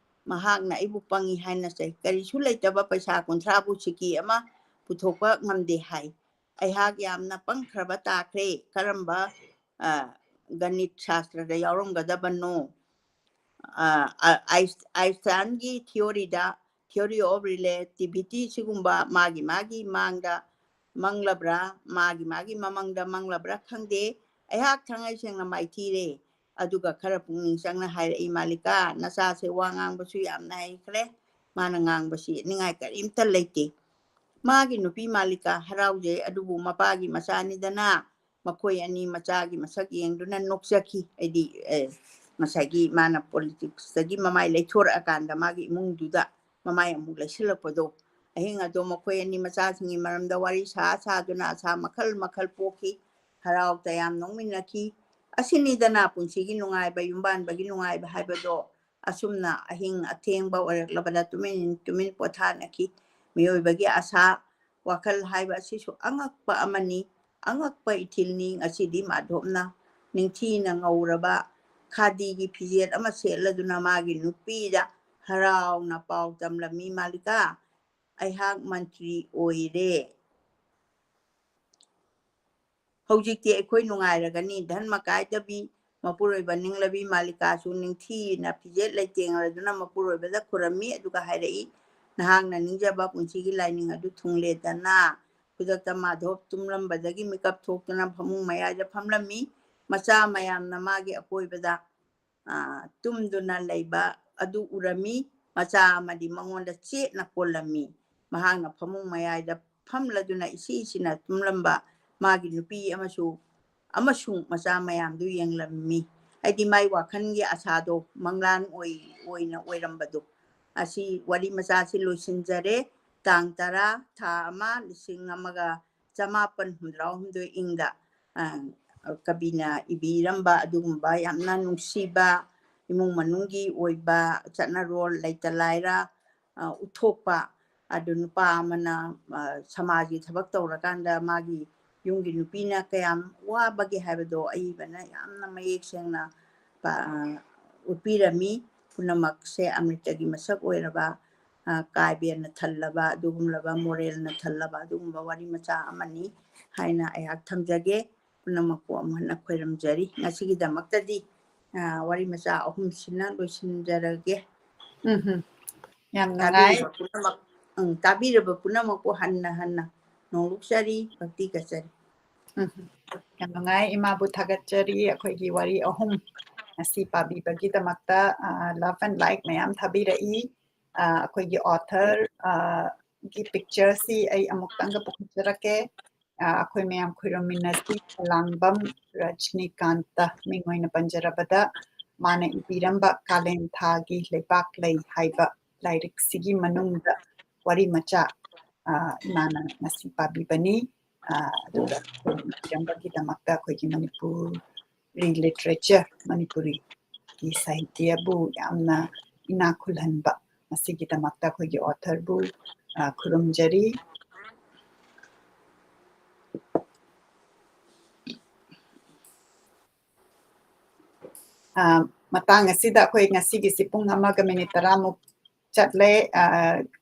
ꯃꯍꯥꯛꯅ ꯑꯩꯕꯨ ꯄꯪꯉꯤ ꯍꯥꯏꯅ ꯆꯩ꯫ ꯀꯔꯤꯁꯨ ꯂꯩꯇꯕ ꯄꯩꯁꯥ ꯀꯨꯟꯊ꯭ꯔꯥꯕꯨ ꯁꯤꯀꯤ ꯑꯃ ꯄꯨꯊꯣꯛꯄ ꯉꯝꯗꯦ ꯍꯥꯏ꯫ ꯑꯩꯍꯥꯛ ꯌꯥꯝꯅ ꯄꯪꯈ꯭ꯔꯕ ꯇꯥꯈ꯭ꯔꯦ꯫ ꯀꯔꯝꯕ, ꯑ, ꯒꯅꯤꯠ ꯁꯥꯁꯇ꯭ꯔꯗ ꯌꯥꯎꯔꯝꯒꯗꯕꯅꯣ?" ꯑ, ꯑ, ꯑꯥꯏꯟꯁ-, ꯑꯥꯏꯟꯁꯇꯥꯏꯟꯒꯤ ꯊꯤꯑꯣꯔꯤꯗ, theory of relativity ꯁꯤꯒꯨꯝꯕ ꯃꯥꯒꯤ ꯃꯥꯒꯤ ꯃꯥꯡꯗ ꯃꯪꯂꯕ꯭ꯔꯥ, ꯃꯥꯒꯤ ꯃꯥꯒꯤ ꯃꯃꯪꯗ ꯃꯪꯂꯕ꯭ꯔꯥ ꯈꯪꯗꯦ꯫ ꯑꯩꯍꯥꯛ ꯊꯥꯡꯉꯩ ꯁꯦꯡꯅ ꯃꯥꯏꯊꯤꯔꯦ꯫ ꯑꯗꯨꯒ ꯈꯔ ꯄꯨꯛꯅꯤꯡ ꯆꯪꯅ ꯍꯥꯏꯔꯛꯏ, "ꯃꯥꯂꯤꯀꯥ, ꯅꯆꯥꯁꯦ ꯋꯥ ꯉꯥꯡꯕꯁꯨ ꯌꯥꯝꯅ ꯍꯩꯈ꯭ꯔꯦ, ꯃꯥꯅ ꯉꯥꯡꯕꯁꯤ ꯌꯦꯠꯅꯤꯡꯉꯥꯏ ꯀꯔꯤꯝꯇ ꯂꯩꯇꯦ꯫ ꯃꯥꯒꯤ ꯅꯨꯄꯤ ꯃꯥꯂꯤꯀꯥ ꯍꯔꯥꯎꯖꯩ, ꯑꯗꯨꯕꯨ ꯃꯄꯥꯒꯤ ꯃꯆꯥꯅꯤꯗꯅ ꯃꯈꯣꯏ ꯑꯅꯤ ꯃꯆꯥꯒꯤ ꯃꯁꯛ ꯌꯦꯡꯗꯨꯅ ꯅꯣꯛꯆꯈꯤ꯫ ꯍꯥꯏꯗꯤ, ꯑꯦ, ꯉꯁꯥꯏꯒꯤ ꯃꯥꯅ ꯄꯣꯂꯤꯇꯤꯛꯁꯇꯒꯤ ꯃꯃꯥꯏ ꯂꯩꯊꯣꯔꯛꯑꯀꯥꯟꯗ ꯃꯥꯒꯤ ꯏꯃꯨꯡꯗꯨꯗ ꯃꯃꯥꯏ ꯑꯃꯨꯛ ꯂꯩꯁꯤꯜꯂꯛꯄꯗꯣ, ꯑꯍꯤꯡ ꯑꯗꯣ ꯃꯈꯣꯏ ꯑꯅꯤ ꯃꯆꯥꯁꯤꯡꯒꯤ ꯃꯔꯝꯗ ꯋꯥꯔꯤ ꯁꯥ ꯁꯥꯗꯨꯅ ꯑꯁꯥ ꯃꯈꯜ ꯃꯈꯜ ꯄꯣꯛꯈꯤ꯫ ꯍꯔꯥꯎ ꯇꯌꯥꯝ ꯅꯣꯛꯃꯤꯟꯅꯈꯤ꯫ ꯑꯁꯤꯅꯤꯗꯅ ꯄꯨꯟꯁꯤꯒꯤ ꯅꯨꯡꯉꯥꯏꯕ, ꯌꯨꯝꯕꯥꯟꯕꯒꯤ ꯅꯨꯡꯉꯥꯏꯕ ꯍꯥꯏꯕꯗꯣ꯫ ꯑꯁꯨꯝꯅ ꯑꯍꯤꯡ ꯑꯊꯦꯡꯕ ꯑꯣꯏꯔꯛꯂꯕꯗ ꯇꯨꯃꯤꯟ ꯇꯨꯃꯤꯟ ꯄꯣꯊꯥꯅꯈꯤ꯫ ꯃꯤꯑꯣꯏꯕꯒꯤ ꯑꯁꯥ ꯋꯥꯈꯜ ꯍꯥꯏꯕ ꯑꯁꯤꯁꯨ ꯑꯉꯛꯄ ꯑꯃꯅꯤ, ꯑꯉꯛꯄ ꯏꯊꯤꯜꯅꯤ꯫ ꯉꯁꯤꯗꯤ ꯃꯥꯙꯣꯞꯅ ꯅꯤꯡꯊꯤꯅ ꯉꯧꯔꯕ ꯈꯥꯗꯤꯒꯤ ꯐꯤꯖꯦꯠ ꯑꯃ ꯁꯦꯠꯂꯗꯨꯅ ꯃꯥꯒꯤ ꯅꯨꯄꯤꯗ ꯍꯔꯥꯎꯅ ꯄꯥꯎ ꯇꯝꯂꯝꯃꯤ, "ꯃꯥꯂꯤꯀꯥ, ꯑꯩꯍꯥꯛ ꯃꯟꯇ꯭ꯔꯤ ꯑꯣꯏꯔꯦ꯫ ꯍꯧꯖꯤꯛꯇꯤ ꯑꯩꯈꯣꯏ ꯅꯨꯡꯉꯥꯏꯔꯒꯅꯤ"꯫ ꯙꯟꯃ ꯀꯥꯏꯗꯕꯤ ꯃꯄꯨꯔꯣꯏꯕ ꯅꯤꯡꯂꯕꯤ ꯃꯥꯂꯤꯀꯥꯁꯨ ꯅꯤꯡꯊꯤꯅ ꯐꯤꯖꯦꯠ ꯂꯩꯇꯦꯡꯂꯗꯨꯅ ꯃꯄꯨꯔꯣꯏꯕꯗ ꯈꯨꯔꯝꯃꯤ, ꯑꯗꯨꯒ ꯍꯥꯏꯔꯛꯏ, "ꯅꯍꯥꯛꯅ ꯅꯤꯡꯖꯕ ꯄꯨꯟꯁꯤꯒꯤ ꯂꯥꯏꯅꯤꯡ ꯑꯗꯨ ꯊꯨꯡꯂꯦꯗꯅ"꯫ ꯈꯨꯗꯛꯇ ꯃꯥꯙꯣꯞ ꯇꯨꯝꯂꯝꯕꯗꯒꯤ ꯃꯤꯀꯞ ꯊꯣꯛꯇꯨꯅ ꯐꯃꯨꯡ ꯃꯌꯥꯏꯗ ꯐꯝꯂꯝꯃꯤ꯫ ꯃꯆꯥ ꯃꯌꯥꯝꯅ ꯃꯥꯒꯤ ꯑꯀꯣꯏꯕꯗ, ꯑ, ꯇꯨꯝꯗꯨꯅ ꯂꯩꯕ ꯑꯗꯨ ꯎꯔꯝꯃꯤ꯫ ꯃꯆꯥ ꯑꯃꯗꯤ ꯃꯉꯣꯟꯗ ꯆꯦꯠꯅ ꯀꯣꯜꯂꯝꯃꯤ꯫ ꯃꯍꯥꯛꯅ ꯐꯃꯨꯡ ꯃꯌꯥꯏꯗ ꯐꯝꯂꯗꯨꯅ ꯏꯁꯤ ꯏꯁꯤꯅ ꯇꯨꯝꯂꯝꯕ ꯃꯥꯒꯤ ꯅꯨꯄꯤ ꯑꯃꯁꯨ, ꯑꯃꯁꯨꯡ ꯃꯆꯥ ꯃꯌꯥꯝꯗꯨ ꯌꯦꯡꯂꯝꯃꯤ꯫ ꯍꯥꯏꯗꯤ ꯃꯥꯏ ꯋꯥꯈꯜꯒꯤ ꯑꯁꯥꯗꯣ ꯃꯪꯂꯥꯟ ꯑꯣꯏ-, ꯑꯣꯏꯅ ꯑꯣꯏꯔꯝꯕꯗꯣ꯫ ꯑꯁꯤ ꯋꯥꯔꯤ ꯃꯆꯥꯁꯤ ꯂꯣꯏꯁꯤꯟꯖꯔꯦ꯫ ꯇꯥꯡ ꯇꯔꯥ, ꯊꯥ ꯑꯃ, ꯂꯤꯁꯤꯡ ꯑꯃꯒ ꯆꯃꯥꯄꯟ ꯍꯨꯝꯗ꯭ꯔꯥ ꯍꯨꯝꯗꯣꯏ ꯏꯪꯗ, ꯑ, ꯀꯕꯤꯅ ꯏꯕꯤꯔꯝꯕ ꯑꯗꯨꯒꯨꯝꯕ ꯌꯥꯝꯅ ꯅꯨꯡꯁꯤꯕ ꯏꯃꯨꯡ ꯃꯅꯨꯡꯒꯤ ꯑꯣꯏꯕ ꯆꯠꯅꯔꯣꯜ, ꯂꯩꯇ ꯂꯥꯏꯔ, ꯑ, ꯎꯠꯊꯣꯛꯄ꯫ ꯑꯗꯨ ꯅꯨꯄꯥ ꯑꯃꯅ, ꯑ, ꯁꯃꯥꯖꯒꯤ ꯊꯕꯛ ꯇꯧꯔꯀꯥꯟꯗ ꯃꯥꯒꯤ ꯌꯨꯝꯒꯤ ꯅꯨꯄꯤꯅ ꯀꯌꯥꯝ ꯋꯥꯕꯒꯦ ꯍꯥꯏꯕꯗꯣ ꯑꯏꯕꯅ ꯌꯥꯝꯅ ꯃꯌꯦꯛ ꯁꯦꯡꯅ ꯄ-, ꯑ, ꯎꯠꯄꯤꯔꯝꯃꯤ꯫ ꯄꯨꯝꯅꯃꯛꯁꯦ ꯑꯃ꯭ꯔꯤꯇꯒꯤ ꯃꯁꯛ ꯑꯣꯏꯔꯕ, ꯑ, ꯀꯥꯏꯕꯦꯟꯅ ꯊꯜꯂꯕ ꯑꯗꯨꯒꯨꯝꯂꯕ, ꯃꯣꯔꯦꯜꯅ ꯊꯜꯂꯕ ꯑꯗꯨꯒꯨꯝꯕ ꯋꯥꯔꯤ ꯃꯆꯥ ꯑꯃꯅꯤ ꯍꯥꯏꯅ ꯑꯩꯍꯥꯛ ꯊꯝꯖꯒꯦ꯫ ꯄꯨꯝꯅꯃꯛꯄꯨ ꯑꯃꯨꯛ ꯍꯟꯅ ꯈꯣꯏꯔꯝꯖꯔꯤ꯫ ꯉꯁꯤꯒꯤꯗꯃꯛꯇꯗꯤ, ꯑ, ꯋꯥꯔꯤ ꯃꯆꯥ ꯑꯍꯨꯝꯁꯤꯅ ꯂꯣꯏꯁꯤꯟꯖꯔꯒꯦ꯫ ꯎꯝ ꯍꯨꯝ꯫ ꯌꯥꯝ ꯅꯨꯡꯉꯥꯏ꯫ ꯇꯥꯕꯤꯔꯤꯕ ꯄꯨꯝꯅꯃꯛ, ꯎꯝ, ꯇꯥꯕꯤꯔꯕ ꯄꯨꯝꯅꯃꯛꯄꯨ ꯍꯟꯅ ꯍꯟꯅ ꯅꯣꯡꯂꯨꯛꯆꯔꯤ, ꯚꯛꯇꯤ ꯀꯠꯆꯔꯤ꯫ ꯎꯝ ꯍꯨꯝ꯫ ꯌꯥꯝ ꯅꯨꯡꯉꯥꯏ꯫ ꯏꯃꯥꯕꯨ ꯊꯥꯒꯠꯆꯔꯤ꯫ ꯑꯩꯈꯣꯏꯒꯤ ꯋꯥꯔꯤ ꯑꯍꯨꯝ ꯉꯁꯤ ꯄꯥꯕꯤꯕꯒꯤꯗꯃꯛꯇ, ꯑ, love and like ꯃꯌꯥꯝ ꯊꯥꯕꯤꯔꯛꯏ꯫ ꯑ, ꯑꯩꯈꯣꯏꯒꯤ author, ꯑ, ꯒꯤ picture ꯁꯤ ꯑꯩ ꯑꯃꯨꯛꯇꯪꯒ ꯄꯨꯈꯠꯆꯔꯛꯀꯦ꯫ ꯑ, ꯑꯩꯈꯣꯏ ꯃꯌꯥꯝ ꯈꯨꯔꯨꯝꯃꯤꯟꯅꯁꯤ꯫ ꯈꯂꯥꯡꯕꯝ ꯔꯖꯅꯤꯀꯥꯟꯇ ꯃꯤꯡ ꯑꯣꯏꯅ ꯄꯟꯖꯔꯕꯗ, ꯃꯥꯅ ꯏꯕꯤꯔꯝꯕ ꯀꯥꯂꯦꯟ ꯊꯥꯒꯤ ꯂꯩꯄꯥꯛ ꯂꯩ ꯍꯥꯏꯕ ꯂꯥꯏꯔꯤꯛꯁꯤꯒꯤ ꯃꯅꯨꯡꯗ ꯋꯥꯔꯤ ꯃꯆꯥ, ꯑ, ꯏꯃꯥꯅ ꯉꯁꯤ ꯄꯥꯕꯤꯕꯅꯤ꯫ ꯑ, ꯑꯗꯨꯒ ꯏꯕꯤꯔꯝꯕꯒꯤꯗꯃꯛꯇ ꯑꯩꯈꯣꯏꯒꯤ ꯃꯅꯤꯄꯨꯔꯤ literature, ꯃꯅꯤꯄꯨꯔꯤꯒꯤ ꯁꯥꯍꯤꯇ꯭ꯌꯕꯨ ꯌꯥꯝꯅ ꯏꯅꯥꯛ ꯈꯨꯜꯍꯟꯕ ꯃꯁꯤꯒꯤꯗꯃꯛꯇ ꯑꯩꯈꯣꯏꯒꯤ author ꯕꯨ, ꯑ, ꯈꯨꯔꯨꯝꯖꯔꯤ꯫ ꯑ, ꯃꯇꯥꯡ ꯑꯁꯤꯗ ꯑꯩꯈꯣꯏ ꯉꯁꯤꯒꯤꯁꯤ ꯄꯨꯡ ꯑꯃꯒ minute ꯇꯔꯥꯃꯨꯛ ꯆꯠꯂꯦ꯫ ꯑ,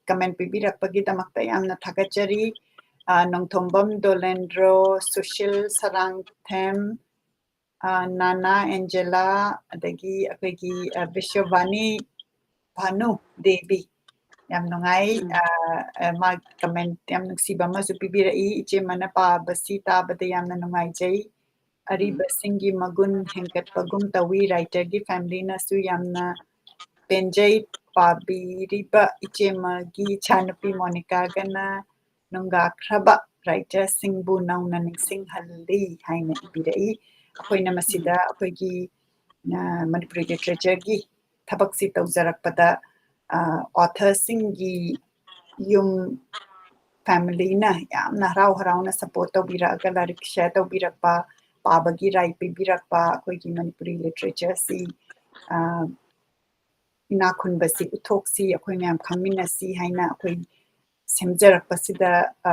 comment ꯄꯤꯕꯤꯔꯛꯄꯒꯤꯗꯃꯛꯇ ꯌꯥꯝꯅ ꯊꯥꯒꯠꯆꯔꯤ꯫ ꯑ, ꯅꯣꯡꯊꯣꯝꯕꯝ ꯗꯣꯂꯦꯟꯗ꯭ꯔꯣ, ꯁꯨꯁꯤꯜ ꯁꯔꯥꯡꯊꯦꯝ, ꯑ, ꯅꯥꯅꯥ ꯑꯦꯟꯖꯦꯂꯥ, ꯑꯗꯒꯤ ꯑꯩꯈꯣꯏꯒꯤ, ꯑ, ꯕꯤꯁ꯭ꯋꯚꯥꯅꯤ ꯚꯥꯅꯨ ꯗꯦꯕꯤ꯫ ꯌꯥꯝ ꯅꯨꯡꯉꯥꯏ꯫ ꯎꯝ꯫ ꯑ, ꯑ, ꯃꯥ comment ꯌꯥꯝ ꯅꯨꯡꯁꯤꯕ ꯑꯃꯁꯨ ꯄꯤꯕꯤꯔꯛꯏ꯫ "ꯏꯆꯦ ꯃꯅ ꯄꯥꯕꯁꯤ ꯇꯥꯕꯗ ꯌꯥꯝꯅ ꯅꯨꯡꯉꯥꯏꯖꯩ꯫ ꯎꯝ꯫ ꯑꯔꯤꯕꯁꯤꯡꯒꯤ ꯃꯒꯨꯟ ꯍꯦꯟꯒꯠꯄꯒꯨꯝ ꯇꯧꯏ꯫ Writer ꯒꯤ family ꯅꯁꯨ ꯌꯥꯝꯅ ꯄꯦꯟꯖꯩ꯫ ꯄꯥꯕꯤꯔꯤꯕ ꯏꯆꯦꯃꯒꯤ ꯏꯆꯥꯅꯨꯄꯤ ꯃꯣꯅꯤꯀꯥꯒꯅ ꯅꯨꯡꯒꯥꯈ꯭ꯔꯕ writer ꯁꯤꯡꯕꯨ ꯅꯧꯅ ꯅꯤꯡꯁꯤꯡꯍꯜꯂꯤ" ꯍꯥꯏꯅ ꯏꯕꯤꯔꯛꯏ꯫ ꯑꯩꯈꯣꯏꯅ ꯃꯁꯤꯗ ꯎꯝ꯫ ꯑꯩꯈꯣꯏꯒꯤ, ꯑ, ꯃꯅꯤꯄꯨꯔꯤ literature ꯒꯤ ꯊꯕꯛꯁꯤ ꯇꯧꯖꯔꯛꯄꯗ, ꯑ, author ꯁꯤꯡꯒꯤ ꯌꯨꯝ family ꯅ ꯌꯥꯝꯅ ꯍꯔꯥꯎ ꯍꯔꯥꯎꯅ support ꯇꯧꯕꯤꯔꯛꯑꯒ ꯂꯥꯏꯔꯤꯛ share ꯇꯧꯕꯤꯔꯛꯄ, ꯄꯥꯕꯒꯤ right ꯄꯤꯕꯤꯔꯛꯄ, ꯑꯩꯈꯣꯏꯒꯤ ꯃꯅꯤꯄꯨꯔꯤ literature ꯁꯤ, ꯑ, ꯏꯅꯥꯛ ꯈꯨꯟꯕꯁꯤ ꯎꯠꯊꯣꯛꯁꯤ, ꯑꯩꯈꯣꯏ ꯃꯌꯥꯝ ꯈꯪꯃꯤꯟꯅꯁꯤ ꯍꯥꯏꯅ ꯑꯩꯈꯣꯏ ꯁꯦꯝꯖꯔꯛꯄꯁꯤꯗ, ꯑ,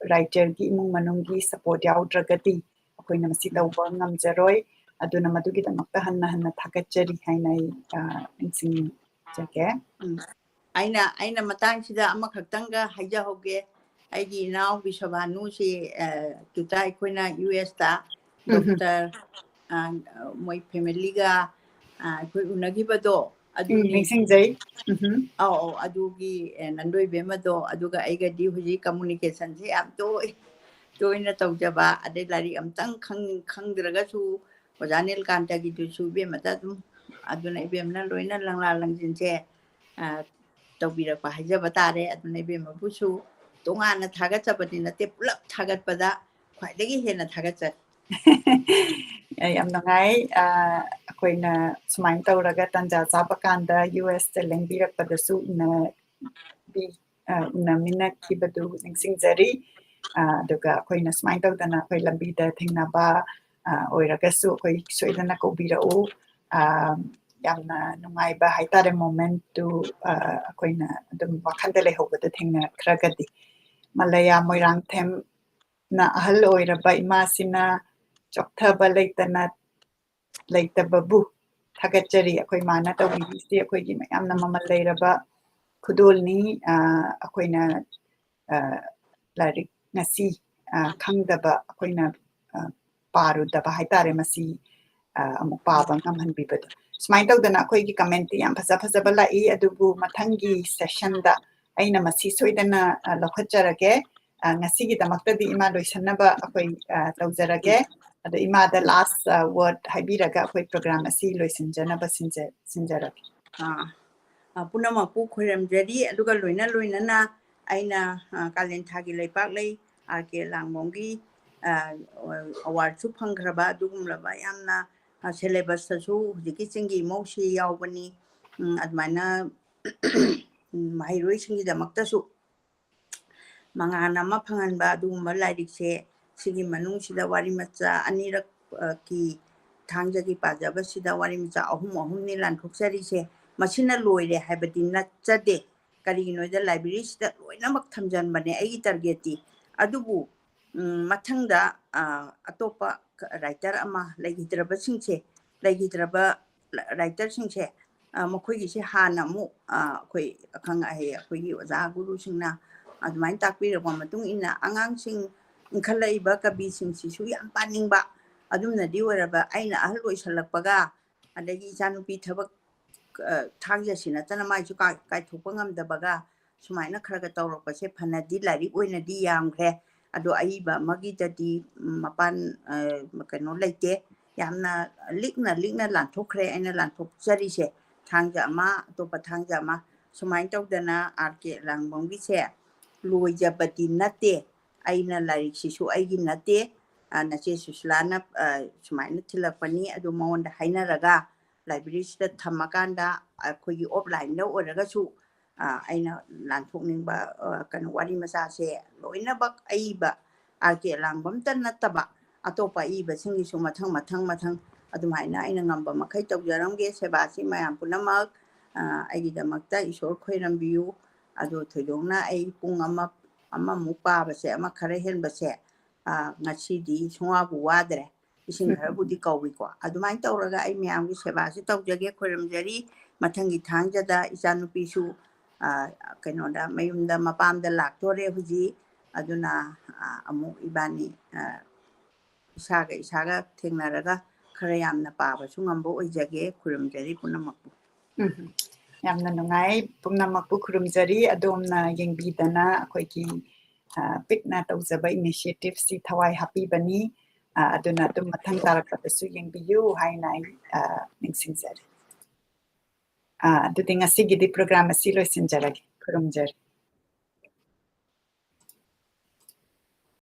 writer ꯒꯤ ꯏꯃꯨꯡ ꯃꯅꯨꯡꯒꯤ support ꯌꯥꯎꯗ꯭ꯔꯒꯗꯤ ꯑꯩꯈꯣꯏꯅ ꯃꯁꯤ ꯎꯝ꯫ ꯇꯧꯕ ꯉꯝꯖꯔꯣꯏ꯫ ꯑꯗꯨꯅ ꯃꯗꯨꯒꯤꯗꯃꯛꯇ ꯍꯟꯅ ꯍꯟꯅ ꯊꯥꯒꯠꯆꯔꯤ ꯍꯥꯏꯅ ꯑꯩ, ꯑ, ꯅꯤꯡꯁꯤꯡꯖꯒꯦ꯫ ꯎꯝ꯫ ꯑꯩꯅ, ꯑꯩꯅ ꯃꯇꯥꯡꯁꯤꯗ ꯑꯃꯈꯛꯇꯪꯒ ꯍꯥꯏꯖꯍꯧꯒꯦ꯫ ꯑꯩꯒꯤ ꯏꯅꯥꯎ ꯕꯤꯁ꯭ꯋꯚꯥꯅꯨꯁꯤ, ꯑ, ꯇꯨꯇ ꯑꯩꯈꯣꯏꯅ ꯌꯨ ꯑꯦꯁꯇ ꯎꯝ ꯍꯝ꯫ Doctor, ꯑ, ꯃꯣꯏ family ꯒ, ꯑ, ꯑꯩꯈꯣꯏ ꯎꯅꯈꯤꯕꯗꯣ ꯎꯝ, ꯑꯗꯨꯅꯤ꯫ ꯅꯤꯡꯁꯤꯡꯖꯩ꯫ ꯎꯝ ꯍꯝ꯫ ꯑꯧ, ꯑꯧ, ꯑꯗꯨꯒꯤ, ꯑ, ꯅꯟꯗꯣꯏꯕꯦꯝꯃꯗꯣ, ꯑꯗꯨꯒ ꯑꯩꯒꯗꯤ ꯍꯧꯖꯤꯛ communication ꯁꯦ ꯌꯥꯝ ꯇꯣꯏ-, ꯇꯣꯏꯅ ꯇꯧꯖꯕ, ꯑꯗꯩ ꯂꯥꯏꯔꯤꯛ ꯑꯝꯇꯪ ꯈꯪ-, ꯈꯪꯗ꯭ꯔꯒꯁꯨ ꯑꯣꯖꯥ ꯅꯤꯜꯀꯥꯟꯇꯒꯤꯗꯨꯁꯨ ꯏꯕꯦꯝꯃꯗ ꯑꯗꯨꯝ, ꯑꯗꯨꯅ ꯏꯕꯦꯝꯃꯅ ꯂꯣꯏꯅ ꯂꯪꯂꯥ ꯂꯪꯖꯤꯟꯁꯦ, ꯑ, ꯇꯧꯕꯤꯔꯛꯄ ꯍꯥꯏꯖꯕ ꯇꯥꯔꯦ꯫ ꯑꯗꯨꯅ ꯏꯕꯦꯝꯃꯕꯨꯁꯨ ꯇꯣꯉꯥꯟꯅ ꯊꯥꯒꯠꯆꯕꯗꯤ ꯅꯠꯇꯦ, ꯄꯨꯂꯞ ꯊꯥꯒꯠꯄꯗ ꯈ꯭ꯋꯥꯏꯗꯒꯤ ꯍꯦꯟꯅ ꯊꯥꯒꯠꯆꯔꯤ꯫ ꯌꯥꯝ ꯅꯨꯡꯉꯥꯏ꯫ ꯑꯩꯈꯣꯏꯅ ꯁꯨꯃꯥꯏꯅ ꯇꯧꯔꯒ ꯇꯥꯟꯖꯥ ꯆꯥꯕ ꯀꯥꯟꯗ ꯌꯨ ꯑꯦꯁꯇ ꯂꯦꯡꯕꯤꯔꯛꯄꯗꯁꯨ ꯎꯅꯕꯤ ꯎꯅꯃꯤꯟꯅꯈꯤꯕꯗꯨ ꯅꯤꯡꯁꯤꯡꯖꯔꯤ꯫ ꯑꯗꯨꯒ ꯑꯩꯈꯣꯏꯅ ꯁꯨꯃꯥꯏꯅ ꯇꯧꯗꯅ ꯑꯩꯈꯣꯏ ꯂꯝꯕꯤꯗ ꯊꯦꯡꯅꯕ ꯑꯣꯏꯔꯒꯁꯨ ꯑꯩꯈꯣꯏ ꯁꯣꯏꯗꯅ ꯀꯧꯕꯤꯔꯛꯎ꯫ ꯌꯥꯝꯅ ꯅꯨꯡꯉꯥꯏꯕ ꯍꯥꯏꯇꯥꯔꯦ ꯃꯣꯃꯦꯟꯠꯇꯨ ꯑꯩꯈꯣꯏꯅ ꯑꯗꯨꯝ ꯋꯥꯈꯜꯗ ꯂꯩꯍꯧꯕꯗ ꯊꯦꯡꯅꯈ꯭ꯔꯒꯗꯤ꯫ ꯃꯂꯌꯥ ꯃꯣꯏꯔꯥꯡꯊꯦꯝꯅ ꯑꯍꯜ ꯑꯣꯏꯔꯕ ꯏꯃꯥꯁꯤꯅ ꯆꯣꯛꯊꯕ ꯂꯩꯇꯅ ꯂꯩꯇꯕꯕꯨ ꯊꯥꯒꯠꯆꯔꯤ꯫ ꯑꯩꯈꯣꯏ ꯃꯥꯅ ꯇꯧꯕꯤꯔꯤꯁꯤ ꯑꯩꯈꯣꯏꯒꯤ ꯃꯌꯥꯝꯅ ꯃꯃꯜ ꯂꯩꯔꯕ ꯈꯨꯗꯣꯜꯅꯤ꯫ ꯑꯩꯈꯣꯏꯅ ꯂꯥꯏꯔꯤꯛ ꯉꯁꯤ ꯈꯪꯗꯕ ꯑꯩꯈꯣꯏꯅ ꯄꯥꯔꯨꯗꯕ ꯍꯥꯏꯇꯥꯔꯦ, ꯃꯁꯤ ꯑꯃꯨꯛ ꯄꯥꯕ ꯉꯝꯍꯟꯕꯤꯕꯗꯣ꯫ ꯁꯨꯃꯥꯏꯅ ꯇꯧꯗꯅ ꯑꯩꯈꯣꯏꯒꯤ ꯀꯃꯦꯟꯠꯇꯤ ꯌꯥꯝ ꯐꯖ ꯐꯖꯕ ꯂꯥꯛꯏ, ꯑꯗꯨꯕꯨ ꯃꯊꯪꯒꯤ ꯁꯦꯁꯟꯗ ꯑꯩꯅ ꯃꯁꯤ ꯁꯣꯏꯗꯅ ꯂꯧꯈꯠꯆꯔꯒꯦ꯫ ꯉꯁꯤꯒꯤꯗꯃꯛꯇꯗꯤ ꯏꯃꯥ ꯂꯣꯏꯁꯟꯅꯕ ꯑꯩꯈꯣꯏ ꯇꯧꯖꯔꯒꯦ꯫ ꯑꯗꯣ ꯏꯃꯥꯗ ꯂꯥꯁ ꯋꯥꯔꯗ ꯍꯥꯏꯕꯤꯔꯒ ꯑꯩꯈꯣꯏ ꯄ꯭ꯔꯣꯒ꯭ꯔꯥꯝ ꯑꯁꯤ ꯂꯣꯏꯁꯤꯟꯖꯅꯕ ꯁꯤꯟꯖ-, ꯁꯤꯟꯖꯔꯒꯦ꯫ ꯑꯥ, ꯑ, ꯄꯨꯝꯅꯃꯛꯄꯨ ꯈꯣꯏꯔꯝꯖꯔꯤ꯫ ꯑꯗꯨꯒ ꯂꯣꯏꯅ ꯂꯣꯏꯅꯅ ꯑꯩꯅ, ꯑ, ꯀꯥꯂꯦꯟ ꯊꯥꯒꯤ ꯂꯩꯄꯥꯛꯂꯩ ꯑꯥꯔ ꯀꯦ ꯂꯥꯡꯕꯝꯒꯤ, ꯑ, ꯑꯦꯋꯥꯔꯗꯁꯨ ꯐꯪꯈ꯭ꯔꯕ ꯑꯗꯨꯒꯨꯝꯂꯕ ꯌꯥꯝꯅ, ꯑ, ꯁꯦꯂꯦꯕꯁꯇꯁꯨ ꯍꯧꯖꯤꯛꯀꯤ ꯆꯤꯡꯒꯤ ꯏꯃꯧꯁꯤ ꯌꯥꯎꯕꯅꯤ꯫ ꯎꯝ, ꯑꯗꯨꯃꯥꯏꯅ, ꯎꯝ, ꯃꯍꯩꯔꯣꯏꯁꯤꯡꯒꯤꯗꯃꯛꯇꯁꯨ ꯃꯉꯥꯜ ꯑꯃ ꯐꯪꯍꯟꯕ ꯑꯗꯨꯒꯨꯝꯕ ꯂꯥꯏꯔꯤꯛꯁꯦ, ꯁꯤꯒꯤ ꯃꯅꯨꯡꯁꯤꯗ ꯋꯥꯔꯤ ꯃꯆꯥ ꯑꯅꯤꯔꯛ, ꯑ, ꯀꯤ ꯊꯥꯡꯖꯒꯤ ꯄꯥꯖꯕꯁꯤꯗ ꯋꯥꯔꯤ ꯃꯆꯥ ꯑꯍꯨꯝ ꯑꯍꯨꯝꯅꯤ ꯂꯥꯟꯊꯣꯛꯆꯔꯤꯁꯦ꯫ ꯃꯁꯤꯅ ꯂꯣꯏꯔꯦ ꯍꯥꯏꯕꯗꯤ ꯅꯠꯆꯗꯦ꯫ ꯀꯔꯤꯒꯤꯅꯣꯗ ꯂꯥꯏꯕ꯭ꯔꯦꯔꯤꯁꯤꯗ ꯂꯣꯏꯅꯃꯛ ꯊꯝꯖꯟꯕꯅꯦ ꯑꯩꯒꯤ ꯇꯥꯔꯒꯦꯠꯇꯤ꯫ ꯑꯗꯨꯕꯨ, ꯎꯝ, ꯃꯊꯪꯗ, ꯑ, ꯑꯇꯣꯞꯄ ꯔꯥꯏꯇꯔ ꯑꯃ ꯂꯩꯈꯤꯗ꯭ꯔꯕꯁꯤꯡꯁꯦ, ꯂꯩꯈꯤꯗ꯭ꯔꯕ ꯔꯥꯏꯇꯔꯁꯤꯡꯁꯦ, ꯑ, ꯃꯈꯣꯏꯒꯤꯁꯦ ꯍꯥꯟꯅ ꯑꯃꯨꯛ, ꯑ, ꯑꯩꯈꯣꯏ ꯑꯈꯪ ꯑꯍꯩ, ꯑꯩꯈꯣꯏꯒꯤ ꯑꯣꯖꯥ ꯒꯨꯔꯨꯁꯤꯡꯅ ꯑꯗꯨꯃꯥꯏꯅ ꯇꯥꯛꯄꯤꯔꯛꯄ ꯃꯇꯨꯡ ꯏꯟꯅ ꯑꯉꯥꯡꯁꯤꯡ ꯏꯟꯈꯠꯂꯛꯏꯕ ꯀꯕꯤꯁꯤꯡꯁꯤꯁꯨ ꯌꯥꯝ ꯄꯥꯅꯤꯡꯕ꯫ ꯑꯗꯨꯝꯅꯗꯤ ꯑꯣꯏꯔꯕ, ꯑꯩꯅ ꯑꯍꯜ ꯑꯣꯏꯁꯜꯂꯛꯄꯒ, ꯑꯗꯒꯤ ꯏꯆꯥꯅꯨꯄꯤ ꯊꯕꯛ, ꯑ, ꯊꯥꯡꯖꯁꯤ ꯅꯠꯇꯅ ꯃꯥꯏꯁꯨ ꯀꯥꯏ-, ꯀꯥꯏꯊꯣꯛꯄ ꯉꯝꯗꯕꯒ, ꯁꯨꯃꯥꯏꯅ ꯈꯔ ꯈꯔ ꯇꯧꯔꯛꯄꯁꯦ ꯐꯅꯗꯤ ꯂꯥꯏꯔꯤꯛ ꯑꯣꯏꯅꯗꯤ ꯌꯥꯝꯈ꯭ꯔꯦ꯫ ꯑꯗꯣ ꯑꯏꯕ ꯑꯃꯒꯤꯗꯗꯤ, ꯎꯝ, ꯃꯄꯥꯟ, ꯑ, ꯀꯩꯅꯣ ꯂꯩꯇꯦ꯫ ꯌꯥꯝꯅ ꯂꯤꯛꯅ ꯂꯤꯛꯅ ꯂꯥꯟꯊꯣꯛꯈ꯭ꯔꯦ ꯑꯩꯅ ꯂꯥꯟꯊꯣꯛꯆꯔꯤꯁꯦ꯫ ꯊꯥꯡꯖ ꯑꯃ, ꯑꯇꯣꯞꯄ ꯊꯥꯡꯖ ꯑꯃ꯫ ꯁꯨꯃꯥꯏꯅ ꯇꯧꯗꯅ ꯑꯥꯔ ꯀꯦ ꯂꯥꯡꯕꯝꯒꯤꯁꯦ ꯂꯣꯏꯖꯕꯗꯤ ꯅꯠꯇꯦ꯫ ꯑꯩꯅ ꯂꯥꯏꯔꯤꯛꯁꯤꯁꯨ ꯑꯩꯒꯤ ꯅꯠꯇꯦ, ꯑ, ꯅꯆꯦ ꯁꯨꯁꯤꯂꯥꯅ, ꯑ, ꯁꯨꯃꯥꯏꯅ ꯊꯤꯜꯂꯛꯄꯅꯤ, ꯑꯗꯨ ꯃꯉꯣꯟꯗ ꯍꯥꯏꯅꯔꯒ ꯂꯥꯏꯕ꯭ꯔꯦꯔꯤꯁꯤꯗ ꯊꯝꯃꯀꯥꯟꯗ ꯑꯩꯈꯣꯏꯒꯤ ꯑꯣꯐꯂꯥꯏꯟꯗ ꯑꯣꯏꯔꯒꯁꯨ, ꯑ, ꯑꯩꯅ ꯂꯥꯟꯊꯣꯛꯅꯤꯡꯕ, ꯑ, ꯀꯩꯅꯣ, ꯋꯥꯔꯤ ꯃꯆꯥꯁꯦ ꯂꯣꯏꯅꯃꯛ ꯑꯏꯕ ꯑꯥꯔ ꯀꯦ ꯂꯥꯡꯕꯝꯇ ꯅꯠꯇꯕ ꯑꯇꯣꯞꯄ ꯑꯏꯕꯁꯤꯡꯒꯤꯁꯨ ꯃꯊꯪ ꯃꯊꯪ ꯃꯊꯪ ꯑꯗꯨꯃꯥꯏꯅ ꯑꯩꯅ ꯉꯝꯕ ꯃꯈꯩ ꯇꯧꯖꯔꯝꯒꯦ꯫ ꯁꯦꯕꯥꯁꯤ ꯃꯌꯥꯝ ꯄꯨꯝꯅꯃꯛ, ꯑ, ꯑꯩꯒꯤꯗꯃꯛꯇ ꯏꯁꯣꯔ ꯈꯣꯏꯔꯝꯕꯤꯌꯨ꯫ ꯑꯗꯣ ꯊꯣꯏꯗꯣꯛꯅ ꯑꯩ ꯄꯨꯡ ꯑꯃ, ꯑꯃꯃꯨꯛ ꯄꯥꯕꯁꯦ, ꯑꯃ ꯈꯔ ꯍꯦꯟꯕꯁꯦ, ꯑ, ꯉꯁꯤꯗꯤ ꯁꯨꯡꯋꯥꯕꯨ ꯋꯥꯗ꯭ꯔꯦ꯫ ꯏꯁꯤꯡ ꯈꯔꯕꯨꯗꯤ ꯀꯧꯏꯀꯣ꯫ ꯑꯗꯨꯃꯥꯏꯅ ꯇꯧꯔꯒ ꯑꯩ ꯃꯌꯥꯝꯒꯤ ꯁꯦꯕꯥꯁꯤ ꯇꯧꯖꯒꯦ, ꯈꯣꯏꯔꯝꯖꯔꯤ꯫ ꯃꯊꯪꯒꯤ ꯊꯥꯡꯖꯗ ꯏꯆꯥꯅꯨꯄꯤꯁꯨ, ꯑ, ꯀꯩꯅꯣꯗ, ꯃꯌꯨꯝꯗ ꯃꯄꯥꯝꯗ ꯂꯥꯛꯇꯣꯔꯦ ꯍꯧꯖꯤꯛ꯫ ꯑꯗꯨꯅ, ꯑ, ꯑꯃꯨꯛ ꯏꯕꯥꯅꯤ, ꯑ, ꯏꯁꯥꯒ ꯏꯁꯥꯒ ꯊꯦꯡꯅꯔꯒ ꯈꯔ ꯌꯥꯝꯅ ꯄꯥꯕꯁꯨ ꯉꯝꯕ ꯑꯣꯏꯖꯒꯦ꯫ ꯈꯨꯔꯨꯝꯖꯔꯤ ꯄꯨꯝꯅꯃꯛꯄꯨ꯫ ꯎꯝ, ꯌꯥꯝꯅ ꯅꯨꯡꯉꯥꯏ꯫ ꯄꯨꯝꯅꯃꯛꯄꯨ ꯈꯨꯔꯨꯝꯖꯔꯤ꯫ ꯑꯗꯣꯝꯅ ꯌꯦꯡꯕꯤꯗꯅ ꯑꯩꯈꯣꯏꯒꯤ, ꯑ, ꯄꯤꯛꯅ ꯇꯧꯖꯕ initiativeꯁꯤ ꯊꯋꯥꯏ ꯍꯥꯞꯄꯤꯕꯅꯤ꯫ ꯑ, ꯑꯗꯨꯅ ꯑꯗꯨꯝ ꯃꯊꯪ ꯇꯥꯔꯛꯄꯗꯁꯨ ꯌꯦꯡꯕꯤꯌꯨ ꯍꯥꯏꯅ ꯑꯩ, ꯑ, ꯅꯤꯡꯁꯤꯡꯖꯔꯤ꯫ ꯑ, ꯑꯗꯨꯗꯤ ꯉꯁꯤꯒꯤꯗꯤ program ꯑꯁꯤ ꯂꯣꯏꯁꯤꯟꯖꯔꯒꯦ꯫ ꯈꯨꯔꯨꯝꯖꯔꯤ꯫